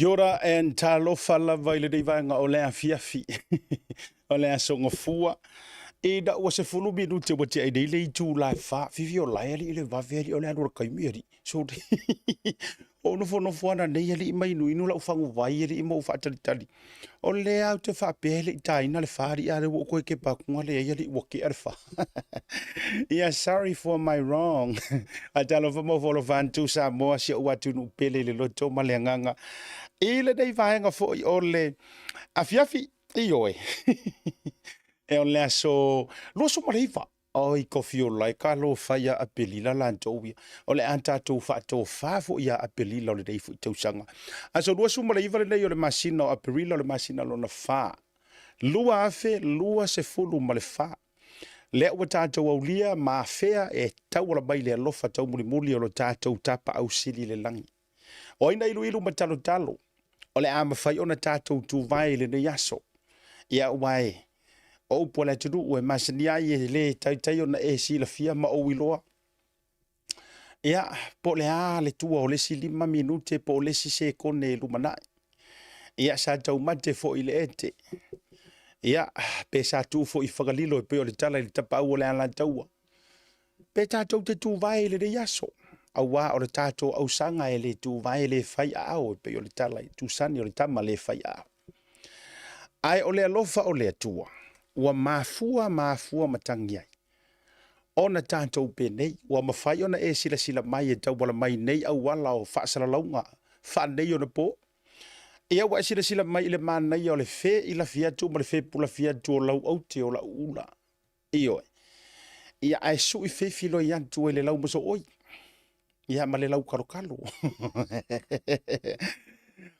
Kia ora and talofa lava i lenei vaega o le afiafi o le aso Gafua. Ina ua 10 minute ua tea ai nei le itula e 4, fifi o lae alii le vave alii o le alu o le taimi alii. Sorry. Ou nofonofo ana nei alii ma inuinu lau faguvai alii ma ou faatalitali. O lea ou te faapea e le i taina le fa alii a o lea ua ou toe tepa atu na leai alii ua tea le fa. Yeah, sorry for my wrong. Faatalofa ma ofo alofa atu Samoa si ou atunuu pele i le loto ma le agaga. I lenei vaega foi o le afiafi, ioe. E o le aso 29 Oi kofi o lai ka lo fai ia Apelila latou ia. O le a tatou faatofa foi ia Apelila o lenei foi tausaga. Aso 29 lenei o le masina o Aperila o le masina lona fa. 2024. Lea ua tatou aulia ma afea e tauala mai le alofa taumulimuli o lo tatou Tapaau Sili i le lagi. O ai na iluilu ma talotalo, o le a mafai ona tatou tuvae i lenei aso. Ia aua e, o upu a le atunuu e masani ai e le taitai ona e silafia ma ou iloa. Ia, po o le a le tua o le isi 5 minute po o le isi sekone e lumanai. Ia, sa taumate foi i le ete. Ia, pe sa tuu foi i Fagalilo e pei o le tala i le tapaau o le Alataua. Pe tatou te tuvae i lenei aso, auā o le tatou ausaga e le tuvae e le fai aao e pei o le tala i Tusani o le tama le fai aao. Ae o le alofa o le Atua, ua mafua mafua matagi ai ona tatou penei, ua mafai ona e silasila mai e tauala mai nei auala o faasalalauga faaneionapo. Ia ua e silasila mai i le manaia o le feilafi atu ma le fepulafi atu o lau aute o lau ula. Ioe. Ia ae sui feifiloi atu ai le lau masooi. Ia ma le lau kalokalo.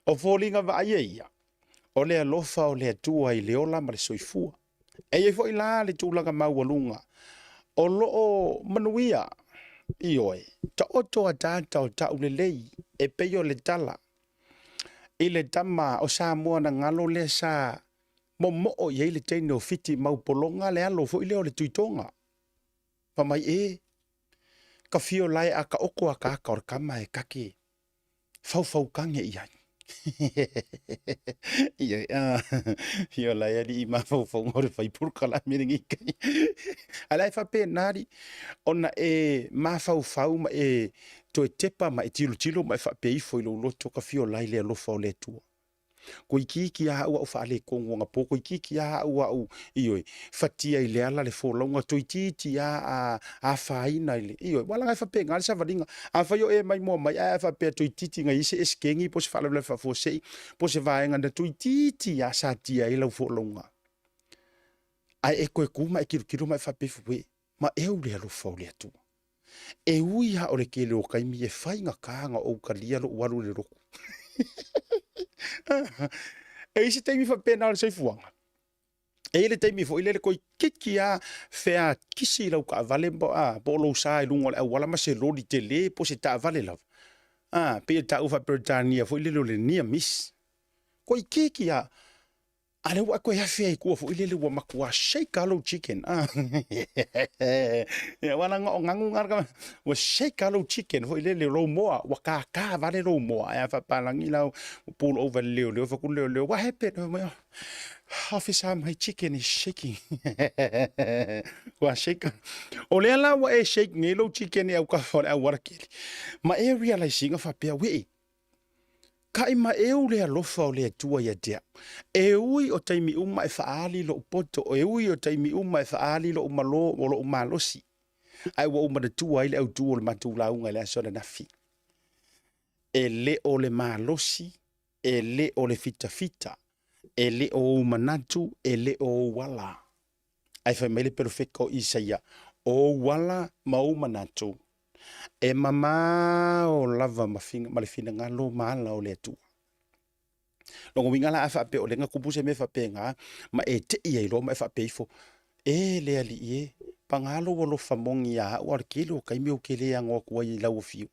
O foliga vaaia ia, o le alofa o le Atua i le ola ma le soifua. E i ai foi la le tulaga maualuga o lo o manuia, ioe, taoto ataata o taulelei e pei o le tala i le tama o Samoa na galo lea sa momoo i ai le teine o Fiti mau pologa le alo foi lea o le Tuitoga. Fai mai e, ka fio lae a ka oko akaaka o le kama e kake faufaukange i ai. Ia, fio lae alii mafaufauga o le fai polokalame lenei kai. A la e faapena alii, ona e mafaufau ma e toe tepa ma e tilotilo ma e faapea ifo i lou loto ka fio lae le alofa o le Atua. Toeitiiti lava au au faaletonu anapo, toeitiiti lava au au, ioe, fatia i le ala le folauga, toeitiiti lava a afaina i le, ioe, aua leaga e faapena le savaliga. Afai o e maimoa mai ae a faapea toeitiiti na i ai se eseteni po o se faalavelave faafuasei po o se vaega na toeitiiti lava satia ai lau folauga, ae e toe tu ma e tilotilo ma e faapea ifo, uē, ma eu le alofa o le Atua. E ui lava o le tele o taimi e faigata ona ou talia lou alu i le lotu. E i ai se taimi faapena o le soifuaga. E i ai le taimi foi lele toeitiiti lava fea kisi lau taavale po o lou sa i luga o le auala ma se loli tele po o se taavale lava. Pei e taua faa-Peretania foi lele o le near miss. Toeitiiti lava A lea ua e toe afe ai i tua foi lele ua matua shake lava lou chicken. Ia aua leaga o ganu na, ua shake lava lou chicken foi lele, lou moa, ua tata vale lou moa. Ae a faapalagi la ua pull over e le leoleo, fai atu le leoleo, what happened? Fai mai, officer, my chicken is shaking. Ua shake. O lea la ua e shake nei lou chicken i autafa o le auala tele. Ma e realize ina faapea, wee, Kai ma eu le alofa o le Atua ia te au. E ui o taimi uma e faaali lou poto, e ui o taimi uma e faaali lou malo o lou malosi, ae ua ou manatua ai le autu o le matou lauga i le aso ananafi. E le o le malosi, e le o le fitafita, e le o ou manatu, e le o ou ala. Ae fai mai le perofeta o Isaia, O ou ala ma ou manatu, e mamao lava ma, ma le finagalo ma ala o le Atua. Lona uiga la a faapea o lea na tupu se mea faapena, ma e tei ai loa ma e faapea ifo, E le Alii e, paga lou alofa moni ia au, a o le tele o taimi ou te le ano atu ai i lau afio.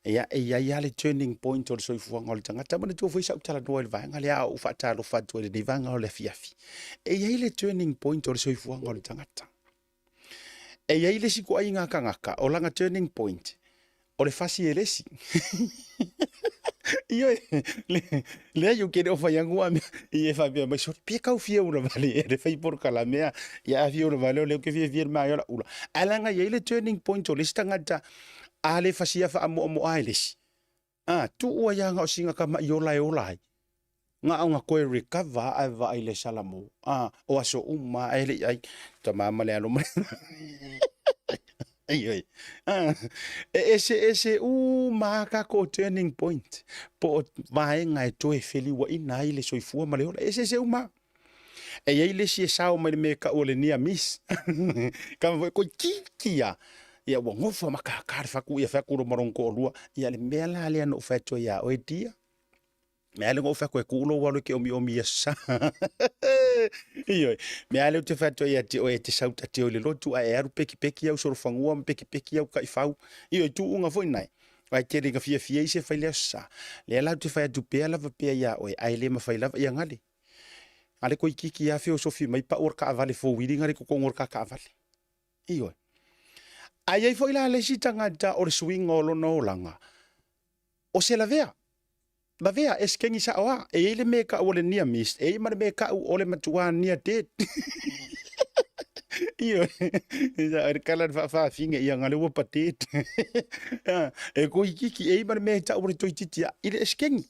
Ia, e i ai lava le turning point o le soifuaga o le tagata. Manatua foi sa ou talanoa i le vaega lea a ou faatalofa atu ai i lenei vaega o le afiafi. E i ai le turning point o le soifuaga o le tagata. E i ai le isi ituaiga tagata o lana turning point o le fasi e le isi. Ioe, leai ou te le o fai atu a mea, ia e faapea mai, sole, pe kau fia ula vale ea le fai polokalame a, ia a fia ula vale o lea ou te fiafia i le manaia o lau ula. Ae leaga e i ai le turning point o le isi tagata, a le fasia faamoamoa e le isi, a, tuu ai lava na o sina tama'i ola e ola ai, na ona toe recover lava ae vaai i le salamo, a, o aso uma lava e le i ai, tama ma le alo ma le Ioe. E eseese uma lava tatou turning point po o vaega e toe feliuaina ai le soifua ma le ola. E eseese uma lava. E i ai le isi e sao mai le mea e tau o le near miss. Kama foi toeitiiti lava. Ia ua nofo ma kaka le fatu ia fai atu ma lona toalua. Ia le mea la lea na ou fai atu ai ia oe dear, Mea lea na ou fai atu e tuu lou alo e te omiomi i aso sa. Ioe. Mea lea ou te fai atu ai ia te oe e te sau ta te o i le lotu ae e alu pekipeki au solofanua ma pekipeki au taifau. Ioe, tuuga foi nae. Ae tele ina fiafia isi e fai le aso sa. Lea la ou te fai atu pea lava pea ia oe, ae le mafai lava. Ia gale. Gale toeitiiti lava feosofi mai pau o le taavale fouili gale i totonu o le ta taavale. Ioe. Ae i ai foi la le isi tagata o le suiga o lona olaga, o se lavea. Lavea, e sikeni sao a. E i ai le mea e tau o le near miss, e i ai ma le mea e tau o le matua near dead. Ioe, o le tala le faafafine, ia na le ua pa dead. E toeitiiti, e i ai ma le mea e tau o le toeitiiti a, i le esikeni.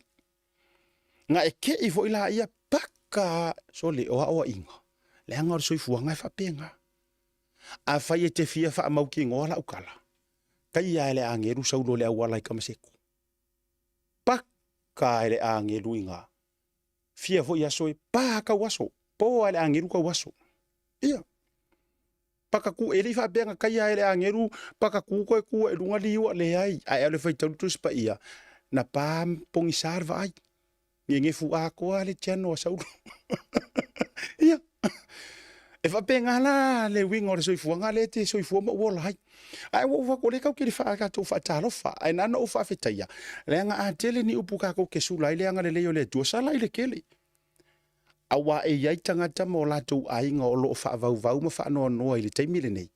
Na e kei foi laia, paka, sole, o aoaiga, leaga o le soifuaga e faapena. Afai e te fia faamautinoa lau tala, taia e le agelu Saulo i le auala i Tamaseko. Paka e le agelu i ina. Fia foi aso e pa tau aso, po a e le agelu tau aso. Ia. Paka ku, e le i faapea na taia e le agelu, paka ku koe ku e luga liua, leai. Ae alu e faitau le Tusi Paia, na pa pogisa le vaai. Ngegefu atoa le tiano a Saulo. Ia. E faapena la le uiga o le soifuaga lea e te soifua ma ou ola ai. Ae ua ou fai atu, o lea tatou te le faa, tatou faatalofa. Ae na ona ou faafetaia, leaga a tele ni upu tatou te sula ai le agalelei o le Atua, sala i le tele. Aua e i ai tagata ma o latou aiga o lo o faavauvau ma faanoanoa i le taimi lenei,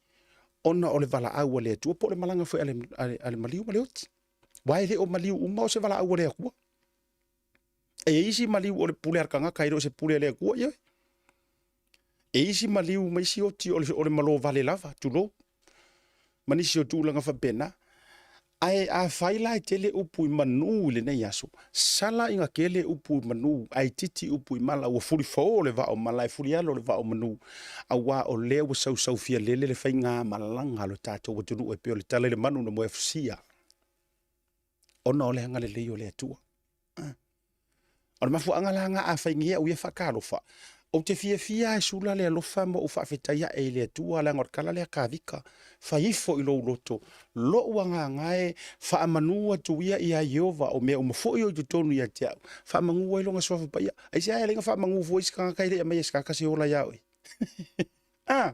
ona o le valaau a le Atua po o le malaga foi a le, a le, a le maliu ma le oti. Aua e le o maliu uma o se valaau a le Atua. E i ai isi maliu o le pule a le tagata e le o se pule a le Atua, ioe. E i ai isi maliu ma isi oti o le, o le malo vale lava, tulou, ma nisi o tulaga faapena. Ae afai la e tele upu i manu i lenei aso, sala ina tele upu i manu, ae itiiti upu i mala, ua fulifo le vaa o mala, e fulialo le vaa o manu, aua o lea ua sausaufialele le faigamalaga a lo tatou atunuu e pei o le tala i le manu na moeafusia. ona o le agalelei o le Atua. O le mafuaaga la lena afai nei au ia faatalofa, ou te fiafia lava e sula le alofa ma ou faafetai ae i le Atua, leaga o le tala lea a Kavika, fai ifo i lou loto, lou agaga e, faamanu atu ia ia Ieova, o mea uma foi o i totonu ia te au, faamanu ai lona suafa paia. Aisea e ala ai ona faamanu fua isi tagata e le i aumaia e se tagata se ola ia oe? A!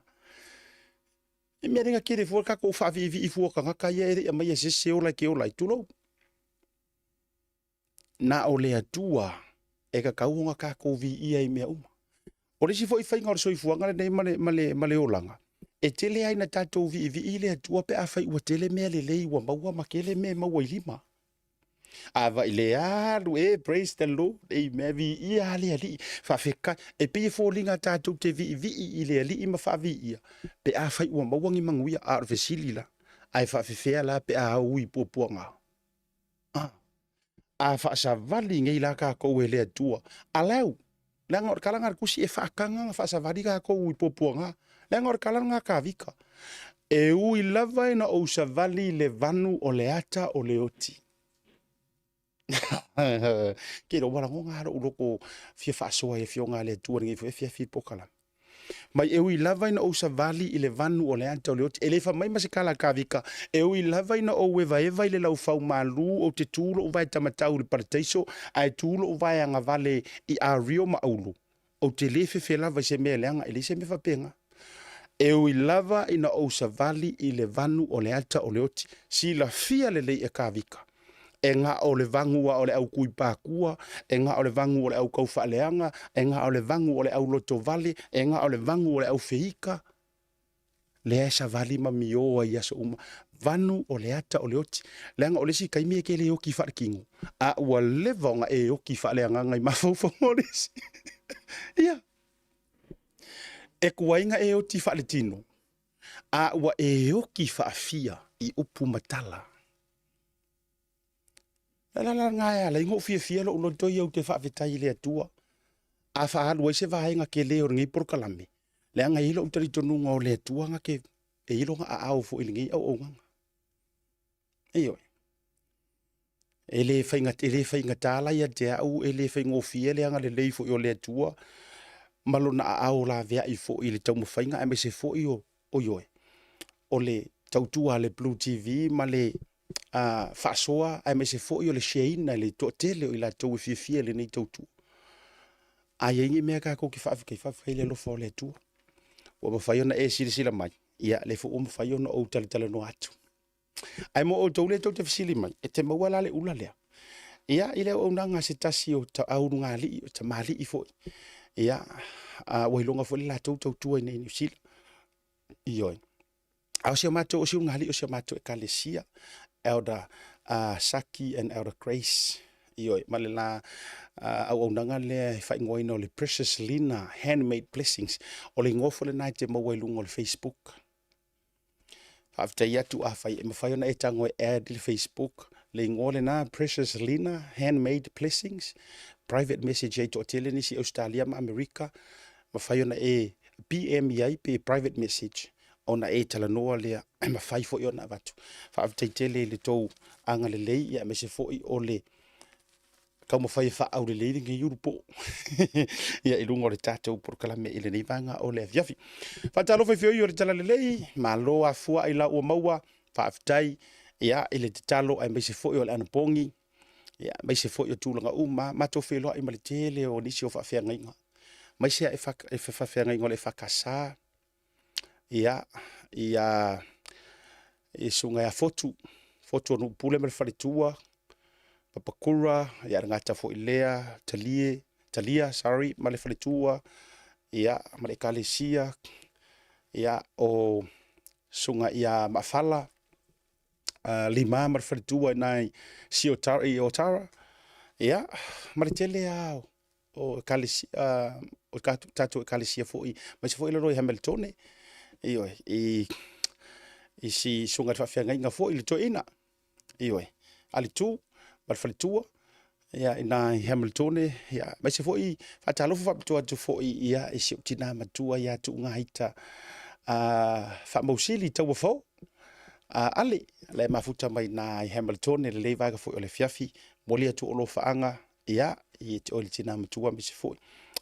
I mea lenga kele fua tatou faaviivii fua tagata ia e le i aumaia se isi se ola e te ola ai, tulou. Na o le Atua e tatau ona tatou viia i mea uma. O le isi foi faiga o le soifuaga lenei ma le, ma le, ma le olaga, e tele ai na tatou viivii i le Atua pe afai ua tele mea lelei ua maua ma tele mea e maua i lima. A vai le alu e, praise the Lord, amen, viia le Alii, faafetai. E pei e foliga tatou te viivii i le Alii ma faaviia, pe afai ua maua ni manuia, a o le fesili la, ae faafefea la pe a ui i puapuaga? A, a faasavali nei la tatou e le Atua, alau, leaga o le tala lena a le Tusi e faataga ona faasavali tatou i puapuaga, leaga o le tala lena a Kavika, e ui lava ina ou savali i le vanu o le ata o le oti. Ke ua lagona lava lou loto fia faasoa i Afioga a le Atua i lenei foi afiafi i polokalame. Mai e ui lava ina ou savali i le vanu o le ata o le oti, e le fai mai ma se tala a Kavika, e ui lava ina ou evaeva i le laufau malu, ou te tu lou vae tamatau i le parataiso, ae tu lou vae agavale i Ario ma Aulu, ou te le fefe lava i se mea leaga, e leai se mea faapena. E ui lava ina ou savali i le vanu o le ata o le oti, silafia lelei e Kavika, e na o le vagu a o le au kui pakua, e na o le vagu o le au kaufaaleaga, e na o le vagu o le au lotovale, e na o le vagu o le au feika, lea e savali ma mio ai i aso uma. Vanu o le ata o le oti, leaga o le isi taimi e te le oti faaletino, a ua leva ona e oti faaleagaga i mafaufauga o le isi. Ia. E tuai na e oti faaletino, a ua e oti faafia i upu ma tala. O le ala lena e ala ai ona ou fiafia lou loto ia ou te faafetai i le Atua a faaalu ai se vaega tele o lenei polokalame, leaga e i ai lou talitonuga o le Atua na te e i ai lona aao foi i lenei auaunaga. Ioe. E le e le faigata la ia te au, e le faigofie le agalelei foi o le Atua ma lona aao laveai foi i le taumafaiga aemaise foi o, ioe, o le tautua a le Blue TV ma le faasoa aemaise foi o le share ina i le toatele o i latou e fiafia i lenei tautua. A i ai ni mea tatou te faafetai, faafetai i le alofa o le Atua ua mafai ona e silasila mai, ia lea foi ua mafai ona ou talatalanoa atu. Ae mo outou lea tou te fesili mai, e te maua la le ula lea? Ia, i le auaunaga a se tasi o aulugalii, o tamalii foi, ia, ua iloga foi le latou tautua i inei i Niu Sila. Ioe. A o si o matou, o si ulugalii o si o matou ekalesia, Elder Saki and Elder Grace, ioe, ma le la auaunaga lea e faaigoaina o le Precious Lina Handmade Blessings. O le igoa foi lena e te maua i luga o le Facebook. Faafetai atu afai e mafai ona e tago e add i le Facebook le igoa lena Precious Lina Handmade Blessings private message ai toatele nisi Australia ma Amerika mafai ona e PM i ai pe private message ona e talanoa lea e mafai foi ona avatu. Faafetai tele i le tou agalelei ia aemaise foi o le taumafai e faaaulelei lenei ulupo ia i luga o le tatou polokalame i lenei vaega o le afiafi. Faatalofa i feoi o le Talalelei, malo afua i lau ua maua, faafetai ia i le tatalo aemaise foi o le anapogi, ia aemaise foi o tulaga uma, matou feiloai ma le tele o nisi o faafeagaiga, aemaise lava faafeagaiga o le EFKS, ia, ia i susuga ia Fotu, Fotu o Nuupule ma le faletua, Papakura, ia le gata foi lea, Talie, Talia, sorry, ma le faletua, ia, ma le ekalesia, ia, o susuga ia Maafala, Lima ma le faletua i na i i Otara, ia, ma le tele lava o ekalesia, o tatou ekalesia foi, aemaise foi lalo i Hamiltone, ioe, i si susuga i le faafeagaiga foi i le toeaina, ioe, Alitu ma le faletua, ia, i na i Hamiltone, ia, aemaise foi, faatalofa faapitoa atu foi ia, i si ou tina matua ia Tuugaita Faamausili Tauafou, Ale, la e mafuta mai na i Hamiltone, lelei vaega foi o le afiafi, momoli atu ou alofaaga, ia, ia te oe le tina matua aemaise foi,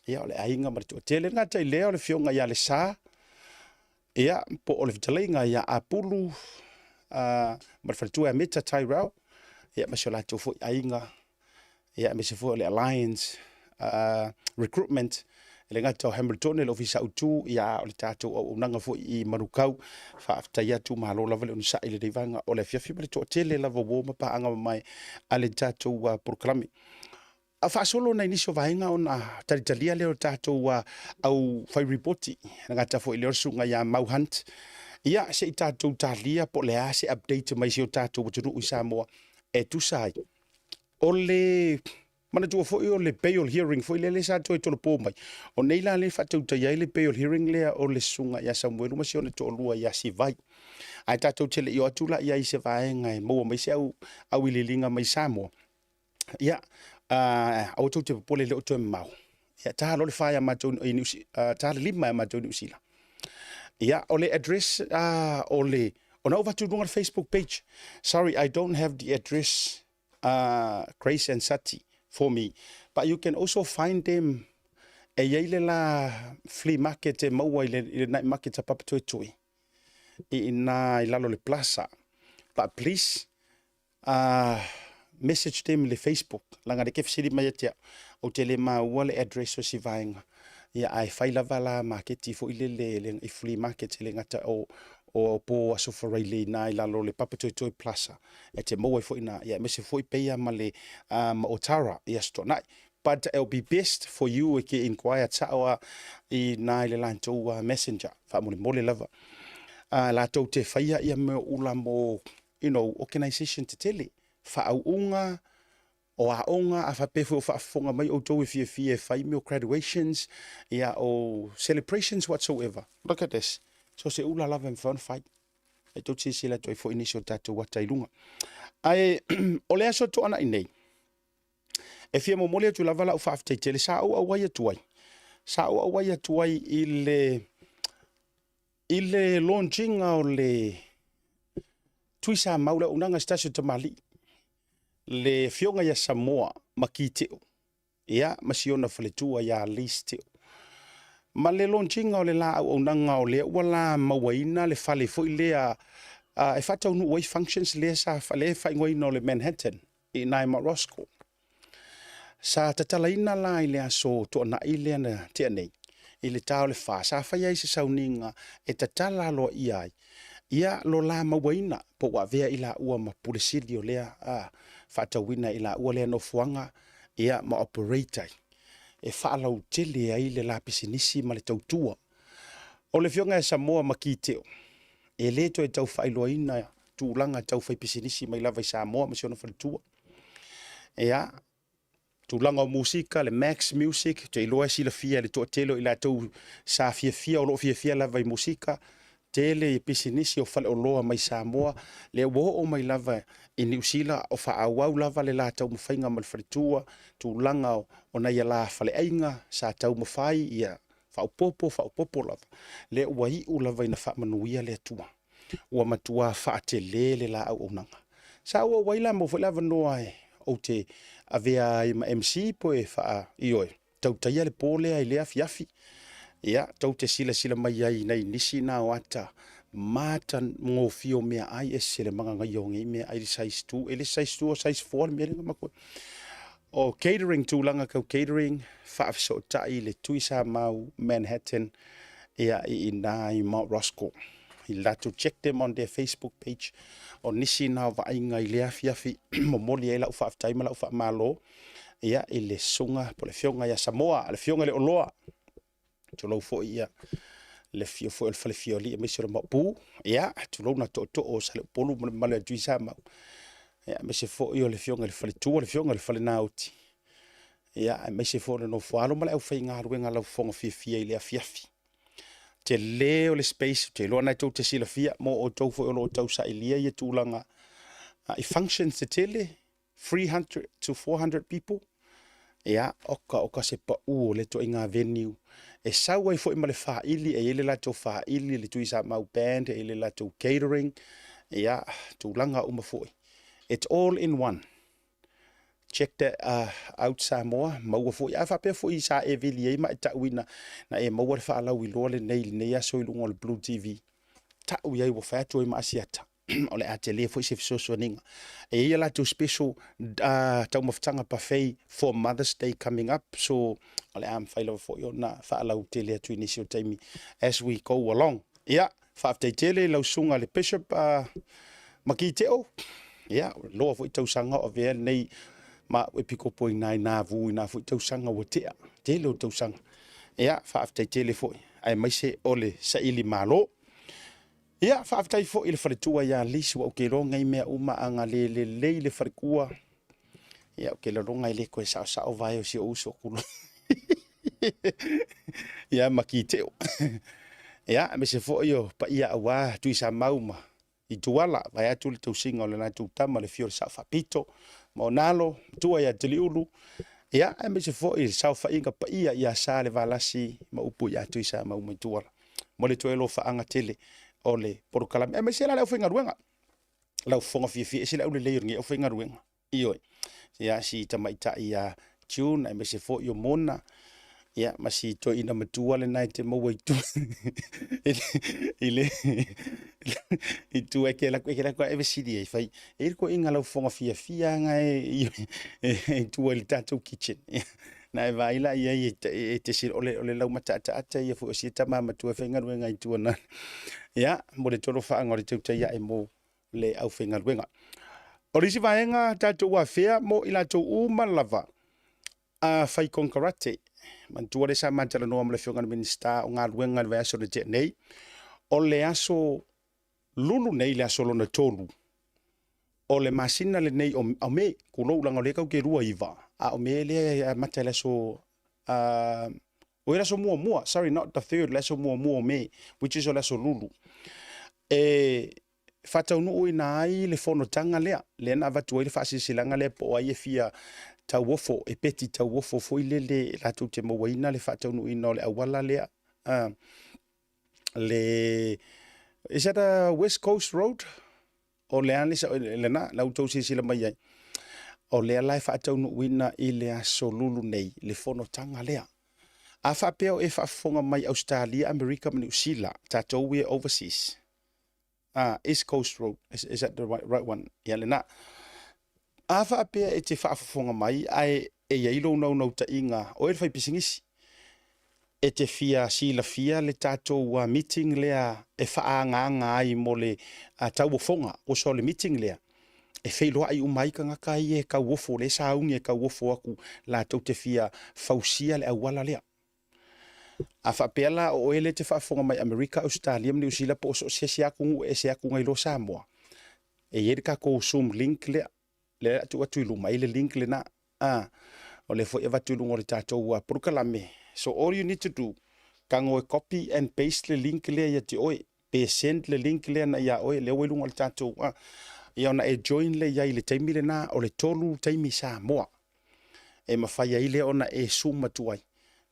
ia, o le aiga ma le toatele. E le gata i lea o le afioga ia Lesa, ia, po o le fetalaiga ia Apulu, ma le faletua ia Meta Tyrell, ia, ma si o latou foi aiga, ia, aemaise foi o le Alliance Recruitment, e le gata o Hamilton le ofisa autu, ia, a o le tatou auaunaga foi i Manukau. Faafetai atu, malo lava le onosai i lenei vaega o le afiafi ma le toatele lava o uo ma paaga mamae a le tatou polokalame. A faasolo nai nisi o vaega ona talitalia lea o tatou au fai ripoti, le gata foi lea o le susuga ia Mau Hunt. Ia, se i tatou talia po o le a se update mai si o tatou atunuu i Samoa e tusa ai. O le manatua foi o le bail hearing foi lea sa toe tolopo mai. O nei la lea e faatautaia ai le bail hearing lea o le susuga ia Samuelu ma si ona toalua ia Sivai. Ae tatou te le i o atu la i ai i se vaega e maua mai se auiliiliga mai Samoa. Ia, aua tou te popole e le o toe mamao. Ia, ta loa le 4 ia matou i Niu ta le 5 ia matou i Niu Sila. Ia, o le address o le, ona ou avatu i luga o le Facebook page. Sorry, I don't have the address Grace and Sati for me. But you can also find them e i ai le la flea market e maua i le, i le night market a Papatoetoe i ina i lalo o le plaza. But please, message them i le Facebook, leaga lea e te fesili mai ia te au, ou te le maua le address o si vaega. Ia, ae fai lava la maketi foi lele i flea market e le gata o o po Aso Faraile i ina i lalo o le Papatoetoe Plaza e te maua ai foi i ina, ia aemaise foi peia ma le ma Otara i Aso Toonai. But it'll be best for you e ke inquire sao a i ina i le latou messenger faamolemole lava. Latou te faia ia mea o ula mo, you know, organization tetele, faauuga, o aoga, a faapea foi o faafofoga mai outou e fiafia e fai mea o graduations, ia o celebrations whatsoever. Look at this. So se ula lava e mafai ona fai. E tou te silasila atu ai foi i nisi o tatou ata i luga. Ae o le aso Toanai nei, e fia momoli atu lava lau faafetai tele sa ou auai atu ai. Sa ou auai atu ai i le launching o le Tuisamau, le auaunaga a se tasi o tamalii, le afioga ia Samoa Maki Teo, ia, ma si ona faletua ia Liz Teo. Ma le launching o le la auaunaga o lea ua la mauaina le fale foi lea e faataunuu ai functions lea sa lea e faaigoaina o le Manhattan i ina i Mount Roskill. Sa tatalaina la i le aso Toanai lea na tea nei, i le ta o le 4, sa fai ai se sauniga e tatala aloaia ai ia lo la mauaina po ua avea i laua ma Pule Sili o lea faatauina i laua lea nofoaga, ia ma operate ai e faalautele ai le la pisinisi ma le tautua. O le afioga ia Samoa Maki Teo, e le toe tau faailoaina tulaga tau fai pisinisi mai lava i Samoa ma si ona faletua. Ia, tulaga o musika, le Max Music, te iloa e silafia e le toatele o i latou sa fiafia, o lo o fiafia lava i musika, tele i pisinisi o faleoloa mai Samoa, lea ua oo mai lava i Niu Sila o faaauau lava le la taumafaiga ma le faletua, tulaga o nai ala faleaiga sa taumafai ia faaopoopo, faaopoopo lava, lea ua iu lava ina faamanuia le Atua. Ua matua faatele le la auaunaga. Sa ou auai la maua foi le avanoa e ou te avea ai ma MC po e faa, ioe, tautaia le po lea i le afiafi. Ia, tou te silasila mai ai i nai nisi na o ata matagofie o meaai, ese le magagaia o nei meaai, le size 2, e le size 2 o size 4 le mea lea na matou. O catering, tulaga tau catering, faafesootai le Tuisamau Manhattan, ia, i ina i Mount Roskill. I latou check them on their Facebook page. O nisi na o vaaiga i le afiafi momoli ai lau faafetai ma lau faamalo, ia, i le susuga po le afioga ia Samoa, le afioga i le Oloa. Tulou foi ia le afio foi o le Falefioli aemaise o le Maopu, ia, tulou na tootoo o Saleupolu ma le mamalu ia Tuisamau. Ia, aemaise foi o le afioga i le Faletua, le afioga i le Falenaoti. Ia, aemaise foi o le nofoalo ma le aufaigaluega laufofoga fiafia i le afiafi. Tele o le space, te iloa na tou te silafia, mo outou foi o lo o tausailia ia tulaga i functions tetele, 300 to 400 people. Ia, oka oka se pau o le ituaiga venue. E sau ai foi ma le faili, e i ai le latou faili, le Tuisamau Band, e i ai le latou catering, ia, tulaga uma foi. It's all in one. Check that out Samoa, maua foi. A faapea foi sa e vili ai ma e tauina, na e maua le faalauiloa lenei, lenei aso i luga o le Blue TV. Tau i ai ua fai atu ai ma Asiata. O le a tele foi se fesoasoaniga. E i ai a latou special taumafataga buffet for Mother's Day coming up. So, o le a mafai lava foi ona faalautele atu i nisi o taimi as we go along. Ia, faafetai tele i lau susuga le Bishop Maki Teo. Ia, loa foi tausaga o avea lenei ma au epikopo i nai navu i nā foi tausaga ua tea, tele o tausaga. Ia, faafetai tele foi, aemaise o le saili malo. Ia, faafetai foi i le faletua ia Liz, ua ou ke iloa ngai mea uma a nga le lelei le faletua. Ia, ou ke laloga e le koe saosao vae o si o uso kulo. Ia, Maki Teo. Ia, aemaise foi o paia aua Tuisamau ma Ituala, vae atu le tausiga o le latou tama le fio o le Sao Faapito, ma ona alo, matua ia Taliulu. Ia, aemaise foi le saofaiga paia ia Sa le Valasi ma upu ia Tuisamau ma Ituala. Mo le toe alofaaga tele o le polokalame. Aemaise la le aufaigaluega. Lau fofoga fiafia ese le aulelei o lenei aufaigaluega. Ioe. Ia si tamaitai ia June, aemaise foi o Mona, ia, ma si toeaina matua lena e te maua i tua i le i tua e ke lako e ke lako e fesili ai fai e le koinga lau fofoga fiafia anga e i tua i le tatou kitchen na e vaai la i ai e te sila o le lau mataataata ia foi o sia tama matua e faigaluega i tua na ia mo le tolofaaga o le tautai ae mo le aufaigaluega. O le isi vaega tatou afea mo i latou uma lava a fai konekarate. Manatua lea sa ma talanoa ma le Afioga i le Minisita o Galuega i le vaiaso na tea nei, o le aso Lulu nei le aso lona 3 o le masina lenei o Me, tulou leaga o lea tatou te 29, a o Me lea e amata i le aso, o le aso muamua, sorry, not the third, le aso muamua o Me, which is o le aso Lulu, e faataunuuina ai le fonotaga lea, lea na avatu ai le faasilasilaga lea po o ai e fia tauofo, e peti tauofo foi lele latou te mauaina le faataunuuina o le auala lea. Le is that a West Coast Road? O le a lena, la outou silasila mai ai. O lea la e faataunuuina i le aso Lulu nei le fonotaga lea. A faapea o e faafofoga mai Ausetalia, Amerika ma Niu Sila, tatou ia overseas. East Coast Road, is that the right one? Ia lena. A faapea e te faafofoga mai ae e i ai lou naunautaiga, o oe le faipisinisi, e te fia silafia le tatou meeting lea e faaagaaga ai mo le tauofoga, oso o le meeting lea, e feiloai uma ai tagata ia e tauofo, lea e sauni e tauofo atu latou te fia fausia le auala lea. A faapea la o oe lea e te faafofoga mai Amerika, Ausetalia ma Niu Sila po o so o se isi atunuu e ese atu nai lo Samoa, e i ai le tatou Zoom link lea, lea o le a tuu atu i luma, e i ai le link lena. O lea foi e avatu i luga o le tatou polokalame. So all you need to do, tago e copy and paste le link lea ia te oe, pe send le link lea na ia oe, lea ua i luga o le tatou, ia ona e join lea i ai i le taimi lena, o le 3 taimi Samoa. E mafai ai lea ona e zoom atu ai.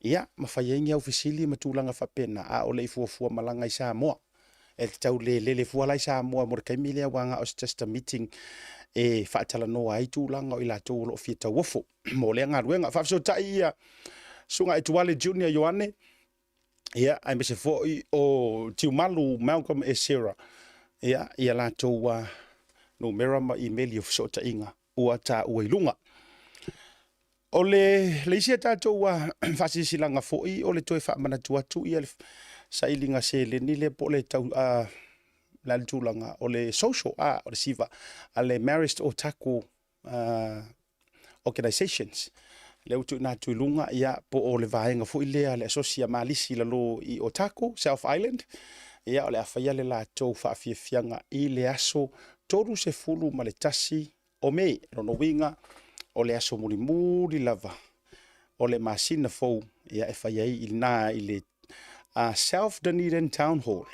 Ia, mafai ai ni au fesili ma tulaga faapena, a o le i fuafua malaga i Samoa. E tatau le lele fua la i Samoa mo le taimi lea, aua na o se just a meeting e faatalanoa ai tulaga o i latou o lo o fia tauofo mo lea galuega. Faafesootai ia Susuga Etuale Junior Ioane, ia, aemaise foi o Tiumalu Malcolm Esera, ia, ia latou numera ma imeli o fesootaiga ua taua i luga. O le isi a tatou faasilasilaga foi o le toe faamanatu atu ia le sailiga seleni lea po o le tau le a le tulaga o le social o le siva a le Marist Otago Organizations lea ua tuuina atu i luga ia po o le vaega foi lea le asosi a Malisi i lalo i Otago, South Island, ia o le a faia le latou faafiafiaga i le aso 31 o Me, lona uiga o le aso mulimuli lava o le masina fou, ia e fai ai i lena i le South Dunedin Town Hall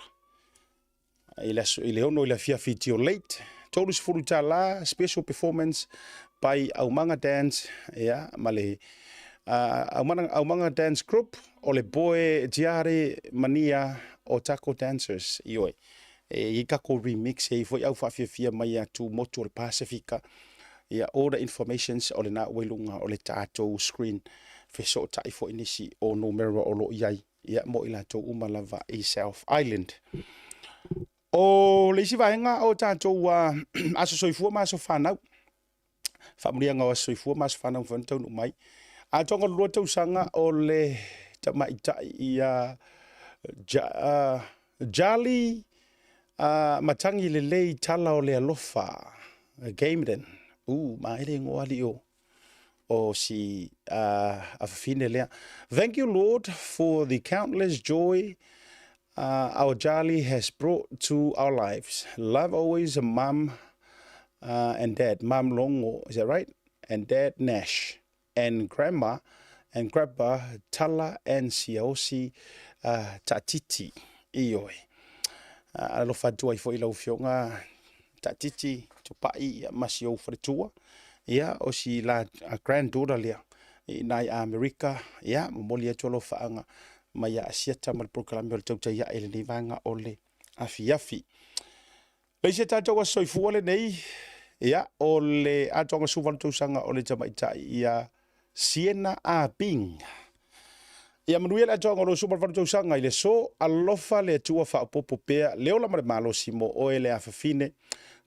i le aso i le 6 i le afiafi till late, $30, special performance by Aumaga Dance, ia ma le Aumaga Dance Group o le Boy Tiare Mania Otago Dancers, ioe. E i ai tatou remix, e i ai foi au faafiafia mai atu motu o le Pasifika. Ia, all the informations o lena ua i luga o le tatou screen. Fesootai foi nisi o numera o lo o i ai, ia, mo i latou uma lava i South Island. O le isi vaega o tatou aso soifua ma aso fanau. Faamanuiaga o aso soifua ma aso fanau mafai ona taunuu mai. Atoaga o le 2 tausaga o le tamaitai ia Jali Matangi Lelei Tala o le Alofa Gameden. Maele igoa alii o si afafine lea. Thank you Lord for the countless joy our Jali has brought to our lives. Love always mum and dad. Mum Longo, is that right? And dad Nash. And grandma and grandpa Tala and Siaosi Taatiti. Ioe. Alofa atu ai foi lau afioga Taatiti Tupai ma si ou faletua. Ia, o si la granddaughter lea i nai Amerika. Ia, momoli atu alofaaga mai ia Asiata ma le polokalame o le tautai ae i lenei vaega o le afiafi. Le isi a tatou aso soifua lenei, ia, o le atoaga 18 tausaga o le tamaitai ia Siena Ah Ping. Ia manuia le atoaga o lou 18 tausaga i le aso, alofa le Atua faaopoopo pea le ola ma le malosi mo oe le afafine,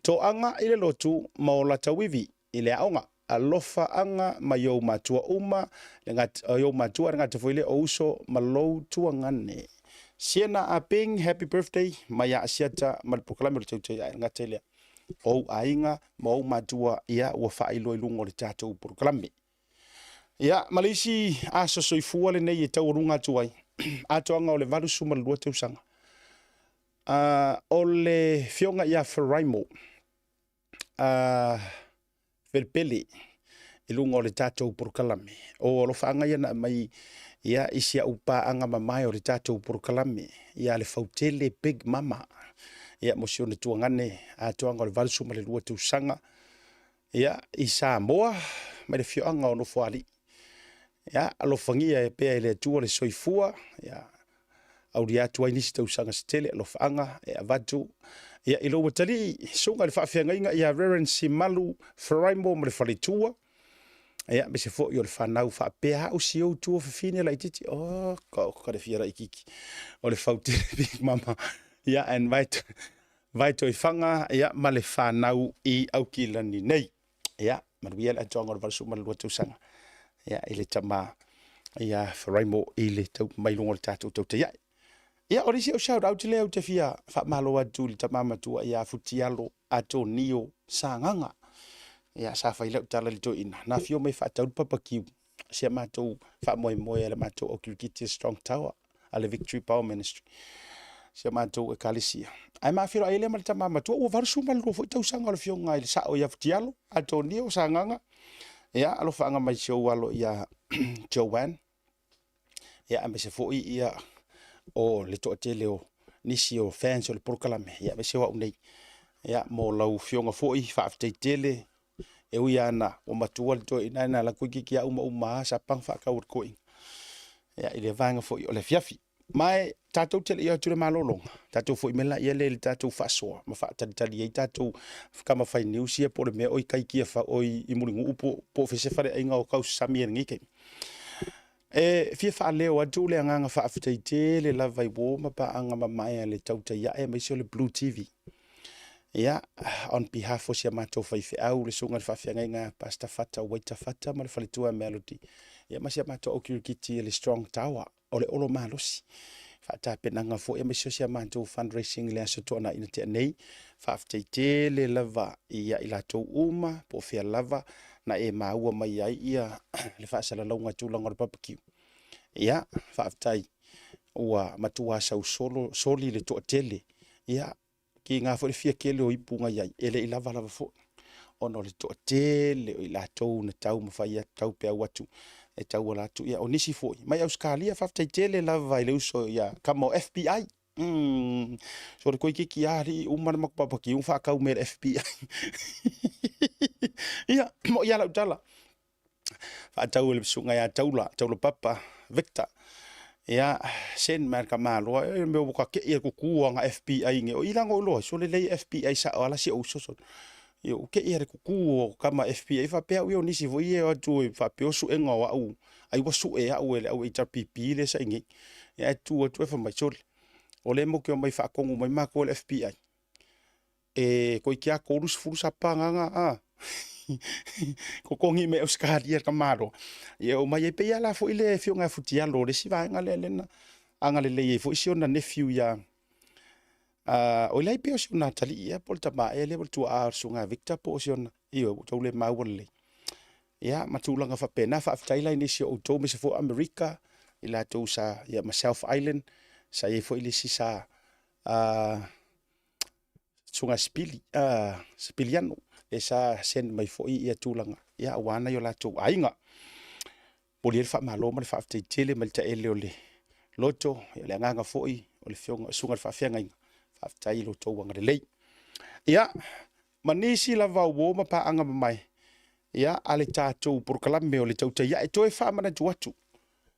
toaga i le lotu ma ola tauivi i le aoga. Alofaaga mai ou matua uma, le gata, i ou matua le gata foi lea o uso ma lou tuagane. Siena Ah Ping, happy birthday mai ia Asiata ma le polokalame o le tautai ae le gata i lea. O ou aiga ma ou matua ia ua faailoa i luga o le tatou polokalame. Ia, ma le isi aso soifua lenei e taualuga atu ai, atoaga o le 82 tausaga. O le Afioga ia Faraimo Pelepele i luga o le tatou polokalame. O alofaaga ia na aumai ia, i si au paaga mamae o le tatou polokalame ia le Fautele Big Mama ia, mo si ona tuagane atoaga o le 82 tausaga ia, i Samoa mai le afioaga o Nofoalii. Ia, alofagia e pea e le Atua le soifua, ia, aulia atu ai nisi tausaga se tele, alofaaga e avatu ia, i lou atalii, susuga i le faafeagaiga ia Reverend Simalu Faraimo ma le faletua, ia, aemaise foi o le fanau faapea au si ou tuafafine laitiiti, oh, ka, ka le fia laitiiti, o le Fautele Big Mama, ia, and Vaitoifaga, ia, ma le fanau i Aukilani nei. Ia, manuia le atoaga o le 82 tausaga, ia, i le tama ia Faraimo i le tau mai luga o le tatou tautaiai. Ia, o le isi au shout out lea ou te fia faamalo atu i le tama matua ia Futialo Atonio Sagaga. Ia, sa fai lau tala i le toeaina, na afio mai faatau le papakiu si a matou faamoemoe a le matou au kirikiti Strong Tower a le Victory Power Ministry si a matou ekalesia. Ae ma feiloai ai lea ma le tama matua, ua 82 foi tausaga o le afioga i le sao ia Futialo Atonio Sagaga. Ia, alofaaga mai si ou alo ia Joanne. Ia, aemaise foi ia o le toatele o nisi o fans o le polokalame, ia, aemaise o au nei. Ia, mo lau afioga foi, faafetai tele. E ui lava ina ua matua le toeaina, na alu atu toeitiiti lava uma uma lava sapanga faatau a le toeaina. Ia, i lea vaega foi o le afiafi. Ma e tatou te le i o atu i le malologa, tatou foi mai laia lea i le tatou faasoa ma faatalitali ai tatou tama fai news ia po o le mea o i tai Tiafau, o i Mulinuu po o fea se faleaiga o tausasami ai i lenei taimi. E fia faaleo atu le agaga faafetai tele lava i uo ma paaga mamae a le Tautai Ae aemaise o le Blue TV. Ia, on behalf o si a matou faifeau, le susuga i le faafeagaiga Pastor Fata Waita Fata ma le faletua Melody, ia ma si a matou au kirikiti le Strong Tower o le Olo Malosi. Faatapenaga foi aemaise o si a matou fundraising i le Aso Toonai na tea nei. Faafetai tele lava ia i latou uma po o fea lava na e maua mai ai ia le faasalalauga tulaga o le barbecue. Ia, faafetai ua matua sau solo, soli le toatele. Ia, kiga foi le fia tele o ipu na i ai, e le i lava lava foi ona o le toatele o i latou na taumafai atu, taupeau atu e tauala atu. Ia, o nisi foi mai Ausetalia, faafetai tele lava i le uso ia tama o FBI. So le toeitiiti lava alii uma le matou barbecue faatau mai e le FBI. Ia, mo ia lau tala. Faatau e le susuga ia Taula, Taula Papa, Victor. Ia, send mai le tamaloa, e mea ua tatei e tutu ana FBI nei. O i la na ou iloa ai, sole lelei FBI sao lava si ou uso sole. Ia, ua tei lava le tutu o tama FBI faapea au ia o nisi foi ia e o atu e faapea o suega o au, ai ua sue au e le au HRPP lea sa i nei. Ia ae tu atu ae fai mai, sole, o lea matou te omai faatonu mai matou e le FBI. E toeitiiti lava 30 sapa agaga a totogi mai Ausetalia le tamaloa. Ia omai ai pei lava la foi le afioga ia Futialo o le isi vaega lea lea na agalelei ai foi si ona nephew ia o le ai pei o si ona atalii ea po o le tama ea lea po o le tuaa o le susuga ia Victor po o si ona, ioe, ua tau le maua lelei. Ia, ma tulaga faapena. Faafetai la i nisi o outou, aemaise foi o Amerika, i latou sa, ia, ma South Island, sa i ai foi le isi sa Susuga Sipili, Sipiliano, lea sa send mai foi ia tulaga, ia, aua nai o latou aiga. Momoli ai le faamalo ma le faafetai tele mai le taele o le loto, ia, o le agaga foi o le afioga, susuga i le faafeagaiga, faafetai i lo outou agalelei. Ia, ma nisi lava o uo ma paaga mamae, ia, a le tatou polokalame o le Tautai Ae, toe faamanatu atu,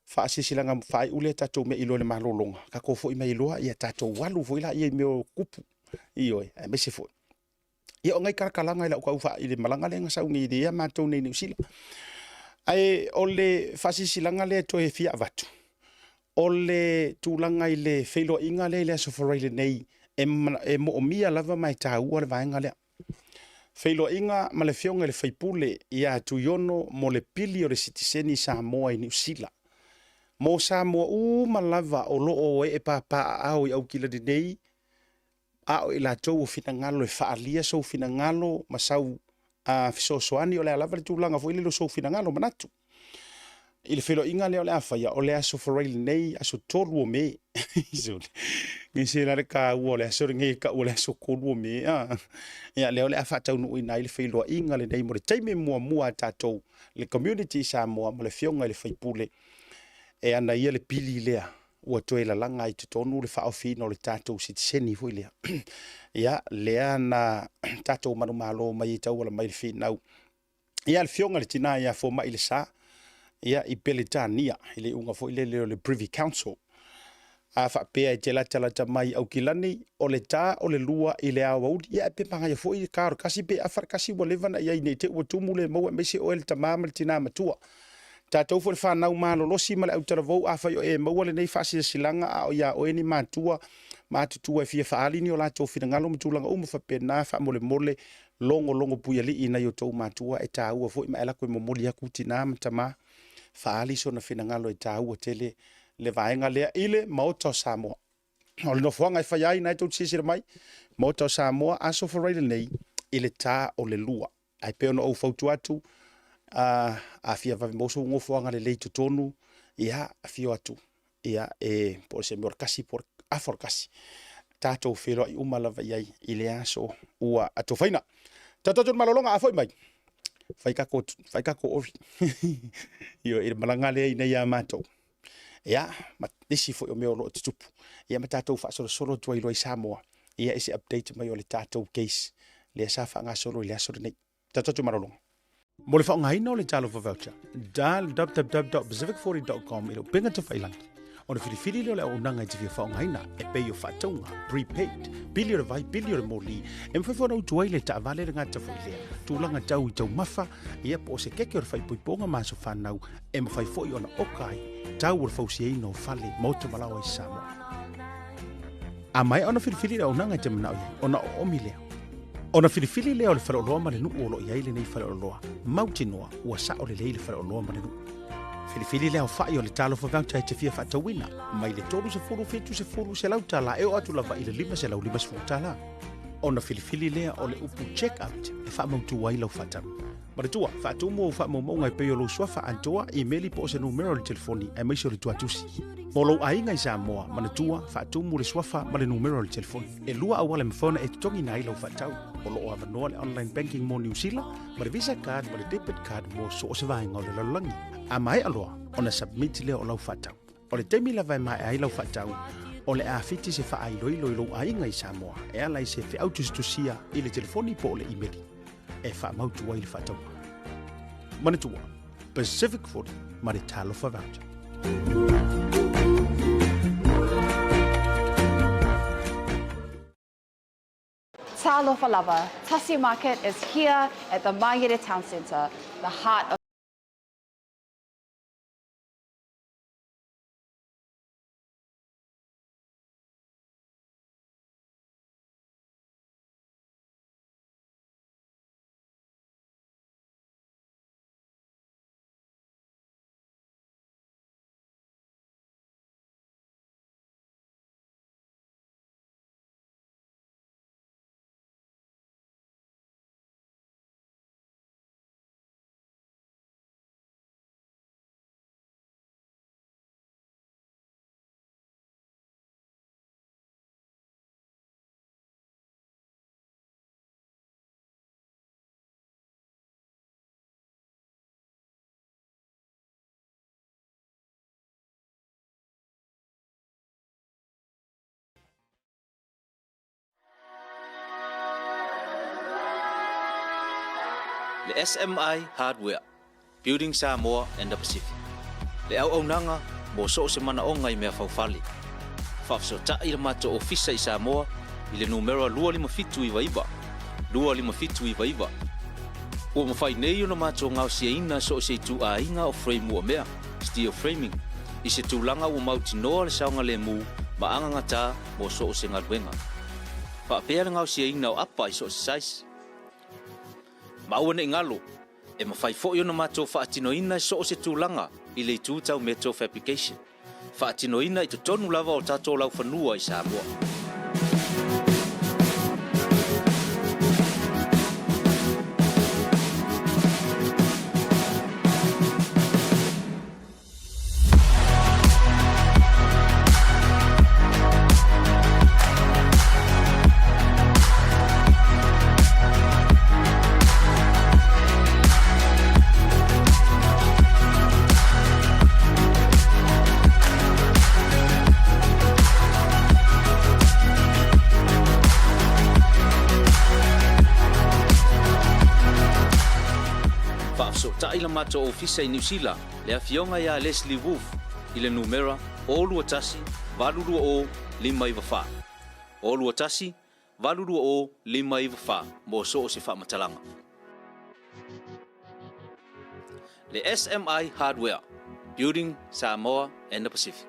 faasilasilaga faaiu lea tatou mea i loa i le malologa, tatou foi mai loa, ia tatou alu foi laia i mea o tutupu, ioe, aemaise foi. Ia, o nai talakalaga i lau tau i le malaga lea na sau nei ia matou nei i Niu Sila. Ae o le faasilasilaga lea e toe fia avatu, o le tulaga i le feiloaiga lea i le Aso Faraile nei, e moomia lava ma e taua le vaega lea. Feiloaiga ma le afioga i le faipule ia Tuiono mo le pili o le sitiseni Samoa i Niu Sila. Mo Samoa uma lava o lo o ee papaaao i Aukilani nei, a o i latou o finagalo e faaalia sou finagalo ma sau fesoasoani, o le a lava le tulaga foi lele o sou finagalo manatu. I le feiloaiga lea o le a faia, o le Aso Faraile nei, aso 3 o Me. Gese la le taua o le aso lenei e taua o le aso 3 o Me. Ia, lea o le a faataunuuina ai le feiloaiga lenei mo le taimi muamua a tatou le community i Samoa ma le Afioga i le Faipule e ana ia le pili lea ua toe lalaga ai i totonu le faaofiina o le tatou sitiseni foi lea. Ia, lea na tatou manumalo mai ai tauala mai le finau ia le afioga i le tina ia Fomai Lesa ia i Peretania i le iuga foi lele o le Privy Council. A faapea e te latalata mai i Aukilani, o le ta o le 2 i le aoauli, ia ae pe manaia foi le ta o le 1 pe afa le 1 ua leva ona i ai ne i te i ua tumu le maua aemaise oe le tama ma le tina matua. Tatou foi le fanau malolosi ma le autalavou, afai o e maua lenei faasilasilaga a o ia oe ni matua matutua e fia faaali ni o latou finagalo ma tulaga uma faapena, faamolemole logologo puialii i nai o outou matua, e taua foi ma e alu atu e momoli atu tina ma tama, faaali sona finagalo e taua tele le vaega lea i le Maota o Samoa. O le nofoaga e fai ai, na e tou te silasila mai, Maota o Samoa, Aso Faraile lenei i le ta o le 2. Ae pei ona ou fautua atu, a fia vave maua sou nofoaga lelei i totonu, ia, afio atu, ia, e, po o se mea o le 1 po o le afa o le 1. Tatou feiloai uma lava i ai i le aso ua atofaina. Tatou atu i le malologa, a foi mai, fai tatou, fai tatou ori. Ioe, i le malaga lea i nei ia matou. Ia, ma nisi foi o mea o lo o tutupu. Ia, ma tatou faasolosolo atu ai loa i Samoa, ia, i se update mai o le tatou case lea sa faagasolo i le aso lenei. Tatou atu i malologa. Mo le faaaogaina o le Talofa Voucher, dial www.pacific40.com i le upega tafailagi. Ona filifili lea o le auaunaga e te fia faaaogaina, e pei o faatauga, prepaid, pili o le vai, pili o le moli, e mafai foi ona utu ai le taavale le gata foi lea, tulaga tau i taumafa, ia po o se keke o le faaipoipoga ma aso fanau, e mafai foi ona oka ai tau o le fausiaina o fale, maota ma laoa i Samoa. A maea ona filifili le auaunaga e te manao i ai, ona oomi lea. Ona filifili lea o le faleoloa ma le nuu o lo o i ai lenei faleoloa, mautinoa ua sao lelei le faleoloa ma le nuu. Filifili le aofai o le Talofa Voucher e te fia faatauina, mai le 30, 70, 100 tala e oo atu lava i le 550 tala. Ona filifili lea o le upu check out e faamautu ai lau faatau. Manatua, faatumu ou faamaumauga e pei o lou suafa atoa, imeli po o se numera o le telefoni aemaise o le tuatusi. Mo lou aiga i Samoa, manatua, faatumu le suafa ma le numera o le telefoni. E lua auala e mafai ona e totogiina ai lau faatau. O lo o avanoa le online banking mo Niu Sila, ma le Visa card ma le debit card mo so o se vaega o le lalolagi. A maea loa ona submit lea o lau faatau. O le taimi lava e maea ai lau faatau, o le a fiti se faailoilo i lou aiga i Samoa e ala i se feau tusitusia i le telefoni po o le imeli e faamautu ai le faatauga. Manatua, Pacific 40 ma le Talofa Voucher. Talofa lava, Tasi Market is here at the Mangere Town Centre, the heart of Le SMI Hardware, Building Samoa and the Pacific. Le auaunaga mo so o se manaoga i mea faufale. Faafesootai le matou ofisa i Samoa i le numera 25799, 25799. Ua mafai nei ona matou gaosiaina so o se ituaiga o frame uamea, steel framing, i se tulaga ua mautinoa le saogalemu ma agagatā mo so o se galuega. Faapea le gaosiaina o apa i so o se size. Ma aua ne i galo, e mafai foi ona matou faatinoina i so o se tulaga i le itu tau metal fabrication, faatinoina i totonu lava o tatou laufanua i Samoa. Faafesootai le matou ofisa i Niu Sila, le Afioga ia Leslie Wolfe, i le numera 021 820 594. 021 820 594 mo so o se faamatalaga. Le SMI Hardware, Building Samoa and the Pacific.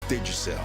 Digicel.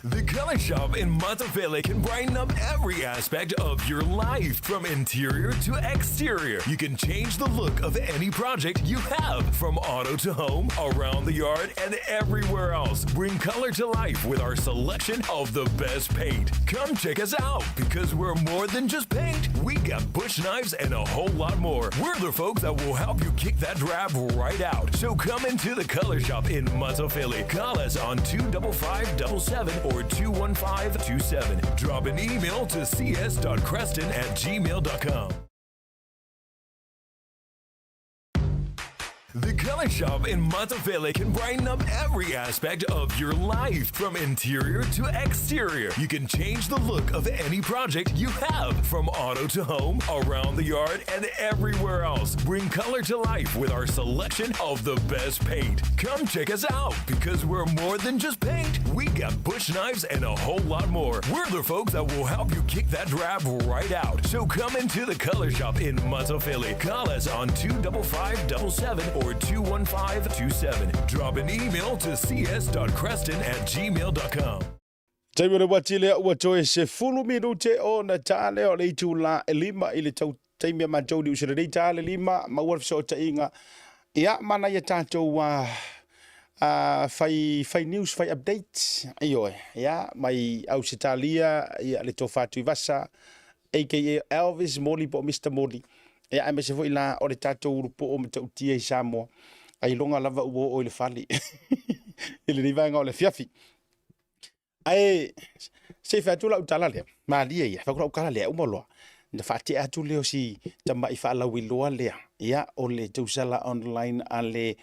The Color Shop in Monteville can brighten up every aspect of your life, from interior to exterior. You can change the look of any project you have, from auto to home, around the yard, and everywhere else. Bring color to life with our selection of the best paint. Come check us out because we're more than just paint. We got bush knives and a whole lot more. We're the folks that will help you kick that drab right out. So come into the Color Shop in Philly. Call us on 25577 or 21527. Drop an email to cs.creston at gmail.com. The Color Shop in Monteville can brighten up every aspect of your life, from interior to exterior. You can change the look of any project you have, from auto to home, around the yard, and everywhere else. Bring color to life with our selection of the best paint. Come check us out because we're more than just paint. We got bush knives and a whole lot more. We're the folks that will help you kick that drab right out. So come into the Color Shop in Philly. Call us on 25577 or 21527. Drop an email to cs.creston at gmail.com. Taimi o le uati lea ua toe 10 minute ona ta lea o le itula e 5 i le tau taimi a matou Niu Sila nei ta le 5 maua le fesootaiga ia mana ia tatou fai fai news fai update ioe ia mai Ausetalia ia le tofa Tuivasa aka Elvis Moli po o Mr Moli ia aemaise foi la o le tatou ulupoo matautia i Samoa ailoga lava ua oo i le fale i lenei vaega o le afiafi. Ae se i fai atu lau tala lea, malie ia, fai atu lau tala lea, uma loa, na faatea atu lea o si tamai faalauiloa lea, ia, o le tausala online a le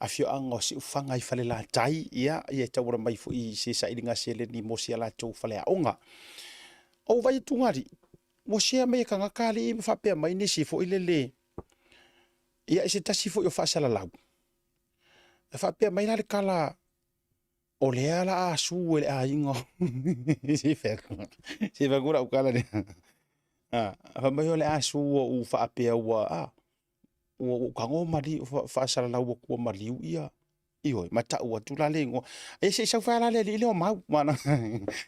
afioaga o Siufaga i Falelatai, ia, ia e tauala mai foi i se sailiga seleni mo si a latou faleaoga. Ou vaai atu alii, ua share mai e tagata alii ma faapea mai nisi foi lele, ia, i se tasi foi o faasalalau. E faapea mai la le tala, o lea la a su e le aiga se fai se fai atu lau tala lea. A fai mai o le a su ua ou faapea ua a ua ou tago maliu faasalalau atu ua maliu ia ioe ma tau atu la le igoa. E se i sau fai la le alii lea o mau mana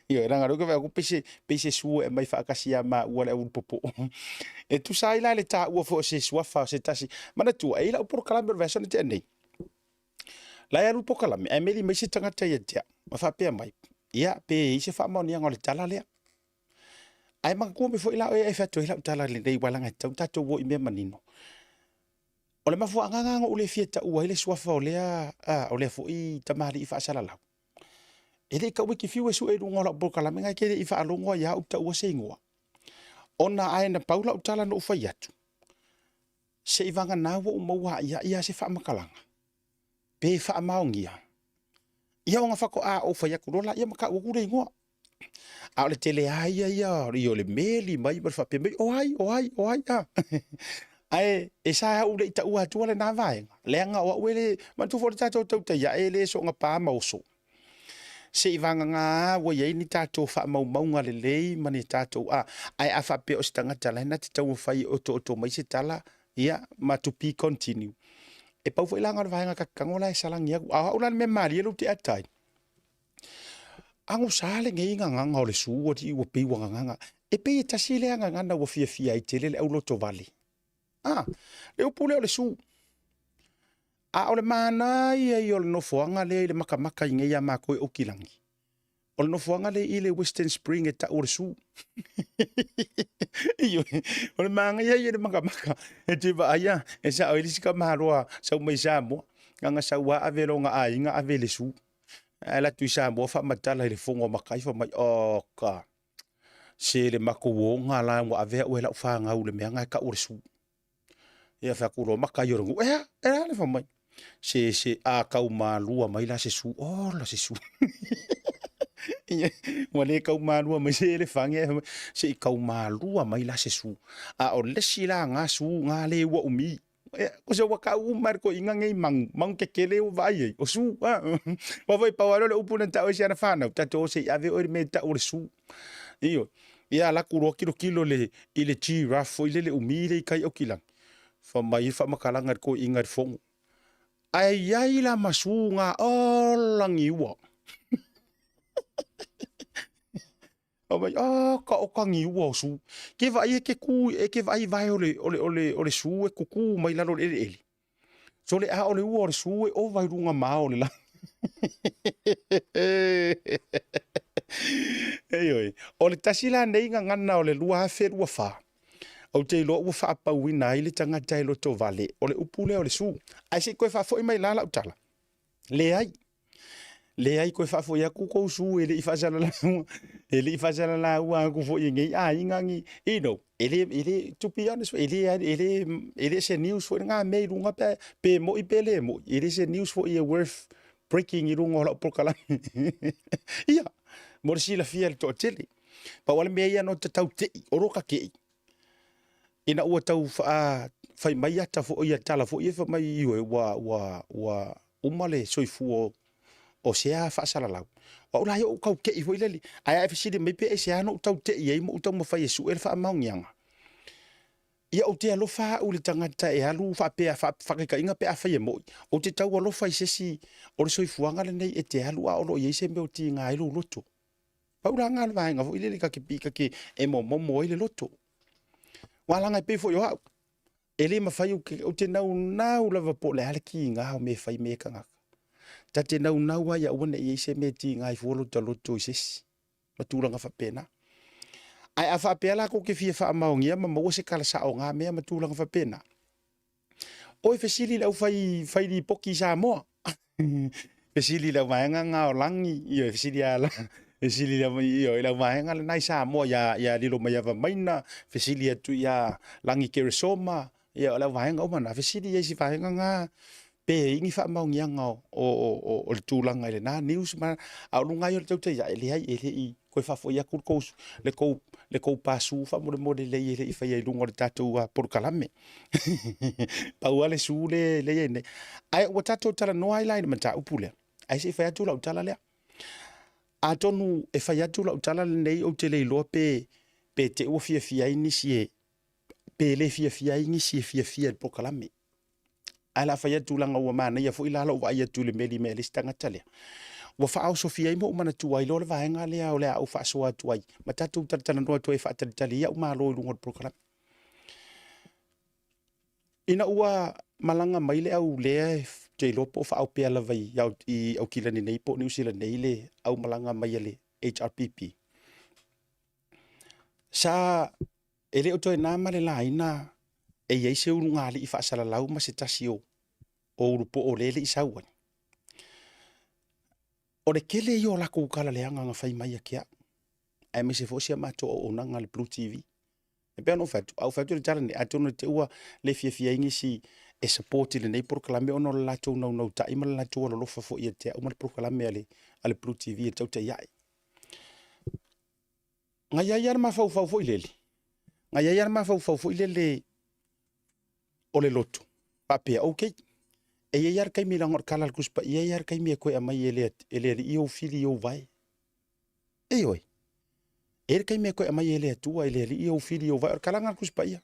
ioe leaga o lea ou te vaai atu pei se pei se su e aumai faatasi ia maua le au ulupopo. E tusa ai la le taua foi o se suafa o se tasi. Manatua e i ai lau polokalame o le vaiaso na tea nei. La e alu polokalame ae meli mai se tagata ia te au ma faapea mai, ia pe i ai se faamaoniaga o le tala lea. Ae manatua mai foi la oe e fai atu ai lau tala lenei aua leaga e tatau ona tatou o i mea manino. O le mafuaaga lena na ou le fia taua ai le suafa o lea, o lea foi tamalii faasalalau. E le i tau e te fiu e sue i luga o lau polokalame na e te le i faalogo ai lava ou taua se igoa. Ona ae na pau lau tala na ou fai atu, se i vagana ua ou maua ai lava se faamatalaga, pe faamaonia, ia ona faatoa ou fai atu loa laia ma tau atu le igoa. A o le tele lava ia ia o le meli mai ma le faapea mai, o ai, o ai, o ai, a. Ae e sa au le i taua atua lena vaega, leaga o au e le, manatua foi o le tatou tautai ae e le soona pa ma oso. Seivagana ua i ai ni tatou faamaumauga lelei ma ni tatou a, ae a faapea o se tagata la e na te taumafai e otooto mai se tala, ia, ma to be continue. E pau foi la na o le vaega ta te tago la e salani atu. A o au la le mea malie lea ou te ata ai, agosa lenei gagana o le su alii ua pei ua gagana. E pei e tasi lea gagana ua fiafia ai tele le aulotovale. A, le upu lea o le su. A o le manaia ia o le nofoaga lea i le makamaka i nei ia matou i Aukilagi, o le nofoaga lea i le Western Spring e tau o le su. Ioe, o le manaia ia i le makamaka, e te vaai a, e sao ai le isi tamaloa sau mai Samoa, na ona sau lava ave lona aiga ave i le su. Ae alu atu i Samoa faamatala i le fono a matai fai mai, oka, se le matou oga la ua ave au e lau fanau i le mea lena e tau o le su. Ia fai atu loa matai o le nuu, ea, e a le fai mai. Se, se, a tau malua mai la se su, ola se su. Ia, ua le tau malua mai se elefage, ae fai mai, se i tau malua mai la se su. A o le isi la na su na le ua umi. Ia, ko se ua tau uma e le toeaina nei manu, manu tetele ua vaai ai, o su. Aua foi pau lava lea o le upu na tau ai si ana fanau, tatou o se i ave oe i le mea e tau o le su. Ioe. Ia alu atu loa tilotilo i le, i le giraffe foi lele umi lea i tai Aukilani, fai mai le faamatalaga i le toeaina i le fono, ae i ai la ma su na ola niua. Fai mai, ah, o ka niua o su. Ke vaai e ke ku, e ke vaai vae o le, o le, o le, o le su e kuku mai lalo o le eleele. Sole a o le ua o le su e ova i luga ma o le lagi. Ioe, o le tasi la nei gagana o le 2024, ou te iloa ua faapauina ai le tagata e lotovale, o le upu lea o le su. Ae se i toe faafoi mai la lau tala. Leai. Leai toe faafoi atu tou su e le i faasalalaua, e le i faasalalaua atu foi e nei aiga ni, you know, e le, e le, to be honest, e le, e le, e le se news foi lena mea i luga pe, pe moi pe le moi, e le se news foi e worth breaking i luga o lau polokalame. Ia, mo le silafia e le toatele. Pau lava le mea ia no te tau tei, o lo ka tei, ina ua tau faa, fai mai ata foi ia tala foi ia fai mai ioe ua, ua, ua uma le soifua o sea faasalalau. O au la ia ou tau tei foi lele, ae a e fesili mai pe aisea na ou tau tei ai ma ou taumafai e sue le faamaoniaga. Ia ou te alofa au i le tagata e alu faapea faataitaiga pe afai e moi, ou te tau alofa i se isi o le soifuaga lenei e te alu a o lo o i ai se mea o tiga ai lou loto. Pau la lena o le vaega foi lele ta te ta te e momomo ai le loto. Aua leaga e pei foi o au, e le mafai ou te, ou te naunau lava po o le a le tiga o mea e fai mai e tagata. Ta te naunau lava ia aua ne i i ai se mea e tiga ai fua lota loto i se isi ma tulaga faapena. Ae a faapea la tou te fia faamaonia ma maua se tala sao o na mea ma tulaga faapena, Oi fesili i le aufai fai lipoti i Samoa. Fesili i le auvaega na o Lagi, ioe, fesili ia fesili ioe, i le auvaega lena i Samoa ia ia Lilomaiava Maina, fesili atu ia Lagi Keresoma, ia o le auvaega uma na, fesili i ai i si vaega na pe i ai ni faamaoniaga o o o o le tulaga i lena news ma a o luga ai o le tautai ae leai e le i toe faafoi atu le tou le tou le tou pasu faamolemole lelei e le i faia i luga o le tatou polokalame. Pau lava le su le le i ai nei. Ae ua tatou talanoa ai la i le mataupu lea, ae se i fai atu lau tala lea. Atonu e fai atu lau tala lenei ou te le iloa pe pe te i ua fiafia ai nisi e pe le fiafia ai nisi e fiafia i le polokalame. Ae o le a fai atu leaga ua manaia foi la lou vaai atu i le meli mai a le isi tagata lea. Ua faaosofia ai ma ou manatua ai loa le vaega lea o le a ou faasoa atu ai ma tatou talatalanoa atu ai e faatalitali ai au malo i luga o le polokalame. Ina ua malaga mai le au lea ou te iloa po o faaopea lava i Aukilani nei po o Niu Sila nei le aumalaga mai a le HRPP. Sa e le o toe na ma le laina e i ai se ulugalii faasalalau ma se tasi o o ulupoo o lea e le i sau ai. O le tele ia o latou tala leaga na fai mai ia te au, aemaise foi si a matou auaunaga a le Blue TV. E pei ona ou fai atu, a ou fai atu i le tala lenei, atonu e te i ua le fiafia ai nisi e support i lenei polokalame ona o le latou naunautai ma le latou alolofa foi ia te au ma le polokalame a le, a le Blue TV e tautai ae. Na i ai lava le mafaufau foi lele, na i ai lava le mafaufau foi lele o le loto, faapea, okay, E i ai lava le taimi leaga o le tala a le Tusi Paia, e i ai lava le taimi e toe aumai e le, e le Alii ou fili i ou vae. Ioe. E i ai le taimi e toe aumai e le Atua e le Alii ou fili i ou vae. O le talaga a le Tusi Paia.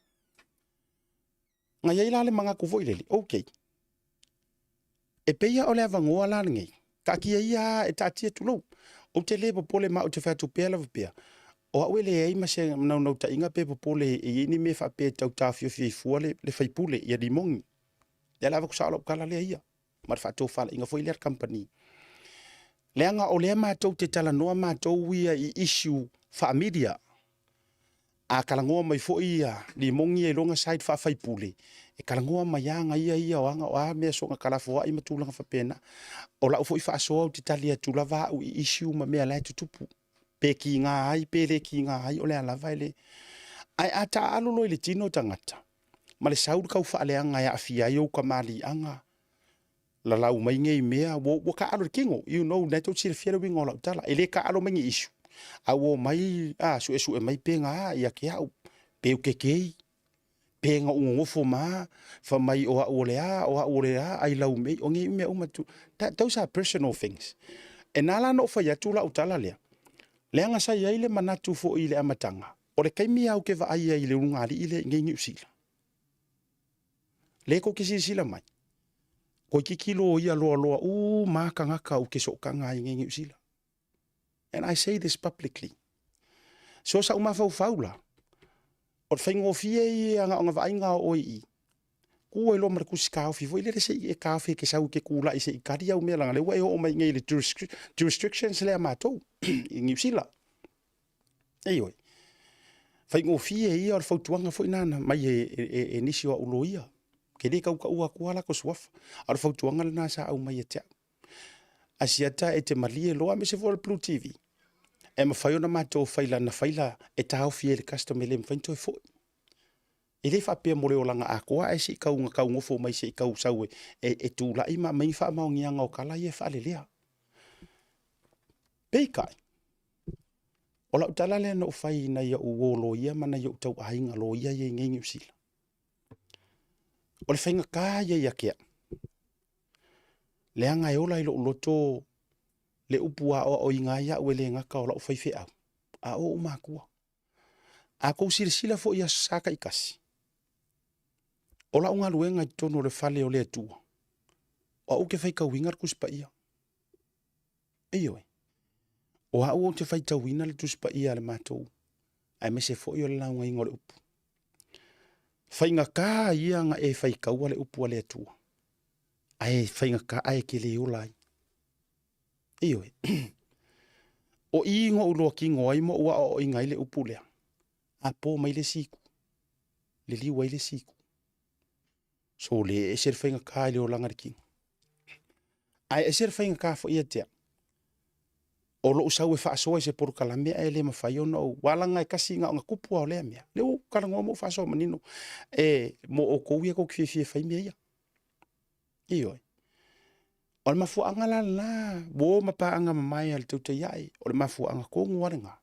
Na i ai la le manatu foi lele, okay, e pei lava o le avanoa la lenei, taatia ia e taatia tulou. Ou te le popole ma ou te fai atu pea lava pea, o au e leai ma se naunautaiga pe popole e i ai ni mea faapea e tau taofiofi ai fua le, le faipule ia Limoni. Lea la avatu sao lau tala lea ia, ma le faatofalaiga foi lea a le kamupani. Leaga o lea matou te talanoa matou ia i issue faa-media. A talanoa mai foi ia Limoni ia i lona side faa-faipule, e talanoa mai lava aga ia ia o aga o a mea soona kalafoai ma tulaga faapena. O lau foi faasoa ou te tali atu lava au i issue ma mea la e tutupu. Pe kiga ai pe le kiga ai o le a lava e le. Ae a taaalo loa i le tino tagata, ma le sau le tau faaleaga e aafia ai ou tamaliiaga, lalau mai nei mea, ua, ua taaalo i le tino, you know, lena tou te silafia le uiga o lau tala. E le taaalo mai ni issue, a ua omai a, suesue mai pe na a ia te au, pe ou te gay, pe na ou nonofo ma a, fai mai o au o le a, o au o le a, ai lau mei, o nei mea uma tu, that, those are personal things. E na ala ona ou fai atu lau tala lea, leaga sa i ai le manatu foi i le amataga, o le taimi lava ou te vaai ai i le ulugalii lea i inei i Niu Sila, lea tou te silasila mai, toeitiiti loia loaloa uma lava tagata ou te sootaga ai i inei i Niu Sila. And I say this publicly. So sa ou mafaufau la, o le faigofie ia na ona vaaiga o oe i i, tu ai loa ma le tusi taofi foi lele se i e taofi e te sau i te tulai se i kali au mea leaga lea ua e oo mai i inei i le jurisdictions lea a matou i Niu Sila. Ioe. Faigofie ia o le fautuaga foi lena na aumai e, e, e, e nisi o au loia. Ke le tautaua atu lava latou suafa. A o le fautuaga lena sa aumai ia te au. Asiata e te malie loa aemaise foi o le Blue TV. E mafai ona matou fai lana faila e taofi ai le customer e le mafai ona toe foi. E le faapea mo le olaga atoa ae se i tau na taugofo mai se i tau sau e, e, e tulai ma aumai ni faamaoniaga o tala ia e faalelea. Peitai, o lau tala lea na ou fai i nai ou uo loia ma nai ou tauaiga loia ia i nei Niu Sila. O le faigata ia ia te au, leaga e ola i lou loto le upu aoaoina ai au e le gata o lau faifeau, a o ou matua. A tou silasila foi i aso Sa taitasi, o lau galuega i totonu o le fale o le Atua, o au ou te faitauina le Tusi Paia. Ioe. O au ou te faitauina le Tusi Paia a le matou, aemaise foi o le laugaina o le upu. Faigata ia na e faitaua le upu a le Atua, ae faigata ae e te le ola ai. Ioe. O i na ou iloa kino ai ma ou aoaoina ai le upu lea, a po mai le isi itu, liliu ai le isi itu. So le ese le faigata i le olaga i le kino. Ae ese le faigata foi ia te au. O lou sau e faasoa i se polokalame ae le mafai ona ou alaga e tasi na ona tupu lava o lea mea. Lea ua ou talanoa ma ou faasoa manino e mo outou ia tou te fiafia e fai mea ia. Ioe. O le mafuaaga la lena, ua o ma paaga mamae a le tautai ae, o le mafuaaga tonu lava lena.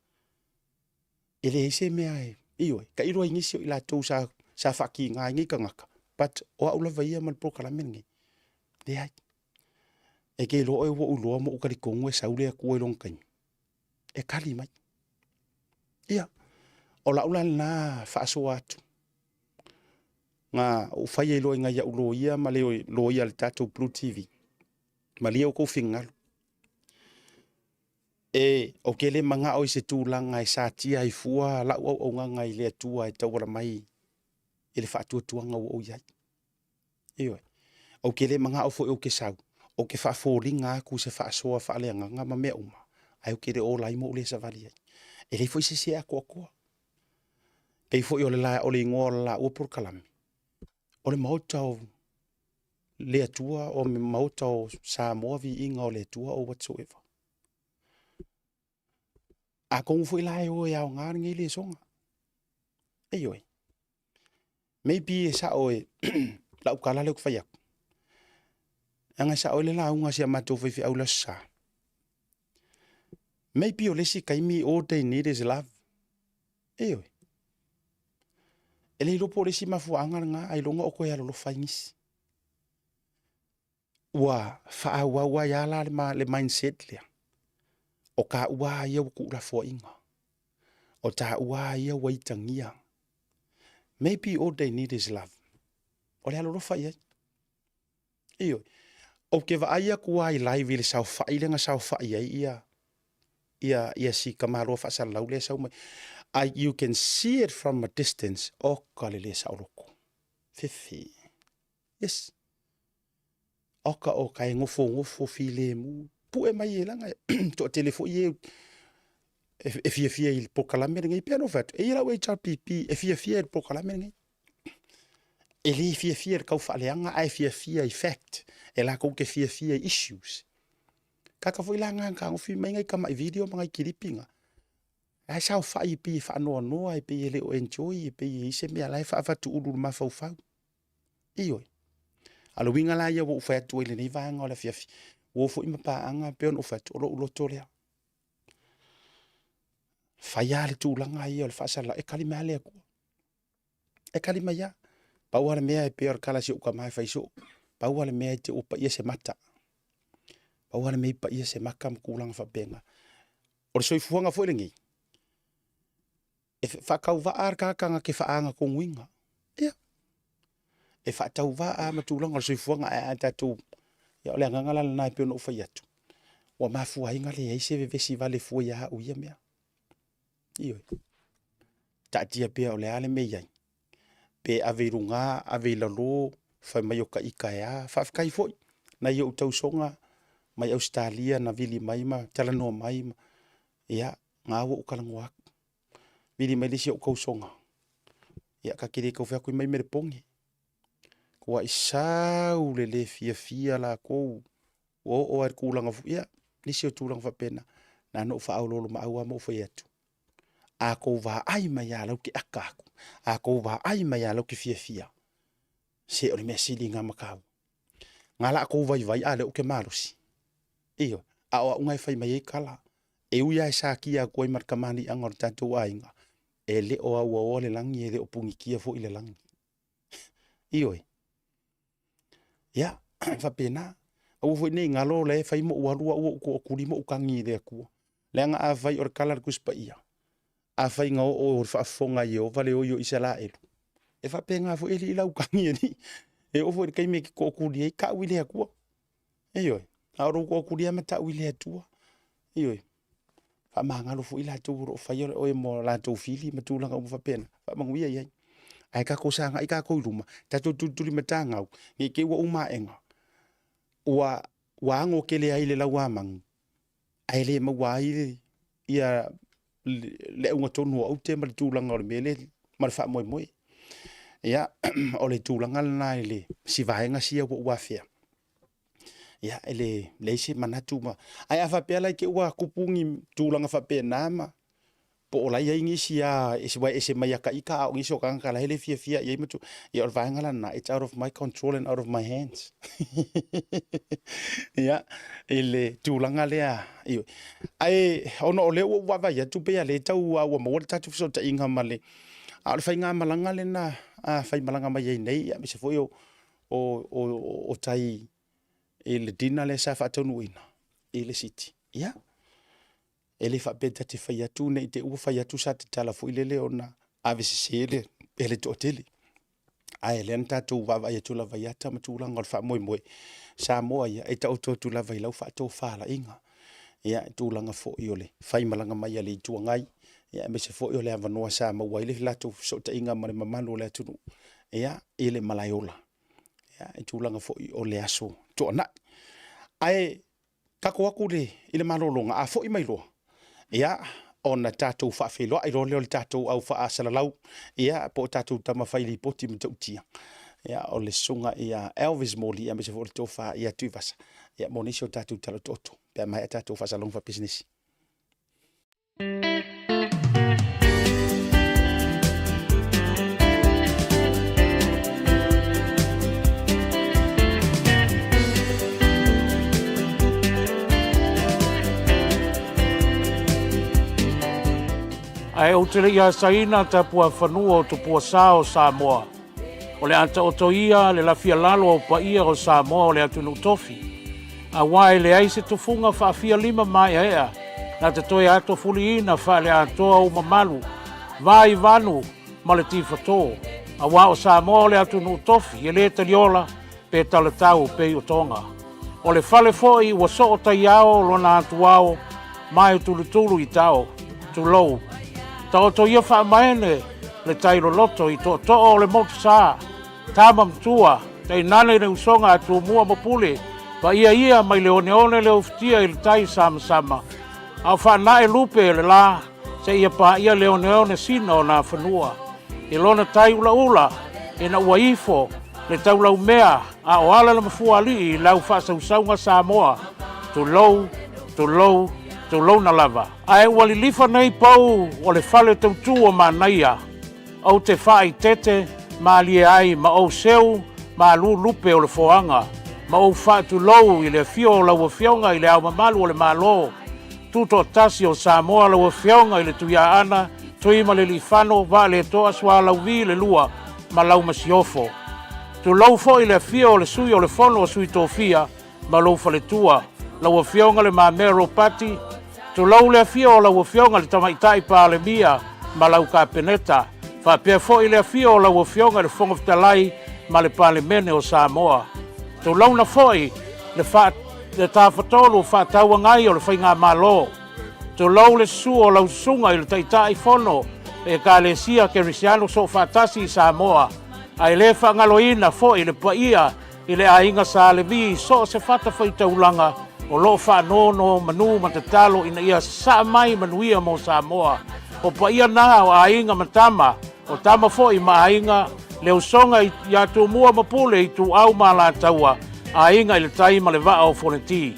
E leai se mea e, ioe, tailo ai nisi o i latou sa, sa faatiga ai nei tagata, but o au lava ia ma le polokalame lenei, leai. E te iloa oe ua ou iloa ma ou talitonu e sau le Atua i lona taimi, e tali mai. Ia, o lau la lena faasoa atu, na ou fai ai loa i nai au loia ma le loia a le tatou Blue TV. Malie outou finagalo. E, ou te le manao i se tulaga e satia ai fua lau auaunaga i le Atua e tauala mai i le faatuatuaga ua ou i ai. Ioe. Ou te le manao foi ou te sau, ou te faafoliga atu i se faasoa faaleagaga ma mea uma, ae ou te le ola ai ma ou le savali ai. E leai foi se isi e atoatoa. Pei foi o le, la, o le igoa o le laua polokalame, o le Maota o le Atua, o le Maota o Samoa, viiga o le Atua or whatsoever. Atonu foi la e o e aoga lenei lesona. Ioe. Maybe e sao e lau tala lea ou te fai atu. Leaga e sao ai le lauga a si a matou faifeau i le Aso Sa. Maybe o le isi taimi all they need is love. Ioe. E le iloa po o le isi mafuaaga lena ailoga o toe alolofa ai nisi. Ua faaauau ai lava la le mindset lea, o taua lava ia ua tuulafoaiina, o taua lava ia ua itagia. Maybe all they need is love. O le alolofa i ai. Ioe. Ou te vaai atu lava i live i le saofai lea na saofai ai ia ia ia si tamaloa faasalalau lea e sau mai. I, you can see it from a distance. Oka le le saoloto. Fefe. Yes. Oka oka e nofonofo filemu. Pue mai e laga e toatele foi e e fiafia i le polokalame lenei. Pei ona ou fai atu, e i ai lau HRPP e fiafia i le polokalame lenei. E le fiafia i le tau faaleaga ae fiafia i fact. E latou te fiafia i issues. Kaka foi la na fetagofi mai nai tamai video ma nai kilipi na. La e saofai e pei e faanoanoa, e pei e le o enjoy, e pei e i ai se mea la e faavatuulu i le mafaufau. Ioe. A o le uiga la ia ua ou fai atu ai i lenei vaega o le afiafi, ua o foi ma paaga pei ona ou fai atu, o lou loto lea. Fai lava le tulaga ia o le faasalalau, e tali mai lava le Atua. E tali mai lava. Pau lava le mea e pei o le tala a si ou tama e fai soo, pau lava le mea e te ua paia se mata. Pau lava le mea i paia se mata ma tulaga faapena. O le soifuaga foi lenei, e faatauvaa le tagata na te faaagatonuina. Ia, e faatauvaa ma tulaga o le soifuaga ae a tatou, ia o le agaga la lena e pei ona ou fai atu, ua mafua ai ona leai se vevesi vale fua ia au i ia mea. Ioe. Taatia pea o le a le mea e i ai, pe ave i luga, ave i lalo, fai mai o ta ita e a. Faafetai foi nai ou tausoga mai Ausetalia na vili mai ma talanoa mai ma, ia, na ua ou talanoa atu. Vili mai le isi ou tausoga, ia ta te le tau fai atu i mai Melepone. Ua i sau le le fiafia latou, ua oo lava i le tulaga foi, ia, nisi o tulaga faapena, na ona ou faaoloolomaau lava ma ou fai atu, a tou vaai mai lava lau te aka atu, a tou vaai mai lava lau te fiafia, se o le mea sili lena mataupu. Na la tou vaivai a o lea ou te malosi. Ioe, a o au na e fai mai ai tala, e ui lava e satia atu ai ma le kamaliaga o le tatou aiga, e le o auaoa le lagi, e le o punitia foi le lagi. Ioe. Ia, e faapena. Aua foi ne i galo la e fai ma ou alu au ou tootuli ma ou tagi i le Atua. Leaga afai o le tala a le Tusi Paia, afai na oo i le faafofoga a Ieova le oi o Isaraelu, e faapena foi alii lau tagi alii. E oo foi i le taimi e te tootuli ai, tau i le Atua. Ioe, a o lou tootuli lava ma tau i le Atua. Ioe, faamagalo foi latou o lo o faia oe mo latou fili ma tulaga uma faapena, faamanuia i ai. Ae tatou sagai tatou i luma, tatou tulitulimatagau, ne i te i ua uma aega, ua, ua ago tele ai le lauamanu, ae le maua ai le, ia, le auga tonu o aute ma le tulaga o le mea lea ma le faamoemoe. Ia, o le tulaga lena i le si vaega sia ua ou afea. Ia, e leai se manatu ma... Ae a faapea la i te i ua tupu ni tulaga faapena ma po o la e i ai nisi lava ua ese mai ia ita a o nisi o tagata la e le fiafia i ai ma tulaga. Ia o le vaega la lena, it's out of my control and out of my hands. Ia, i le tulaga lea, ioe. Ae ona o lea ua ou vaavaai atu pei lava o lea e tau ua maua le tatou fesootaiga ma le... A o le faigamalaga lena a faimalaga mai ai nei, aemaise foi o o tai i le dinner lea sa faataunuuina i le City. Ia, e le faapea ta te fai atu ne i te i ua fai atu sa tatala foi lele ona ave sese le, e le toatele. Ae lea na tatou vaavaai atu lava i ata ma tulaga o le faamoemoe, Samoa ia e taoto atu lava i lau faatofalaiga. Ia, tulaga foi o le faimalaga mai a le Itu Agai, ia aemaise foi o le avanoa sa maua ai le latou fesootaiga ma le mamalu o le atunuu, ia, i le malaeola, ia, i tulaga foi o le aso Toonai. Ae tatou o atu i le malologa, a foi mai loa, ia, ona tatou faafeiloai loa lea o le tatou au faasalalau, ia, po o tatou tama fai lipoti matautia, ia, o le susuga ia Elvis Moli, aemaise foi o le tofa ia Tuivasa, ia, mo nisi o tatou tala otooto, pe a maea tatou faasalalauga faapisinisi. Ae ou te le i asaina tapuafanua o Tupuasa o Samoa. O le a taoto ia le lafia lalo o paia o Samoa o le atunuu tofi, aua e leai se tufuga faafia lima maeaea na te toe atofuliina faaleatoa ou mamalu va i vanu ma le tifatō, aua o Samoa o le atunuu tofi e le taliola pe talatau pei o Toga. O le fale foi ua soo taiao lona atuao ma e tulutulu i tao, tulou. Taoto ia faamaene le tai loloto i tootoo o le motu sa, tama matua, tainane le usoga a Tumua ma Pule, paia ia mai le oneone le ufitia i le tai samasama, a o faanae lupe le la seia paia le oneone sina o Nafanua. I lona tai ulaula ina ua ifo le taulaumea a o ala le mafuaalii i lau faasausauga Samoa, tulou, tulou, tulouna lava. Ae ua lilifa nei pou o le fale tautu o Manaia, ou te faaitete malie ai ma ou seu malu lupe o le foaga, ma ou faatulou i le afio o lau Afioga i Le Ao Mamalu o le Malo, Tutoatasi o Samoa, lau Afioga i le Tuiaana Tuimalealiifano Vaaletoa Sualauvi le Lua ma lau Masiofo. Tulou foi le afio o le Sui o le Fono a Sui Tofia ma lou faletua, lau Afioga Le Mamea Ropati. Tulou le afio o lau Afioga le Tamaitai Palemia ma lau Kapeneta, faapea foi le afio o lau Afioga i le Fofoga Fetalai ma le Palemene o Samoa. Tulouna foi le faa le Tafatolu Faatauagai o le Faigamalo. Tulou le susu o lau susuga i le Taitai Fono Ekalesia Kerisiano Soofaatasi i Samoa, ae le faagaloina foi le paia i le aiga Sa Levi i so o se fatafaitaulaga o lo o faanonomanu ma tatalo ina ia sasaa mai manuia mo Samoa. O paia na o aiga ma tama, o tama foi ma aiga, le usoga iā Tumua ma Pule, Ituau ma Alataua, Aiga i le Tai ma le Vaa o Fonoti.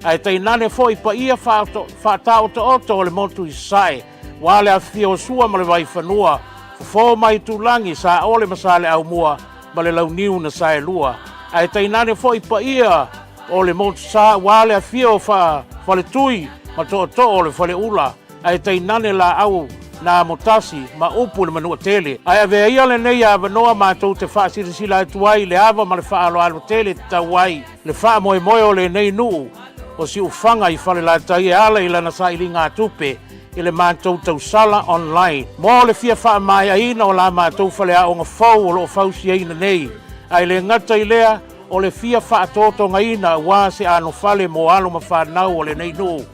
Ae tainane foi paia faataotooto o le motu i Sasae, ua le afifio o Sua ma le Vaifanua, Fofo ma Aitulagi, Saole ma Saleaaumua ma le Launiu na Saelua. Ae tainane foi paia o le motu sa, ua le afio o Faletui ma Tootoo o le Faleula, ae tainane laau na amotasi ma upu i le Manuatele. Ae avea ia lenei avanoa matou te faasilasila atu ai le ava ma le faaaloalo tele tatau ai le faamoemoe o lenei nuu o Siufaga i Falelatai e ala i lana sailiga tupe i le matou tausala online mo le fia faamaeaina o la matou faleaoga fou o lo o fausiaina nei, ae le gata i lea o le fia faatotogaina aua se anofale mo alo ma fanau o lenei nuu.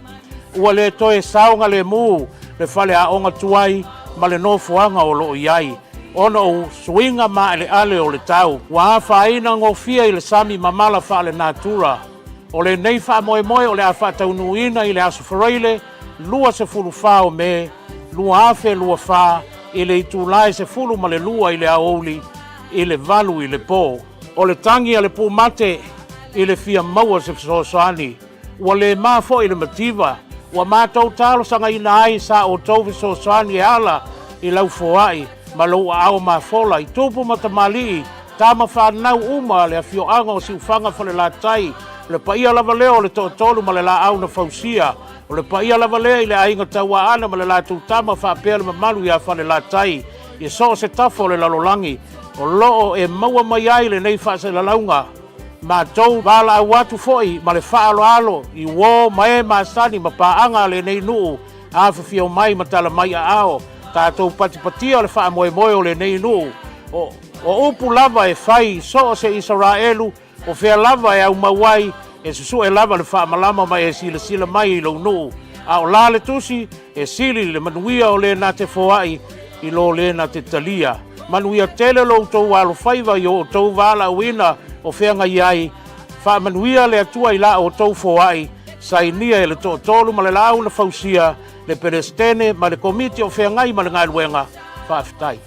Ua le toe saogalemu le faleaoga tuai ma le nofoaga o lo o i ai, ona o suiga maaleale o le tau ua afaina gofie i le sami mamala faalenatura. O lenei faamoemoe o le a faataunuuina i le Aso Faraile 24 o Me 2024 i le itula e 12 i le aoauli i le 8 i le po. O le tagi a le pumate i le fia maua se fesoasoani, ua le ma foi le mativa, ua matou talosagaina ai sa outou fesoasoani e ala i lau foai ma lou aao mafola i tupu ma tamalii, tama fanau uma le afioaga o Siufaga Falelatai, o le paia lava lea o le toatolu ma le laau na fausia, o le paia lava lea i le aiga Tauaana ma le latou tama faapea le mamalu ia Falelatai i so o se tafa o le lalolagi o lo o e maua mai ai lenei faasalalauga. Matou valaau atu foi ma le faaaloalo i uo ma e masani ma paaga a lenei nuu afifio mai ma tala mai aao, tatou patipatia le faamoemoe o lenei nuu. O, o upu lava e fai i so o se Isaraelu, o fea lava e aumau ai, e susue lava le faamalama ma e silasila mai i lou nuu. A o la le tusi, e sili le manuia o le na te foai i lo le na te talia. Manuia tele lo outou alofaiva i o outou valaauina o feagai ai. Faamanuia le Atua i la outou foai, sainia e le Toatolu ma le Laau na Fausia, le Peresetene ma le Komiti o Feagai ma le Galuega. Faafetai.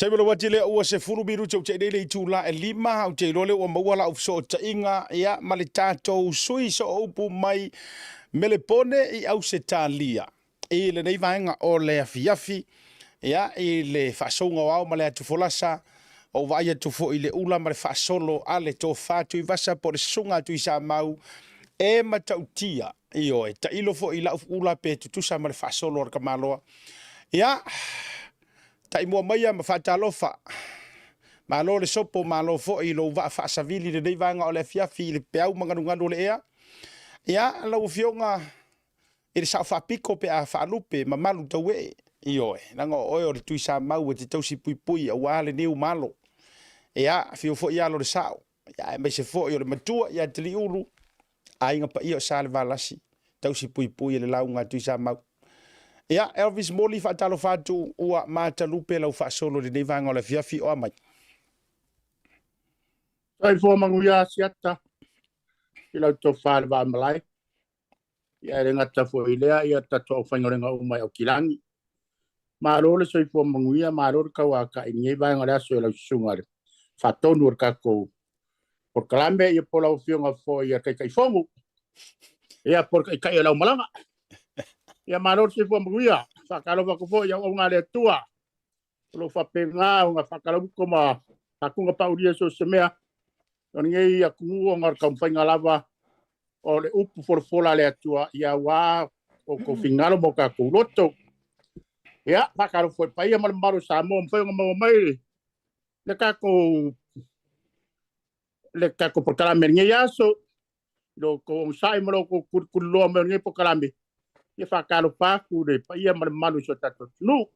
Taimi o le uati lea ua 10 minute ou te nei le itula e 5, ou te iloa lea ua maua lau fesootaiga ia ma le tatou sui sooupu mai Melepone i Ausetalia i lenei vaega o le afiafi ia i le faasouga o ao ma le atufolasa o vaai atu foi i le ula ma le faasolo a le tofa Tuivasa po o le susuga a Tuisamau e matautia. Ioe, tailo foi i lau ula pe tutusa ma le faasolo a le tamaloa. Ia, taimua maia ma faatalofa. Malo le sopo, malo foi i lou vaa faasavili i lenei vaega o le afiafi i le peau ma galugalu o le ea. Ia, lau Afioga i le Sao Faapito pe a faalupe mamalu tauee. Ioe, leaga o oe o le Tuisamau e te tausi puipui aua le niu malo. Ia, afio foi alo o le sao. Ia, aemaise foi o le matua ia Taliulu, aiga paia o Salevalasi, tausi puipui e le lauga a Tuisamau. Ia, Elvis Moli, faatalofa atu, ua matalupe lau faasolo i lenei vaega o le afiafi, o a mai. Soifua manuia Asiata i lau tofa i le vaamalae. Ia e le gata foi i lea, ia tatou aufaigaluega uma i Aukilagi. Malo le soifua manuia, malo le tauatai i lenei vaega o le aso i lau susuga i le faatonu o le tatou polokalame, ia po o lau afioga foi i le Taitaifono, ia po o le Taitai o le aumalaga. Ia malo le soifua manuia. Faatalofa atu foi i auauna a le Atua o lo o faapena ona faatalauto ma faatuga paulia so o se mea o lenei atunuu ona o le taumafaiga lava o le upu folafola a le Atua, ia aua outou finagalo ma o tatou loto. Ia, faatalofa foi i le paia ma le mamalu o Samoa, mafai ona maua mai le tatou polokalame i lenei aso, i lo outou onosai ma lo outou tulituliloa mai o lenei polokalame. Ia faatalofa atu i le paia ma le mamalu o si o tatou atunuu.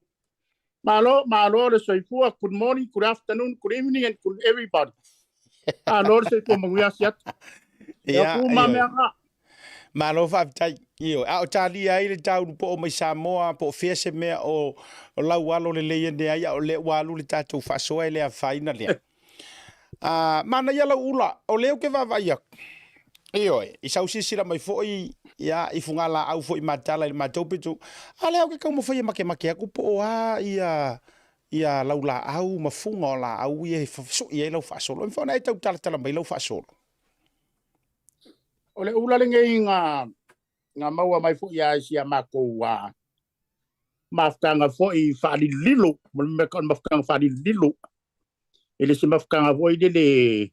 Malo, malo le soifua. Good morning, good afternoon, good evening and good everybody. Malo le soifua manuia Asiata. Ia, ia. Malo faafetai. Ioe, a o talia ai le taulu po o mai Samoa, po o fea se mea o lau alo lelei ane ai, a o lea ua alu le tatou faasoa e le afaina lea. A, manaia lau ula, o lea ou te vaavaai atu. Ioe, i sau silasila mai foi, ia, i fugalaau foi matala i le matou pito, a lea ou te taumafai e makemake atu po o a ia, ia lau laau ma fuga o laau ia e sui ai lau faasolo. E mafai ona e tau talatala mai lau faasolo. O le ula lenei na, na maua mai foi ia si a matou a mafutaga foi faalililo, mo le mea o le mafutaga faalililo. E le se mafutaga foi lele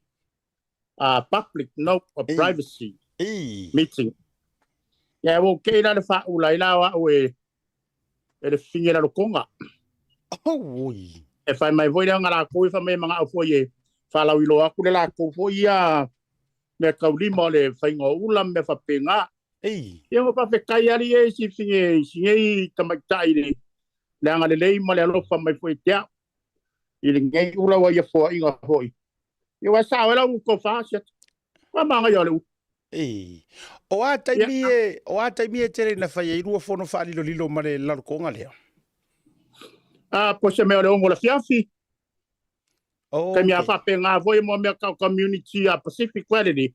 a public, no, a privacy meeting. Ia ua kei la le faaula i la o au e e le fine lalotoga. Oi. E fai mai foi lea ona latou e fai mai e manao foi e faalauiloa atu le latou foi ia mea taulima o le faiga o ula ma mea faapena. Ei. Ia ua faafetai alii e si fine si nei tamaitai i le le agalelei ma le alofa mai foi te au i lenei ula ua ia foaiga foi. Ia ua sao ai lau tofa Asiata. Ua manaia o le ula. Ei. O a taimi e, o a taimi e tele ina fai ai lua fono faalilolilo ma le lalotoga lea? A, po se mea o le 6 o le afiafi. Oh, Taimi a okay. faapena foi mo mea tau community a Pacific koe lele.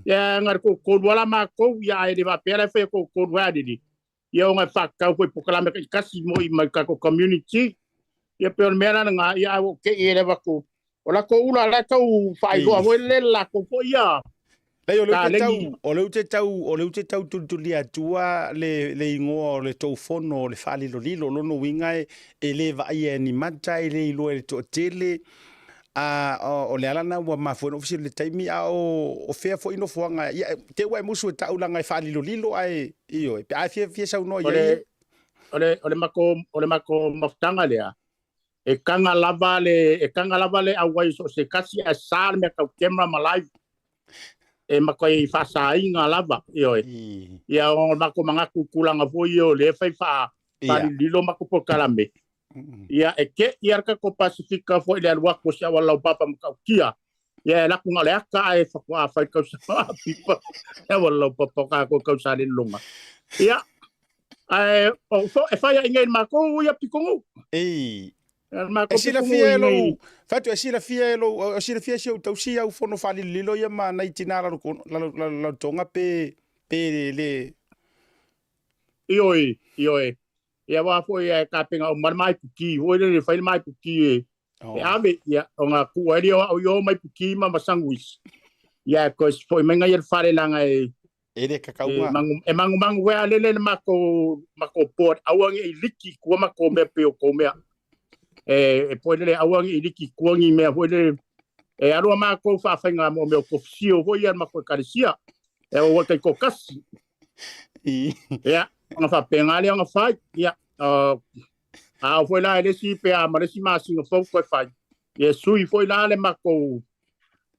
Ia nga le toatolu ala matou, ia ae le faapea la e fai e toatolu ai lele. Ia ona e faatatau foi polokalame taitasi mo i mai tatou community. Ia pei o le mea la lena, ia ae ua ou te i e le avatu. O latou ula la e tau faailoa foi lele le latou foi ia. Leai, o lea ou te tau, o lea ou te tau, o lea ou te tau tulitulia atua le, le igoa o le tou fono o le faalilolilo. O lona uiga e, e le vaaia e ni mata, e le iloa e le toatele. A, o, o le ala lena ua mafua ai ona ou fesili i le taimi, a o, o fea foi nofoaga, ia, te ua e musu e tau leaga e faalilolilo ae, ioe, pe a e fia, fia saunoa i ai. O le, o le matou, o le matou mafutaga lea, e taga lava le, e taga lava le auai so o se tasi ae sa le mea tau camera ma live. E matuai faasaina lava, ioe. Ia, o le matou manatu i tulaga foi ia o lea e fai faa, faalilolilo matou polokalame. Ia, e te i le tatou Pasifika foi i le alu atu o se auala laupapa matautia. Ia, e alu atu na o le ata ae faatoa fai tausaga pipa le auala laupapa o tatou tau Salelologa. Ia, ae o, e fai ai nei i le matou ia pitonuu. Ei. E silafia e lou, fai atu, e silafia e lou, e silafia e si ou tausi au fono faalilolilo ia ma nai tina lalotoga pe, pe le... Ioe, ioe. Ia aua foi e tapena uma le maikuki foi lele, fai le maikuki e E ave, ia, o ngā kua eri o au i o mai puki ma masanguis. Ia, ko es foi mai ngai el fale langa e, E le e kakauga. mangu, e mangu mangu wea lele le mako, mako board, aua nge i liki kua mako mea pe o kou mea. E, e poi lele aua nge i liki kua ngi mea foi lele. E aloa mākou whaawhainga mo mea o kofisio foi ia mako e kalesia. E o kai ko kasi. Ia, nga whapenga lea nga whai. Ia, a o foi la e le isi pe a ma le isi masina fou koe fai. Ia sui foi la le makou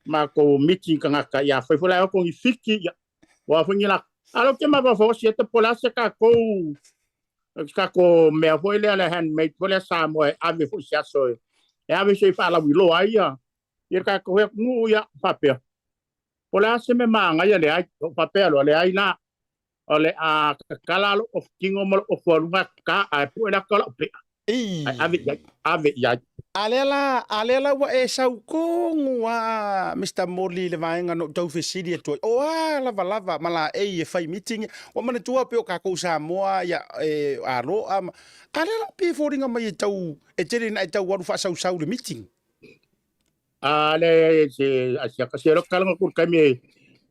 makou meeting kangaka ia fai foi la e oko ni fiki ia ua foi ni la alo ke ma fo si te pola se ka kou ka ko mea foi lea le handmade foi lea Samoa e ave foi se aso e e ave se faalauiloa ai ia ia ka ko hea nuu ia faapea po le a se mea magaia leai o faapea loa leai la o le a kakala lou ofutino ma lou ofualuga ka ae pue le aka o lau pea ae ave i ai ave i ai. A lea la, a lea la ua e sau tonu a Mister Moli i le vaega na ou tau fesili atu ai, o a lavalava ma laei e fai meeting, ua manatua pei o kakou Samoa ia e aloa ma, a lea la pei e foliga mai e tau, e tele ina e tau alu faasausau i le meeting. A le se a se ka se ro kala ku ka me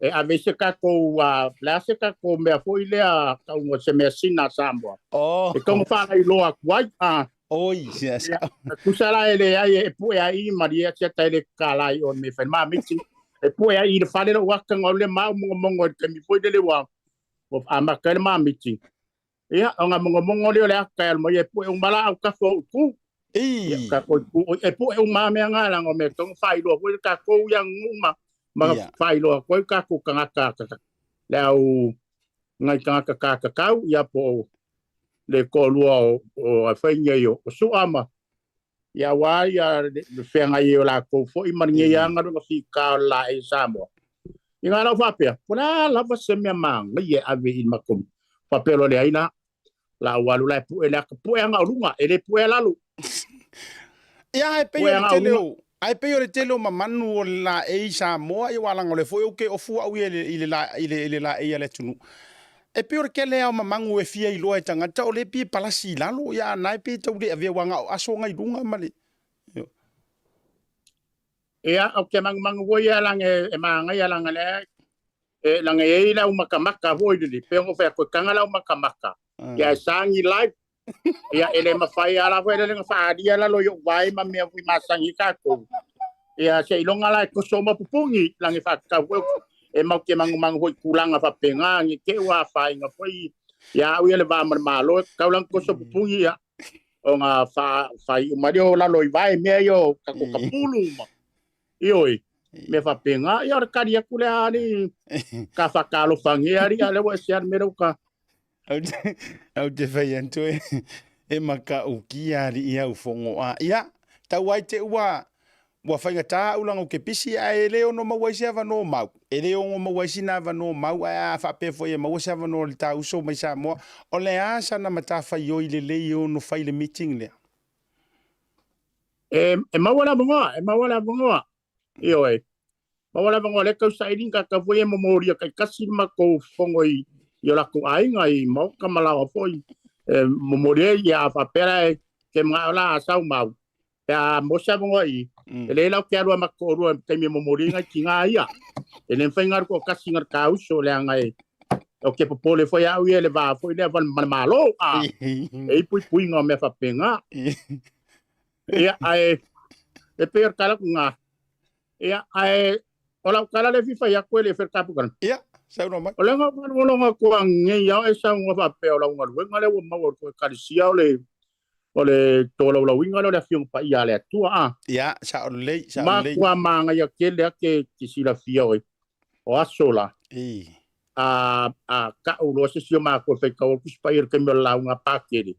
e ave se ka ko a le se ka ko mea foi lea ka unga se mea sina Samoa. Oh. E kaunga whāngai loa aku ai, a. Oi, yes. Ia, kusa la e le ai e pue ai i maria tia tai le ka lai o me whai mā meeting. E pue ai i le whare ro waka ngau le mau mongo mongo e kemi foi le wa. O a maka le mā meeting. Ia, o ngā mongomongo lea o le aka e alu mai e pue uma la au kafo o uku. Ia, ka ko ku e pue uma mea ngā langa o mea tonga whailoa koe ka kou ia nguma ma Ia. whailoa koe ka ko kangaka ka le au ngai kangaka ka kakau ia po le koalua o o a whainga i o o sua ma Ia wā ia le feagai ai o lakou foi ma lenei agaluega fika o le laei i Samoa. I ngā lau faapea, po o le a lava se mea magaia e ave i le matou faapea loa leai la, la ua alu la e pue le aka, pue aga o luga, e le pue a lalo. Ia, ae pei Pue o le aga o tele luga. o, ae pei o le tele o mamanu o le laei i Samoa, ia ua laga o lea foi ou ke ofu au ia i le, i le la, i le, i le laei a le atunuu. E pei o le kele a o mamangu e fia iloa e tagata o le pei e palasi i lalo, ia a na e pei e tau le avea ua na o aso ngai luga ma le. Ia, o ke mangumangu foi ia lage e magaia lage lea e lage e i lau makamaka foi lele, pe o fai atu e kanga lau makamaka, ia e sagi live. Ia, e le mafai a la foi le lenga faalia lalo i ou vae ma mea foi masani ai tatou. Ia, seiloga la e toso ma pupugi, lage faakakau foi e mau te mangumangu foi i tulaga faapena, ne i te i ua afaina foi ia au ia le va ma le Malo, e tatau la ona toso pupugi, ia, ona faaiu mai lea o lalo i vae mea ia o tatou tapulu ma, ioe, mea faapena. Ia, o le tali atu lea, alii, ka faatalofagia, alii, a o lea ua ese lava le mea lea ua ta Ou te fai atu e, e makaukia alii au fogo a. Ia, tau ai te ua, ua faigata au langa ou ke pisi, ae e le ono maua ai se avanoa mau. E le ono maua ai sina avanoa mau, ae a faapea foi e maua se avanoa o le ta uso mai Samoa, o le a sana matafaioi lelei e ono fai le meeting lea? E, e maua le avanoa, e maua le avanoa. Ioe. Maua lava ngoa le tausaili ka ka foi e momoria taitasi le matou fono i i o latou aiga i maota ma laoa foi e momoria ai ia a faapea la e ke manao la a sau mau pe a maua se avanoa i e leai la ou te alu a matou toalua i le taimi e momoria ai nai tina ia e le mafai ona alu toatasi na le tauso leaga e ou te popole foi au ia i le va foi lea ma le Malo a e i puipuiga o mea faapena. Ia, ae e pei o le tala atu lena. Ia, ae o lau tala lea e fia fai atu e le fai le taputapu. Ia, saunoa mai. O lea na ou faalogologo atu ananei lava o e saunoa faapea o lau galuega lea ua maua e le Ekalesia o le o le tolaulauina lea o le Afioga Paia a le Atua, a. Ia, sao lelei, sao lelei. Matua manaia tele lava ke te silafia oe o aso la. I. A, a tau loa se isi o matou e faitau atu Tusi Paia i le taimi o le lauga a Pakele.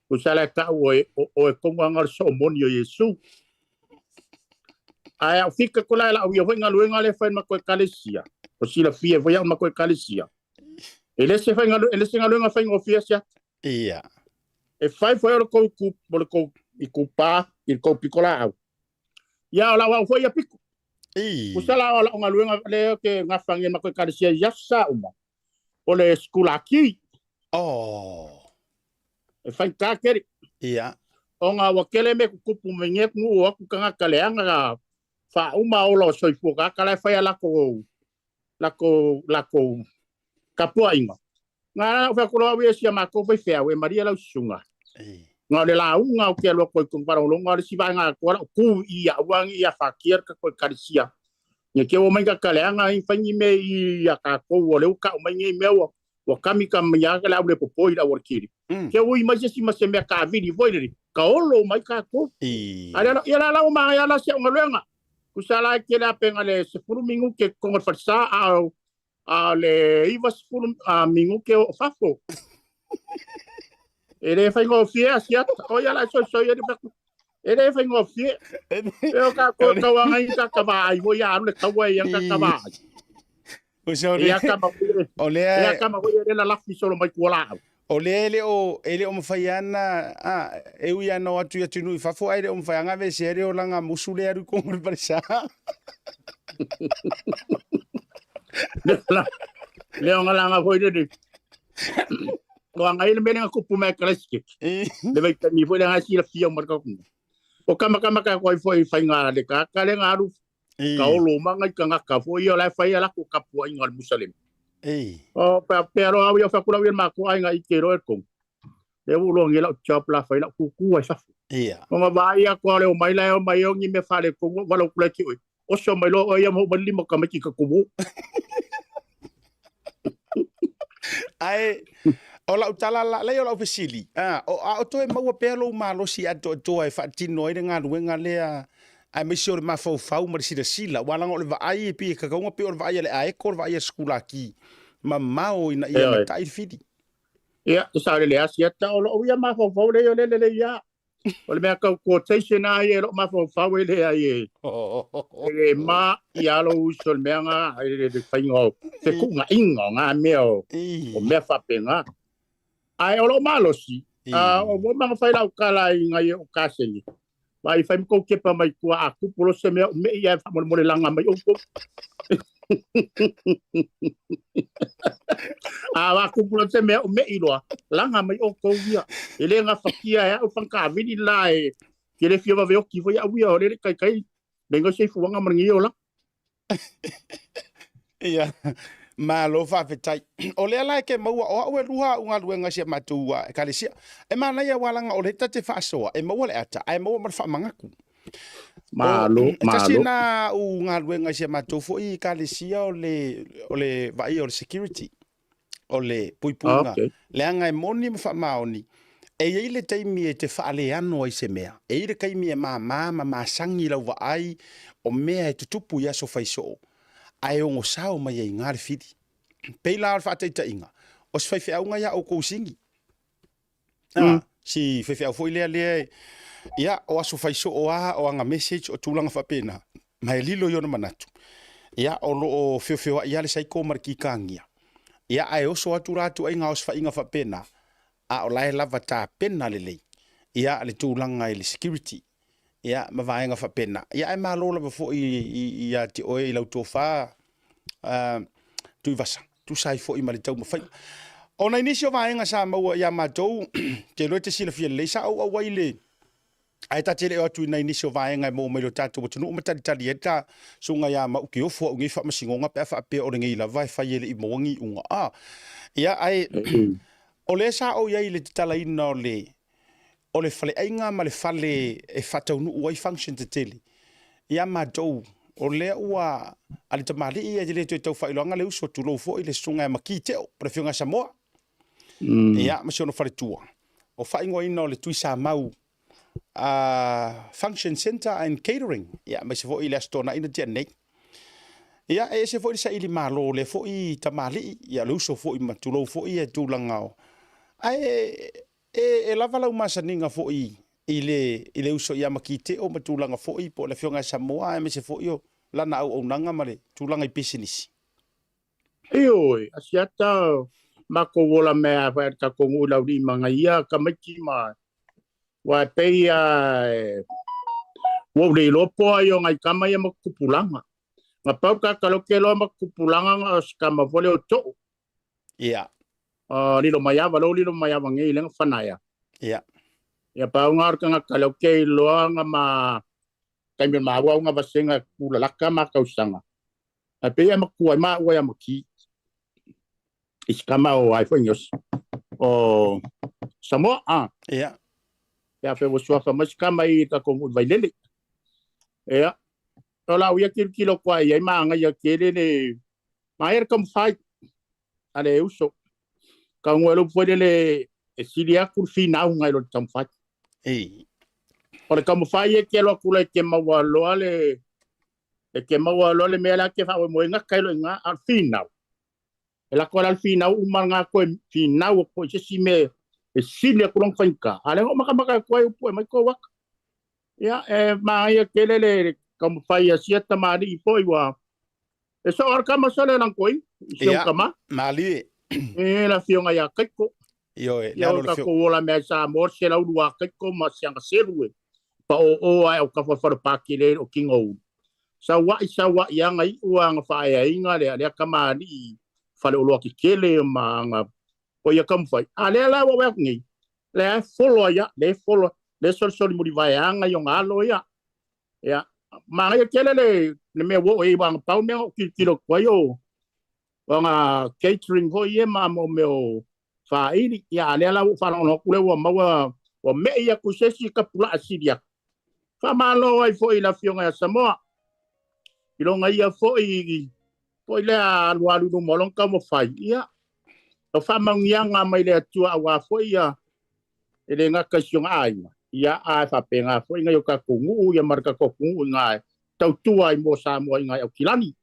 Tusa la e tau oe, o oe tonu lava na o le soo moni o Iesu. Ae a ou fika atu la e lau ia foi galuega lea e fai i le matou Ekalesia, o silafia foi au i le matou Ekalesia, e le se e le se galuega faigofie se ata. Ia. E fai foi o le tou o le tou itupa i le tou pitolaau. Ia, o lau au foi ia pito. Tusa la o lau galuega lea ou te gafa nei i le matou Ekalesia i aso sa uma, o le sikulaki. Oh. E faigata tele. Ia. Ona ua tele mea tutupu mai nei atunuu o atu tagata leaga faauma ola o soifua tagata la e fai a latou latou latou tapuaiga. Na ala na ou fai atu loa au ia i si a matou faifeau, e malie lau susuga. Na o le lauga ou te alu atu ai i totonu faalogologo a le isi vaega atoa la ou tu i i au a ia afatia le tatou ekalesia. Ne i te i ua omai tagata leaga ai fai ni mea i a tatou o lea ua tau mai nei mea ua ua kami kami mai lava le au le popo i le aualatele. Ke ui mai se isi ma se mea taavili foi lele, ka olo mai tatou. A lea la, ia la la ua manaia la si au galuega. Tusa la e tele a pe na le 10 minute i totonu o le falesa, a o a o le 90 minute o fafo. E le faigofie a siata. O ia la e soisoi ai le fai E le faigofie. E o tatou e tauaga i ka vaai foi a alu le taua e ia ka vaai. Ia kama foi o lea ia kama foi e lalafi solo mai tua laau. O lea e le o e le o mafai ana a e ui ana o atu i atunuu i fafo ae le o mafai ana aveesea le olaga musu lea alu i koga o le falesa. Le ogalanga foi le o anga ile mele nga kupu mai kalaisike. Le vai tani foi le nga silafia o marka ku. O kama kama ka koi foi whainga le ka ka le nga alu ka olo manga i kangaka foi o la whai ala ko kapua inga le musalem. O pe pe ro au ia whakura wi ma ko ainga i te ro e kong. Le u lo ngela job la whai la kuku ai safu. O nga vai a ko le o mai la o mai o ngi me whale ko wala kula ki oi. Oso mai lo o ia mo mai lima ka mai ki ka kumu. Ae o lau tala la lea o lau fesili, a o a o toe maua pea lou malosi atoatoa e faatino ai le galuega lea aemaise o le mafaufau ma le silasila, aua leaga o le vaai e pei e kakauga pei o le vaai a le aeko o le vaai a le sikulaki mamao ina ia matai le fili. Ia, e sao le asiata o lou ia mafaufau lea o le lelei ia. O le mea tau quotation a ia e lou mafaufau e leai e e le ma ia lou uso le mea nga e le faiga o fetuunaiga o nga mea o o mea faapena. Ae o lou malosi, o ua uma ona fai lau tala i nai ou kasegi, Vai fai ma kou kepa mai tua a kupu lo se mea o mei ae faamolemole laga mai outou. A wa kupu lo se mea o mei loa, laga mai outou ia. E le gafatia e au fangakavili la e ke le fia vave oki foi au ia o le le kaikai le ngoi soifuaga ma lenei olaga. Ia, malo faafetai. O lea la e ke maua, o au e lua au galuega i si a matou ekalesia. E manaia aua leaga o lea ta te faasoa, e maua le ata, ae maua ma le faamagatu. Malo, O, e tasi malo. lena au galuega i si a matou foi ekalesia o le, o le vaaia o le security. o le puipuiga, Okay. leaga e moni ma faamaoni, e i ai le taimi e te faaleano ai se mea, e i ai le taimi e māmā ma masani lau vaai o mea e tutupu i aso fai soo, ae ogosao mai ai i le fili. Pei la o le faataitaiga, o se faifeauga ia oukou sini. A, si faifeau foi lea lea e, ia, o aso fai soo a, o aga message, o tulaga faapena, ma e lilo i ona manatu, ia, o lo o feofeoai lava le saiko ma le kikagia, ia, ae oso atu la ituaiga osofaiga faapena, a o la e lava tapena lelei, ia, le tulaga i le security, ia, ma vaega faapena. Ia, ae malo lava foi ia te oe i lau tofa, Tuivasa, tusa ai foi ma le taumafaiga. O nai nisi o vaega sa maua ia matou, te iloa e te silafia lelei, sa ou auai le, ae ta te le o atu i nai nisi o vaega e maua mai i lo tatou atunuu ma talitali ai le ta susuga ia Mau Kiofo au nei faamasinoga pe a faapea o lenei lava e fai e le i maua ni iuga. A, ia, ae o lea sa ou i ai i le tatalaina o le, o le faleaiga ma le fale e faataunuu ai function tetele ia matou, o lea ua a le tamalii ia e le toe tau faailoaga le uso, tulou foi le susuga ia Maki Teo po o le afioga ia Samoa, ia ma si ona faletua, o faaigoaina o le Tuisamau Function Centre and Catering, ia aemaise foi i le Aso Toonai na tea nei. Ia, e ese foi le saili malo o lea foi tamalii, ia o le uso foi ma tulou foi ia tulaga o, ae E lava lau masaniga foi i le i le uso ia Makiteo ma tulaga foi po o le Afioga ia Samoa aemaise foi o lana auaunaga ma le tulaga i pisinisi. Ioe, Asiata, makou ola mea fai a le tatou nuu i Laulii ma nai ia tamaiti ma aua e pei a ua ou le iloa po ai o nai tama ia ma tupulaga. Na pau ka karaoke loa ma tupulaga na o se tama foi lea o Too. Ia. Lilo mai ava lo lilo mai ava nei lenga fanaia. Ia. Ia pau nga o le tagata lea ou te iloa nga ma taimi o le maua au nga vasega e kulalaka ma tausaga. Ae pei e matua ai maua ia maki i si kama o ai foi niosi o Samoa a. Ia. Ia fe ua suafa mai si kama i tatou nuu i Vailele. Ia. O lau ia tilotilo atu ai i ai magaia tele le magaia le taumafai a le uso. Taunga le upu foi lele e sili atu le finauga i lo le taumafai. Ei. O le taumafai e te alu atu loa e te maua loa le e te maua loa le mea lea te faamoemoe gata ai loa i ina, a o le finau, e lako la le finau uma lena toe finau atu foi i se isi mea e sili atu lona faigata, a o lea na ou matamata atu ai upu e aumai tou ata. Ia, e manaia tele le taumafai a sia tamalii foi ua e soo lava le tama sole lana toeaina i si ona tama. Malie. E le afioga ia Kaiko. Ioe, le alo o le tatou ola mea i Samoa, le 102 Kaiko ma si ana selu e paoo ae au kafa o le fale pakele o Kinoulu. Saua'i, saua'i aga iu aga faaeaina lea, lea tamalii faleoloa tetele ma aga o ia taumafai. A lea la ua ou vaai atu nei, lea e folo ai a, lea e folo, lea e solisoli mulivaeaga i ona alo ia. Ia, manaia tele le, le mea ua oo i ai, aua na pau mea na ou tilotilo atu ai o, o ana catering foi ia ma mo mea o faaili. Ia, a lea la ua ou faalogologo atu lea ua maua, ua me'i atu i se isi tapulaa sili atu. Faamalo ai foi i le Afioga ia Samoa, i lona ia foi, foi lea alualu i luma o lona taumafai, ia, o faamanuiaga mai le Atua aua foi ia, e le gata i si ona aiga, ia, ae faapena foi nai o tatou nuu, ia ma le tatou atunuu i ina e tautua ai mo Samoa i ina i Aukilani.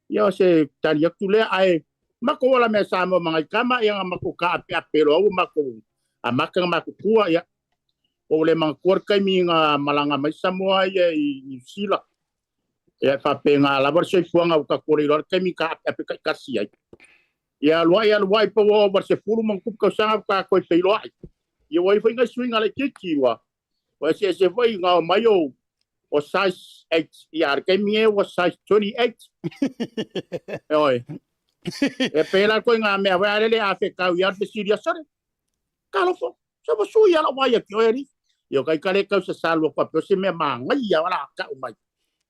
Ia, o se tali atu lea, ae matou ola mea Samoa ma nai tama, ia na matou taapeape loa ua matou amata ona matutua, ia, ua ou le manatua le taimi na malaga mai Samoa ia i Niu Sila. Ia, e faapena lava le soifuaga ua tatou le iloa le taimi taapeape taitasi ai. Ia alu ai alu ai pau ua ova i le 10 ma ona tupu tausaga faatoa toe feiloai. Ia ua i ai foi nai suiga laitiiti ua ua eseese foi na omai o o size 8 ia a o le taimi nei ua size 28. Ioe. E pei la ituaiga mea foi a lele a fetau ia le fesili a sole. Talofa, se ua sui lava lou vaai atu i oe alii. Ia o kai le tau sasalu atu faapea o se mea manaia o le a tau mai.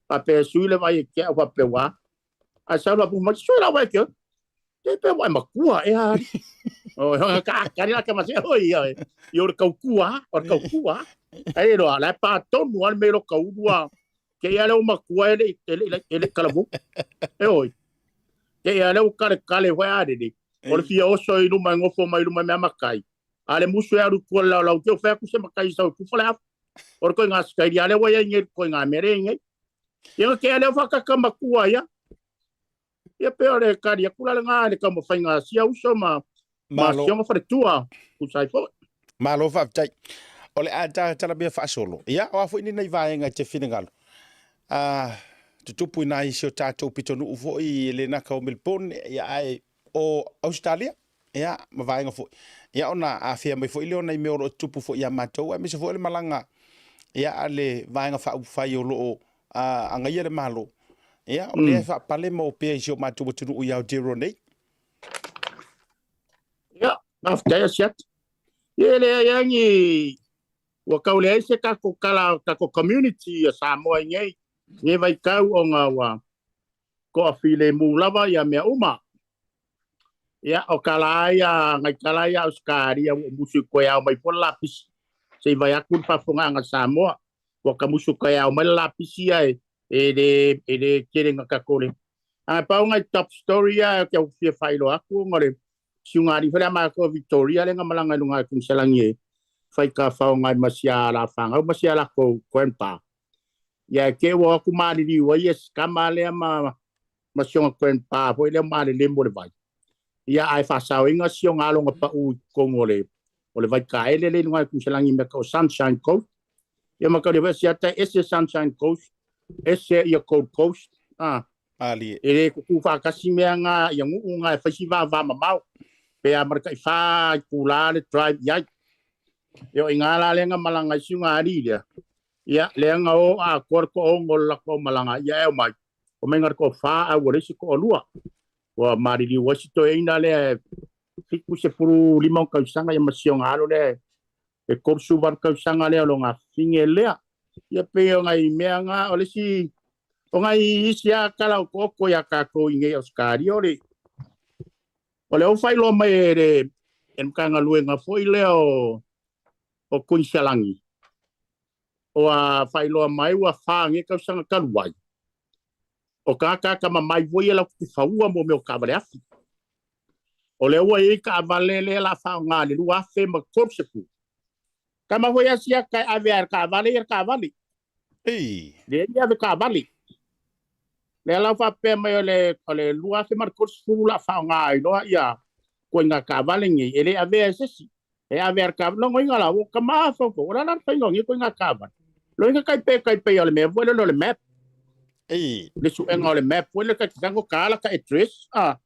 Faapea e sui le vaai atu au faapea ua a. Ae sau la mai, sui lau vaai atu i oe. Te pe ua e matua ea alii. O ka kari la ka mase oi ia. Ia o le tautua, o le tautua. Ai loa, la e pa tonu a le mea i lo kaulua. Ke ia le o matua e le e le e le kalavu. E oi. Ke ia le o kale kale foi a lele. O le fia oso i luma e gofo mai luma i mea makai. A le musu e alu i tua le laolau te o fai atu se makai i sau e tufa le afu. O le koiga sikaili a lea ua iai nei le koiga mea lea i nei. Ia ke a lea o whaakaka matua ia. Ia pe o le kari atu la le ngā le taumafaiga a sia uso ma ma Malo. sioga faletua tusa ai foi. Malo faafetai. O le a talatala mea faasolo. Ia, o a foi ni nei vaega i te finagalo. A tutupu i nai si o tatou pitonuu foi e le naka o Melbourne, ia ae o Ausetalia, ia, ma vaega foi. Ia ona afea mai foi lea o nai mea o lo o tutupu foi ia matou, aemaise foi o le malaga ia a le Vaega Faaupufai o lo o agaia le Malo. Ia, o lea e faapale ma opea i si o matou atunuu i Aotearoa nei. Ia, faafetai Asiata. Ia e leai lava ni ua tau leai se tatou tala o tatou community a Samoa i nei nei vaitau ona ua toafilemu lava ia mea uma. Ia, o tala lava ia, nai tala ia a Ausetalia ua ou musu i toe ao mai fua le lapisi se i vaai atu le faafofogaaga a Samoa. Ua ta musu toe ao mai le lapisi ia e e le e le tele na tatou le. Ae pau nai top story ia ke au fia faailoa atu ona o le siuga alii foi lea matou Victoria lea na malaga i luga i Kunisalani e fai tafaoga ai ma sia la fanau ma sia latou grandpa. Ia e te ua o atu maliliu ai ia si tama lea ma ma si ona grandpa foi lea malelemo le vai. Ia ae faasaoina si ona alo na pau i totonu o le o le vaikaele lea i luga i Kunisalani i mea tau o Sunshine Coast. Ia ma tau le siata e ese Sunshine Coast, ese ia Gold Coast. Ah, Malie. e le tutu faatasi mea nga ia nuu nga e fai si vava mamao. Pe a ma le taifa itula le drive i ai. Ia o i ina la lea na malaga ai si uga alii lea. Ia lea na o atoa le toaono o le latou malaga ia e omai. Omai na le toafa ae ua leai se toalua. Ua maliliu ai si toeaina lea e 75 ona tausaga ia ma si ona alo lea e E 38 tausaga lea o lo gafine lea. Ia pei o nai mea na, o le isi, o nai isi lava tala otooko ia tatou i nei Ausetalia, o le, o le faailoa mai e le Matagaluega foi lea o Koiniselani, ua faailoa mai ua 4 nei tausaga talu ai, o tagata atamamai foi ia latou te faua mo mea o taavale afi. O lea ua i ai taavale lea o le a faaaoga i le 2030. Tama foi a siaka e ave a le taavale ia le taavale. Ei. Leai ni ave taavale. Lea la ua faapea mai o le o le 2030 la faaaoga ai loa ia ituaiga taavale nei, e le avea e se isi. E ave a le taavale. Logoina la, ua tama faufau, o le a la le faiga o nei ituaiga taavale? Logoina tai pe tai pei o le mea foi lele o le map. Ei. Le suega o le map foi lele, tai te tago ta ala ta address. Ah.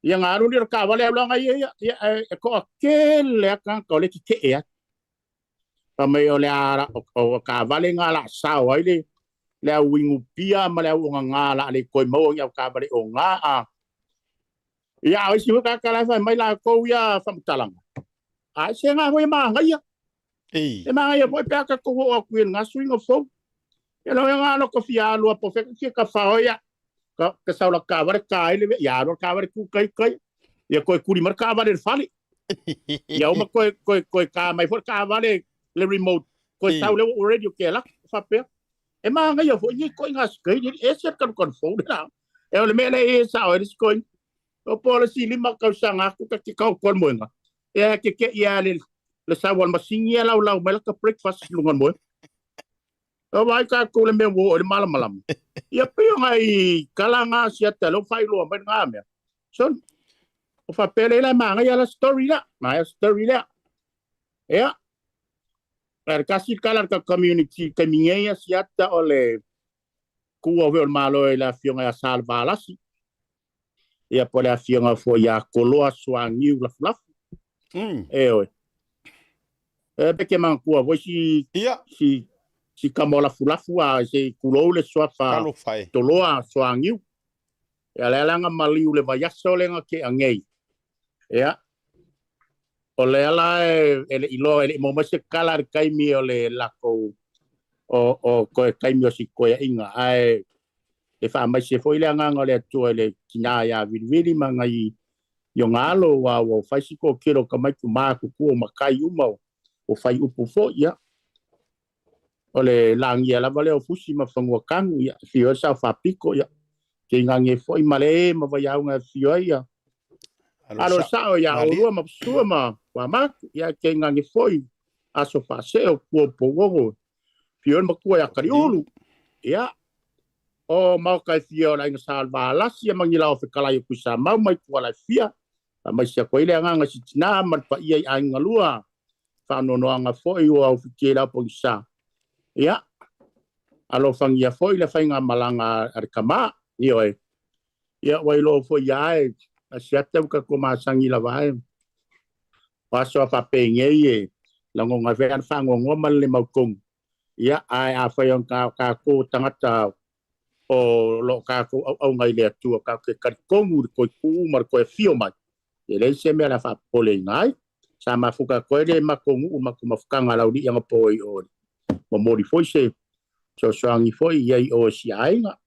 Ia na alu lea o le taavale alu aga ia ia, ia e toatele lava tagata o lea e tetee atu. Fai mai o le a o taavale na o le a sao ai le le au inupia ma le au ogagā o le a le toe maua ni au taavale ogā a. Ia a o isi foi tagata la e fai mai latou ia faamatalaga, a se ga foi e manaia. Ei. E manaia foi pe a tatou oo atu i lena suiga fou. Ia lau ia ga loko fia alu a po o fea fia tafao ia. Ka ka sau la taavale ta ai le ia alu taavale tu kai kai. Ia toe kuli mai le taavale i le fale. Ia uma toe toe toe ta mai foi le taavale le remote. Toe sau lea ua ready o ke laki faapea. E manaia foi nei ituaiga screen e ese le kalukalu fou lena. E o le mea lea e sao ai le isi ituaiga. O po o le isi 5 tausaga atu ta te taoto i le moega. Ia e tete'i lava le le sau a le masini ia laulau mai lata breakfast i luga o le moega. O vaai tatou le mea ua oo i le malamalama. Ia pei o nai tala na siata lea ua faailoa mai lena mea. So, o faapea lea la e manaia la story lea. Manaia story lea. Ia, ae le tasi le tala a le tatou community i le taimi nei a siata o le tuua foi o le Malo i le afioga ia Salevalasi. Ia po o le afioga foi ia Koloa Suaniu Lafulafu. Ioe. E pe ke manatua foi si Ia. si si tama o Lafulafu a se i tulou le suafa Talofa e. Toloa Suaniu. Ia lea la na maliu le vaiaso lea na tea nei. Ia. O lea la e le i loa, e le i maua mai se tala i le taimi o le latou o, o toe taimi o si toeaiga, ae e faamaise foi le agaga o le Atua i le tinā ia Vilivili ma nai i ona alo, aua ua fai si toatele o tamaiti matutua o matai uma o fai upu foi, ia. O le lagia lava lea o Fusi ma Fanuatanu, ia, e afio ai le Sao Faapito, ia, keinage foi ma le ma Vaiaoga e afio ai, ia. Alo le sao ia oulua ma Sua ma Wamatu, ia, keinage foi aso faasee o tua o Pouogo, afio ai le matua ia Kaliulu, ia. O Maoka e fia o le aiga Sa o le Valasi, ia Mangilau o Fekalai o Tuisamau ma Ituala e fia, faamaise atu ai le agaga i si tinā ma le paia i aiga lua, faanoanoaga foi ua ufitia i lau pogisa. Ia, alofagia foi le faigamalaga a le tama, ioe. Ia, ua iloa foi ia e asiata ua tatou masani lava e. O aso a faapenei e lagona ai foi le faanoanoa ma le le mautonu. Ia, ae afai o tatou tagata o lo o tatou auauna i le Atua, tatou te talitonu i le toe tu ma le toe afio mai, e leai se mea o le a faapopoleina ai. Sa mafuta atu ai le matou nuu, le matou mafutaga a Laulii anapo i o, momoli foi se fesoasoani foi i ai i o i si aiga.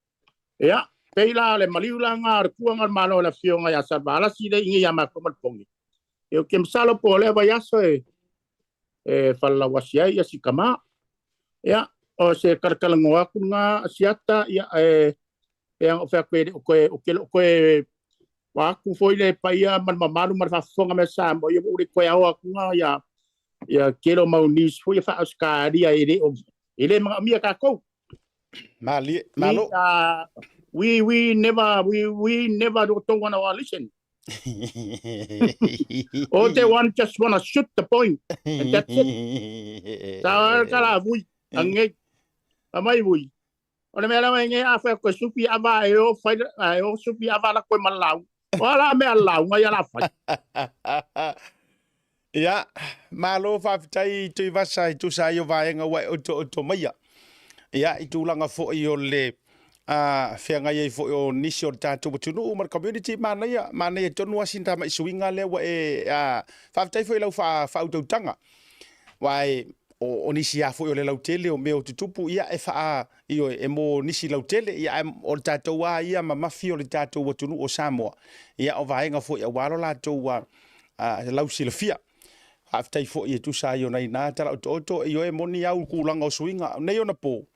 Ia, pei la o le maliu la lena o le puaga o le Malo o le Afioga ia Salevalasi lea i inei ia matou ma le Poge. Ia ou te masalo po o lea vaiaso e e falelauasi ai ia si tama. Ia, o se talatalanoa atu lena Asiata, ia, e, e ana o fai atu e le o toe, ou te le o toe ua atu foi le paia ma le mamalu ma le faafofoga mai a Samoa, ia ua ou le toe ao atu na ia, ia tele o mau news foi ia faa-Ausetalia e le o, e le manaomia tatou. Malie, malo. We, we never, we never don't wanna listen. All they want just wanna shoot the point and that's it. Sa ka la vui ange amai vui. O le mea lava nge a fa ko supi ava e o fai e o supi ava la ko malau. O ala mea lau ngai ala fai. Ia, malo faafetai Tuivasa i tusa ai o vaega ua e otooto maia. Ia, i tulaga foi o le a feagai ai foi o nisi o le tatou atunuu ma le community, manaia, manaia tonu lava si tamai suiga lea ua e, a, faafetai foi i lau faautautaga. Aua e, o, o nisi lava foi o le lautele o mea o tutupu, ia e faa, ioe, e mo nisi lautele, ia ae o le tatou lava ia mamafi o le tatou atunuu o Samoa, ia o vaega foi aua lo latou a, a, lausilafia. Faafetai foi e tusa ai o nai na tala otooto, ioe, e moni au i tulaga o suiga. Nei ona po,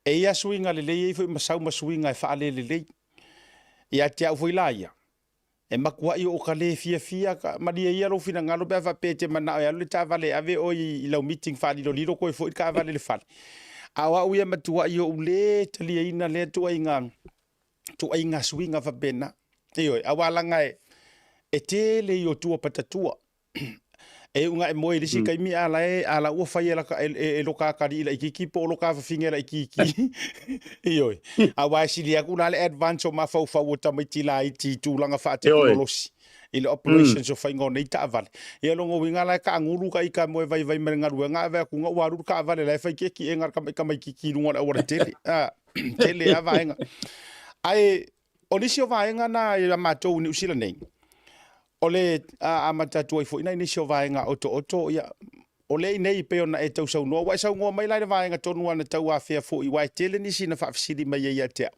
e i ai suiga lelei e i ai foi ma sau ma suiga e faalelelei. Ia te au foi la ia, E matuai ou ka le fiafia, malie ia lou finagalo pe a faapea e te manao e alu le taavale e ave oe i lau meeting faalilolilo toe foi le taavale i le fale. A o au ia e matuai ou le taliaina lea tuaiga, tuaiga suiga faapena. Ioe, aua leaga e tele i o tua patatua. E iu ina e moe i le isi taimi a la e, a la ua fai e laka, e, e, e loka atalii laitiiti po o loka fafine laitiiti. Ioe. Aua e sili atu la le advance o mafaufau o tamaiti laiti i tulaga faatekonolosi i le operations o faiga o nei taavale. Ia lona uiga la e taagulu ta ita moe vaivai ma le galuega ae vaai atu ua alu le taavale la e fai tietiega a le tamaitiiti i luga o le aualatele. Ah, tele lava vaega. Ae o nisi o vaega na i a matou i Niu Sila nei, O le amata atu ai foi nai nisi o vaega otooto, ia, o lea i nei pei ona e tausaunoa, ua e saunoa mai la i le vaega tonu lava na tau afea foi, aua e tele nisi na faafesili mai ai ia te au.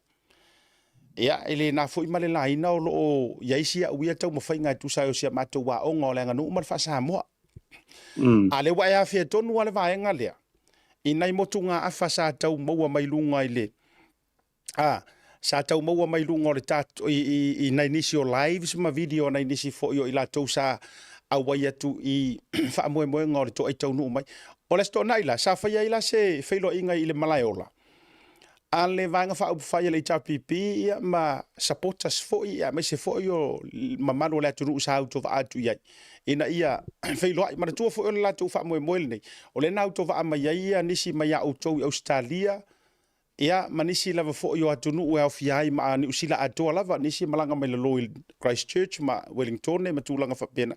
Ia, e le na foi ma le laina o lo o i ai si au ia taumafaiga e tusa ai o si a matou aoga o le aganuu ma le faa-Samoa. A lea ua e afea tonu lava le vaega lea i nai motugaafa sa tau maua mai luga i le A, sa tau maua mai luga o le tatou, i, i, i nai nisi o lives ma video a nai nisi foi o i latou sa auai atu i faamoemoega o le toai taunuu mai. O le Aso Toonai la, sa faia ai la se feiloaiga i le Malaeola a le Vaega Faaupufai a le HRPP ia ma supporters foi ia aemaise foi o mamalu o le atunuu sa autovaa atu i ai ina ia feiloai. Manatua foi o le latou faamoemoe lenei, o lea na autovaa mai ai ia nisi mai a outou i Ausetalia, Ia, ma nisi lava foi o atunuu e aofia ai ma Niu Sila atoa lava, nisi e malaga mai lalo i Christchurch ma Wellingtone ma tulaga faapena.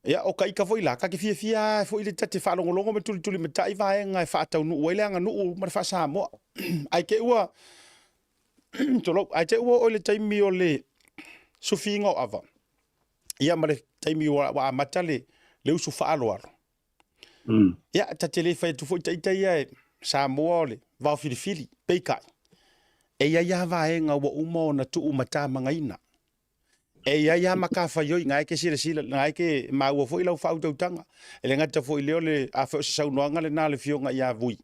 Ia, o ka ika foi la, ka te fiafia lava foi le ta te faalogologo ma tulitulimatai vaega e faataunuu ai le aganuu ma le faa-Samoa. Ae te i ua, tulou, ae te i ua oo i le taimi o le sufiina o ava, ia ma le taimi ua amata le usu faaaloalo, Ia, ta te le fai atu foi ta ita ia e Samoa o le vao filifili, peitai, e i ai lava vaega ua uma ona tuumatamagaina. E i ai lava matafaioi, na e te silasila, na e te maua foi lau faautautaga. E le gata foi i lea o le, afai o se saunoaga lena a le Afioga ia Vui,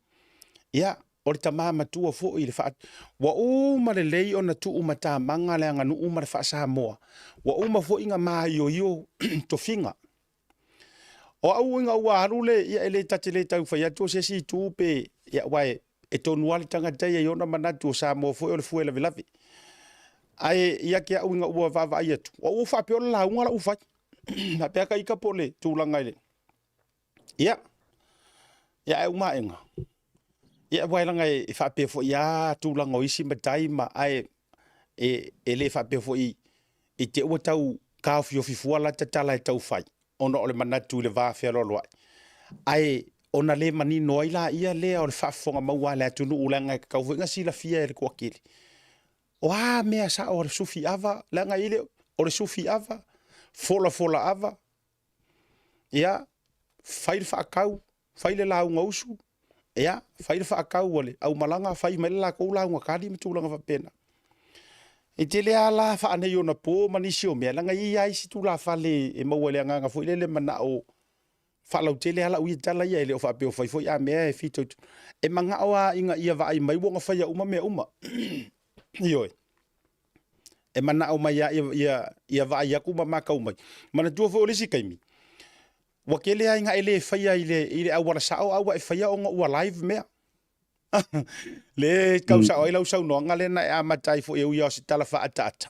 ia, o le tama matua foi i le faa... Ua uma lelei ona tuumatamaga le aganuu ma le faa-Samoa. Ua uma foi ona maioio tofiga. O au ina ua alu le, ia e le ta te le tau fai atu o se isi itu pe, ia aua e, e tonu lava le tagata ia i ona manatu o Samoa foi o le fue lavelave. Ae ia te au ina ua vaavaai atu, o au ua faapea o le lauga la ua fai. Faapea ka ita po o le tulaga i le, ia, ia ae uma aega. Ia aua leaga e faapea foi lava tulaga o isi matai ma, ae e, e le faapea foi i te ua tau taofiofi fua lata tala e tau fai ona o le manatu i le va fealoaloai, ae ona le manino ai laia lea o le faafofoga maua a le atunuu leaga e tatau foi ona silafia e le toatele o a mea sao a le sufi ava, leaga e le o le sufi ava, folafola ava, Ia, fai le faatau, fai le lauga usu, ia, fai le faatau a le aumalaga, fai mai le latou lauga kali ma tulaga faapena. E tele lava la faaneionapo ma nisi o mea, leaga e i ai lava isi tulafale e maua i le agaga foi lele manao faalautele lava lau ia tala ia, e le o faapea o fai foi a mea e fitoitonu. E manao lava ina ia vaai mai ua na faia uma mea uma. Ioe. E manao mai lava ia, ia, ia vaai atu ma matau mai. Manatua foi o le isi taimi, ua tele lava ina e le faia i le, i le auala sao a ua e faia ona ua live mea. Le tau sao ai lau saunoaga lea na e amata ai foi e ui lava o se tala faaataata.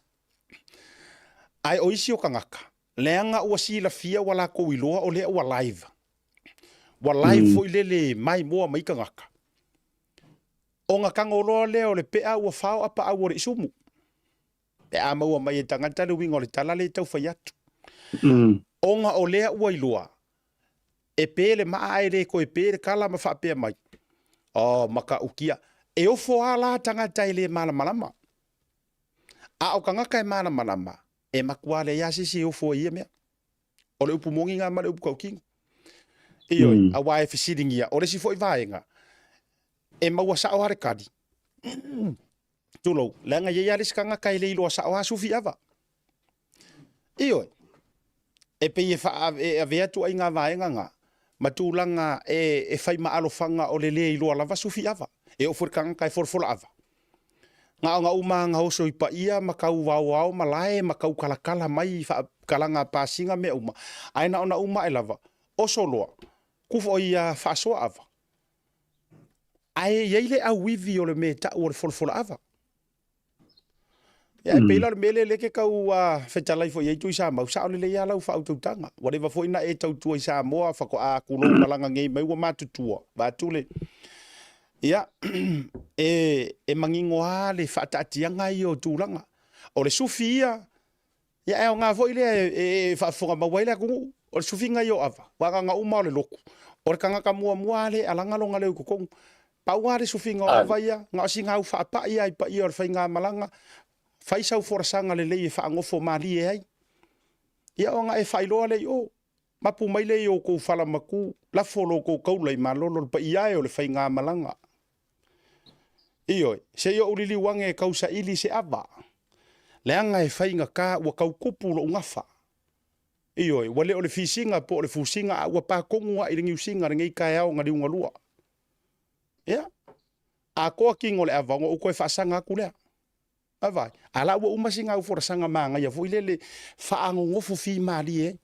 Ae o isi o tagata, leaga ua silafia ua latou iloa o lea ua live. Ua live foi lele maimoa mai tagata. Ona tago loa lea o le pea ua fao apaau o le isumu. Pe a maua mai e tagata le uiga o le tala lea e tau fai atu. Ona o lea ua iloa, e pe le maa ae le toe pe le kala ma faapea mai, Oh, matautia. E ofo lava la tagata e le malamalama. A o tagata e malamalama, e matua leai lava se isi e ofo ai i ia mea. O le upu moni lena ma le upu tautino. Ioe, aua e fesiligia, o le isi foi vaega, e maua sao lava le kali, tulou, leaga e i ai lava le isi tagata e le iloa sao lava sufi ava. Ioe, e pei e e avea ituaiga vaega na, ma tulaga e, e fai ma alofaga o le le iloa lava sufi ava. E oo foi i le tagata e folafola ava, na ona uma lava na oso i paia ma tau vaoao malae ma tau talatala mai faatalaga pasiga mea uma, ae na ona uma ae lava, oso loa, kufa o ia faasoa ava. Ae i ai le auivi o le mea e tau o le folafola ava. Ia, e pei la o le mea lea lea e te tau fetalai foi i ai Tuisamau, sao lelei lava lau faautautaga. Ua leva foi ona e tautua i Samoa, faatoa tulou malaga nei mai ua matutua, vaeatu le... Ia, e, e manino lava le faataatiaga ia o tulaga. O le sufi ia, Ia e aoga foi lea e faafofoga maua ai le atunuu, o le sufiga ia o ava, aua na ona uma lava o le lotu, o le tagata muamua lava lea e alaga lona leo i totonu. Pau lava le sufiga o ava ia, na o sina au faapai lava i paia o le faigamalaga, fai sau folasaga lelei e faanofo malie ai. Ia ona e faailoa lea i o, mapu mai lea i outou falamatu, lafo lo outou taula i malolo le paia e o le faigamalaga. Ioe, se i ou liliu ane e tau saili se ava, leaga e faigata ua tau tupu lou gafa. Ioe, ua le o le fisiga po o le fusiga a ua pa tonu lava i le niusiga lenei taeao na liugalua. Ia, atoa tino o le ava ona ou toe faasaga atu lea. Vaavaai, a la ua uma sina au folasaga manaia foi lele faanonofo fimalie ai.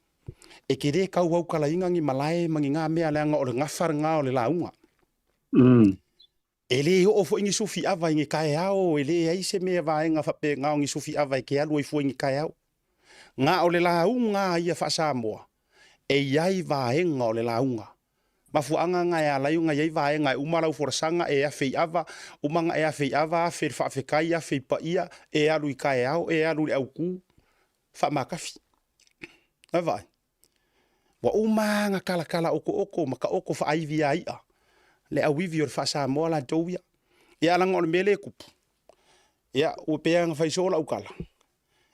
E te le tau aukalaina ni malae ma ni na mea leaga o le gafa lena o le lauga. E le oo foi ni sufi ava i ni taeao, e leai se mea vaega faapena o ni sufi ava e te alu ai fua i ni taeao. Na o le lauga a ia faa-Samoa, e i ai vaega o le lauga. Mafuaaga na e ala ai ona i ai vaega e uma lau folasaga e afe i ava, uma ona e afe i ava, afe i le faafetai, afe i paia, e alu i taeao, e alu i le autu, faamatafi. Vaavaai. Ua uma lava ona talatala otoooto ma taoto faaivi a i'a le auivi o le faa-Samoa latou ia. Ia leaga o le mea lea e tupu, ia ua pei lava ona fai soo lau tala,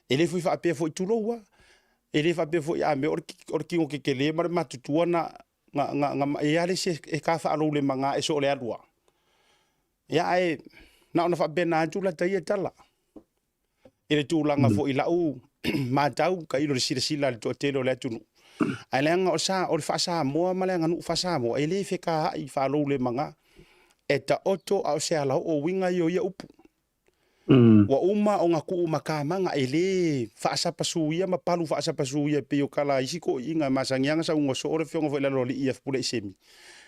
E le foi faapea foi, tulou lava, e le faapea foi a mea o le tino tetele ma le matutua na, na, na, na, e i ai lava le isi e ta faaloulemaga e so o le alu lava. Ia ae na ona faapena atu lata ia tala i le tulaga foi i lau matau tailo i le silasila a le toatele o le atunuu. Ae leaga o, sa, o le faa-Samoa ma le aganuu faa-Samoa, e le fetaai faaloulemaga. E taoto a o se alaoo uiga ia o ia upu. Ua uma ona tuu matamaga e le faasapasuia ma palu faasapasuia e pei o tala a isi toeaiina e masani lava ona saunoa soo le afioga foi i le Aloalii ia Fepuleai Semi.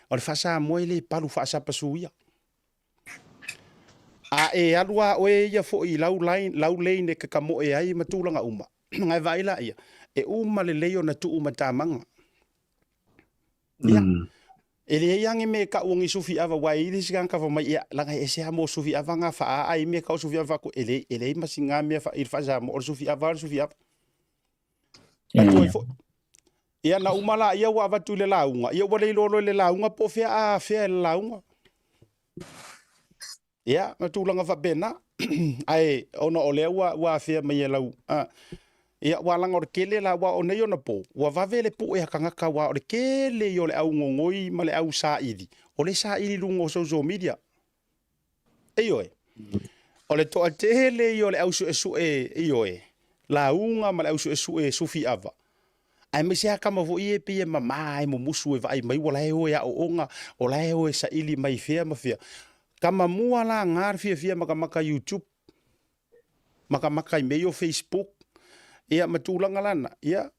O le faa-Samoa e le palu faasapasuia. A e alu lava oe ia foi i lau line, lau lane e kakamoe ai ma tulaga uma, ona e vaai laia, e uma lelei ona tuu matamaga. Ia, e leai lava ni mea e tau o ni sufi ava, aua e i ai le isi tagata fai mai, ia, leaga e ese lava mo sufi ava na faa-aa ai mea tau sufi ava faa-, e leai, e leai ma sina mea i le faa-Samoa, o le sufi ava lava o le sufi ava. Atu ai foi. Ia, na uma laia ua avatu i le lauga, ia ua le iloa loa i le lauga po o fea a afea e le lauga. Ia, ma tulaga faapena. Ae ona o lea ua, ua afea mai e lau, a, ia, ua laga o le tele la, aua o nei ona po, ua vave le pue a tagata, aua o le tele ia o le au nonoi ma le au saili, o le saili i luga o social media. Ioe. O le toatele ia o le au suesue, ioe, lauga ma le au suesue sufi ava, aemaise lava tama foi ia e pei e mama e mumusu e vaai mai ua la e o e aooga, o la e o e saili mai fea ma fea. Tama mua la na le fiafia makamaka YouTube, makamaka i mea ia o Facebook, ia ma tulaga lana, ia,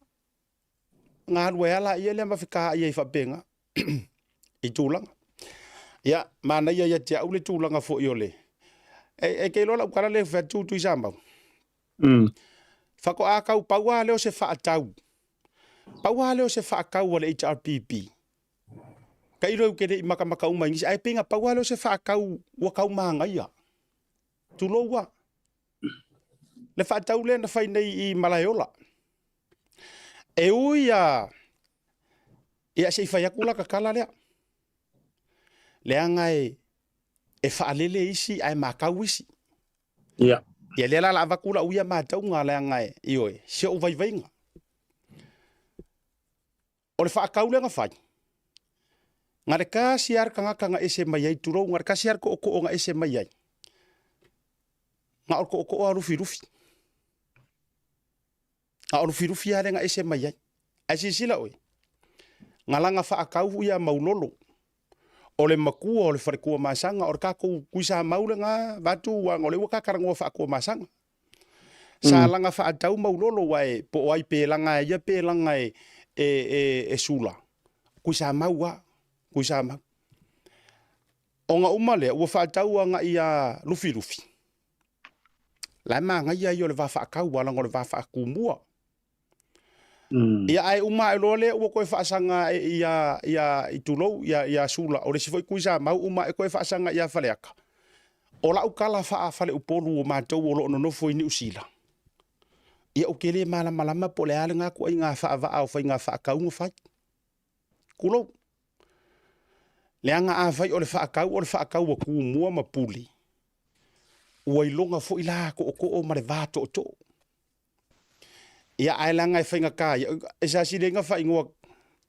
na alu ai lava laia lea ma fetaai ai faapena i tulaga. Ia, manaia ia te au le tulaga foi o le, e, e te iloa lau tala lea e fai atu Tuisamau. Faatoa tau pau lava lea o se faatau, pau lava lea o se faatau a le HRPP. Tailo ou te le i matamata uma i nisi, ae pei na pau lava lea o se faatau ua tau manaia. Tulou lava. Le faatau lea na fai nei i Malaeola. E ui a, ia se i fai atu la ta tala lea. Leaga e, e faalele isi ae matau isi. Ia. Ia lea la la avatu lau ia matauga leaga e, ioe, si ou vaivaiga. O le faatau lea na fai. Na le kasi lava le tagata na ese mai ai, tulou, na le tasi lava le tootoo na ese mai ai, na o le tootoo a Lufilufi. Na o Lufilufi lava lea na ese mai ai. Ae silasila oe, na laga faatau ia Maulolo, o le matua o le Faletuamasaga, o le tatou Tuisamau lena vaeatu aua o lea ua ta talanoa faa-Tuamasaga. Sa laga faatau Maulolo aua e po o ai pe laga e ia pe laga e, e, e, e Sula, Tuisamau lava, Tuisamau. Ona uma lea ua faatau agai ia Lufilufi, la e manaia ia o le va faatau aua leaga o le va faatumua. Ia ae uma ae loa lea ua toe faasaga ae ia ia i tulou ia ia Sula o le isi foi Tuisamau uma ae toe faasaga ia Faleata. O lau tala faa-faleupolu o matou o lo o nonofo i Niu Sila, ia ou te le malamalama po o le a lena ituaiga faavaa o faiga faatau na fai. Tulou. Leaga afai o le faatau o le faatau a Tumua ma Pule, ua iloga foi la tootoo ma le va tootoo. Ia ae leaga e faigata ia, e sasili ai na faaigoa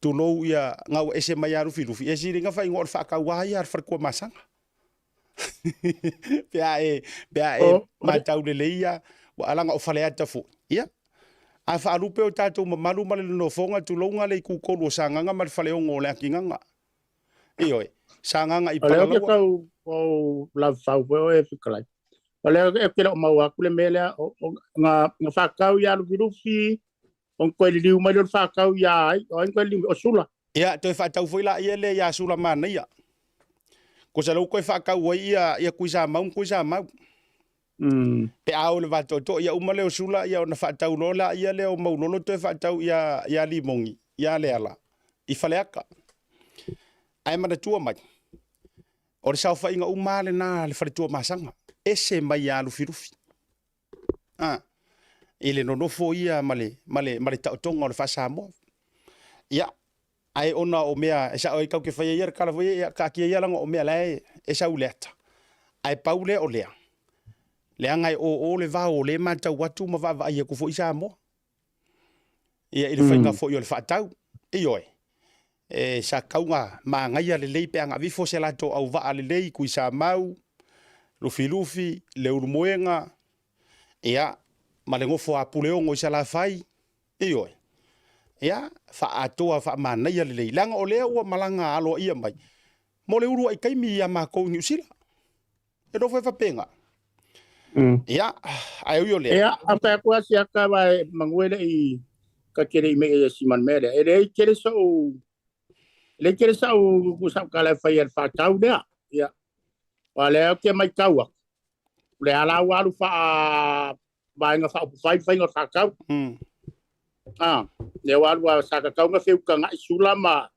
tulou ia na ua ese mai ia Lufilufi, e sili ai na faaigoa o le faatauā ia a le Faletuamasaga. Pe a e, pe a e matau lelei ia, ua leaga o Faleata foi. Ia, a faalupe o tatou mamalu ma le nofoga tulouna le itutolu o Sagaga ma le Faleono o Leatigaga. Ioe, Sagaga i O lea ou te Palalaua. tau ou lavafau foi oe e fetalai. O lea ou te le o maua atu le mea lea, na, na faatau ia Lufilufi, ona toe liliu mai lea o le faatau ia ai, o ai na toe liliu mai? O Sula. Ia, toe faatau foi laia lea ia Sulamanaia. Kosa lea ua toe faatau ai ia, ia Tuisamau ma Tuisamau. Pe a o le vatoatoa, ia uma lea o Sula, ia ona faatau loa laia lea o Maulolo toe faatau ia, ia Limogi, ia Leala, i Faleata. Ae manatua mai, o le saofaiga uma lava lena a le Faletuamasaga, ese mai ia Lufilufi. A, i le nonofo ia ma le, ma le, ma le taotoga o le faa-Samoa. Ia, ae ona o mea e sao ai tatou te faia ia le tala foi ia, taatia ia leaga o mea la e, e sau i le ata. Ae pau lea o lea, leaga e oo le vao o lea e matau atu ma vaavaai atu foi Samoa. Ia i le faiga foi o le faatau. Ioe, e sa tatau ona manaia lelei pe a na aveifo se latou auvaa lelei, Tuisamau, Lufilufi, Leulumoega, ia, ma le nofo a Puleono i Salafai, ioe, ia, faaatoa faamanaia lelei, leaga o lea ua malaga aloaia mai mo le uluai taimi ia matou i Niu Sila. E nofo e faapena. Ia, ae ui o lea. Ia, a fai atu lava si ata aua e manu e le i ta te le i mei e si manu mea lea. E leai tele sou e leai tele sau sau tala e fai i le faatau lea. Ia, aua o lea ou te matau atu, o lea la ua alu faa vaega faaupufai le faiga o le faatau. Ah, lea ua alu sa tatau ona feutagai Sula ma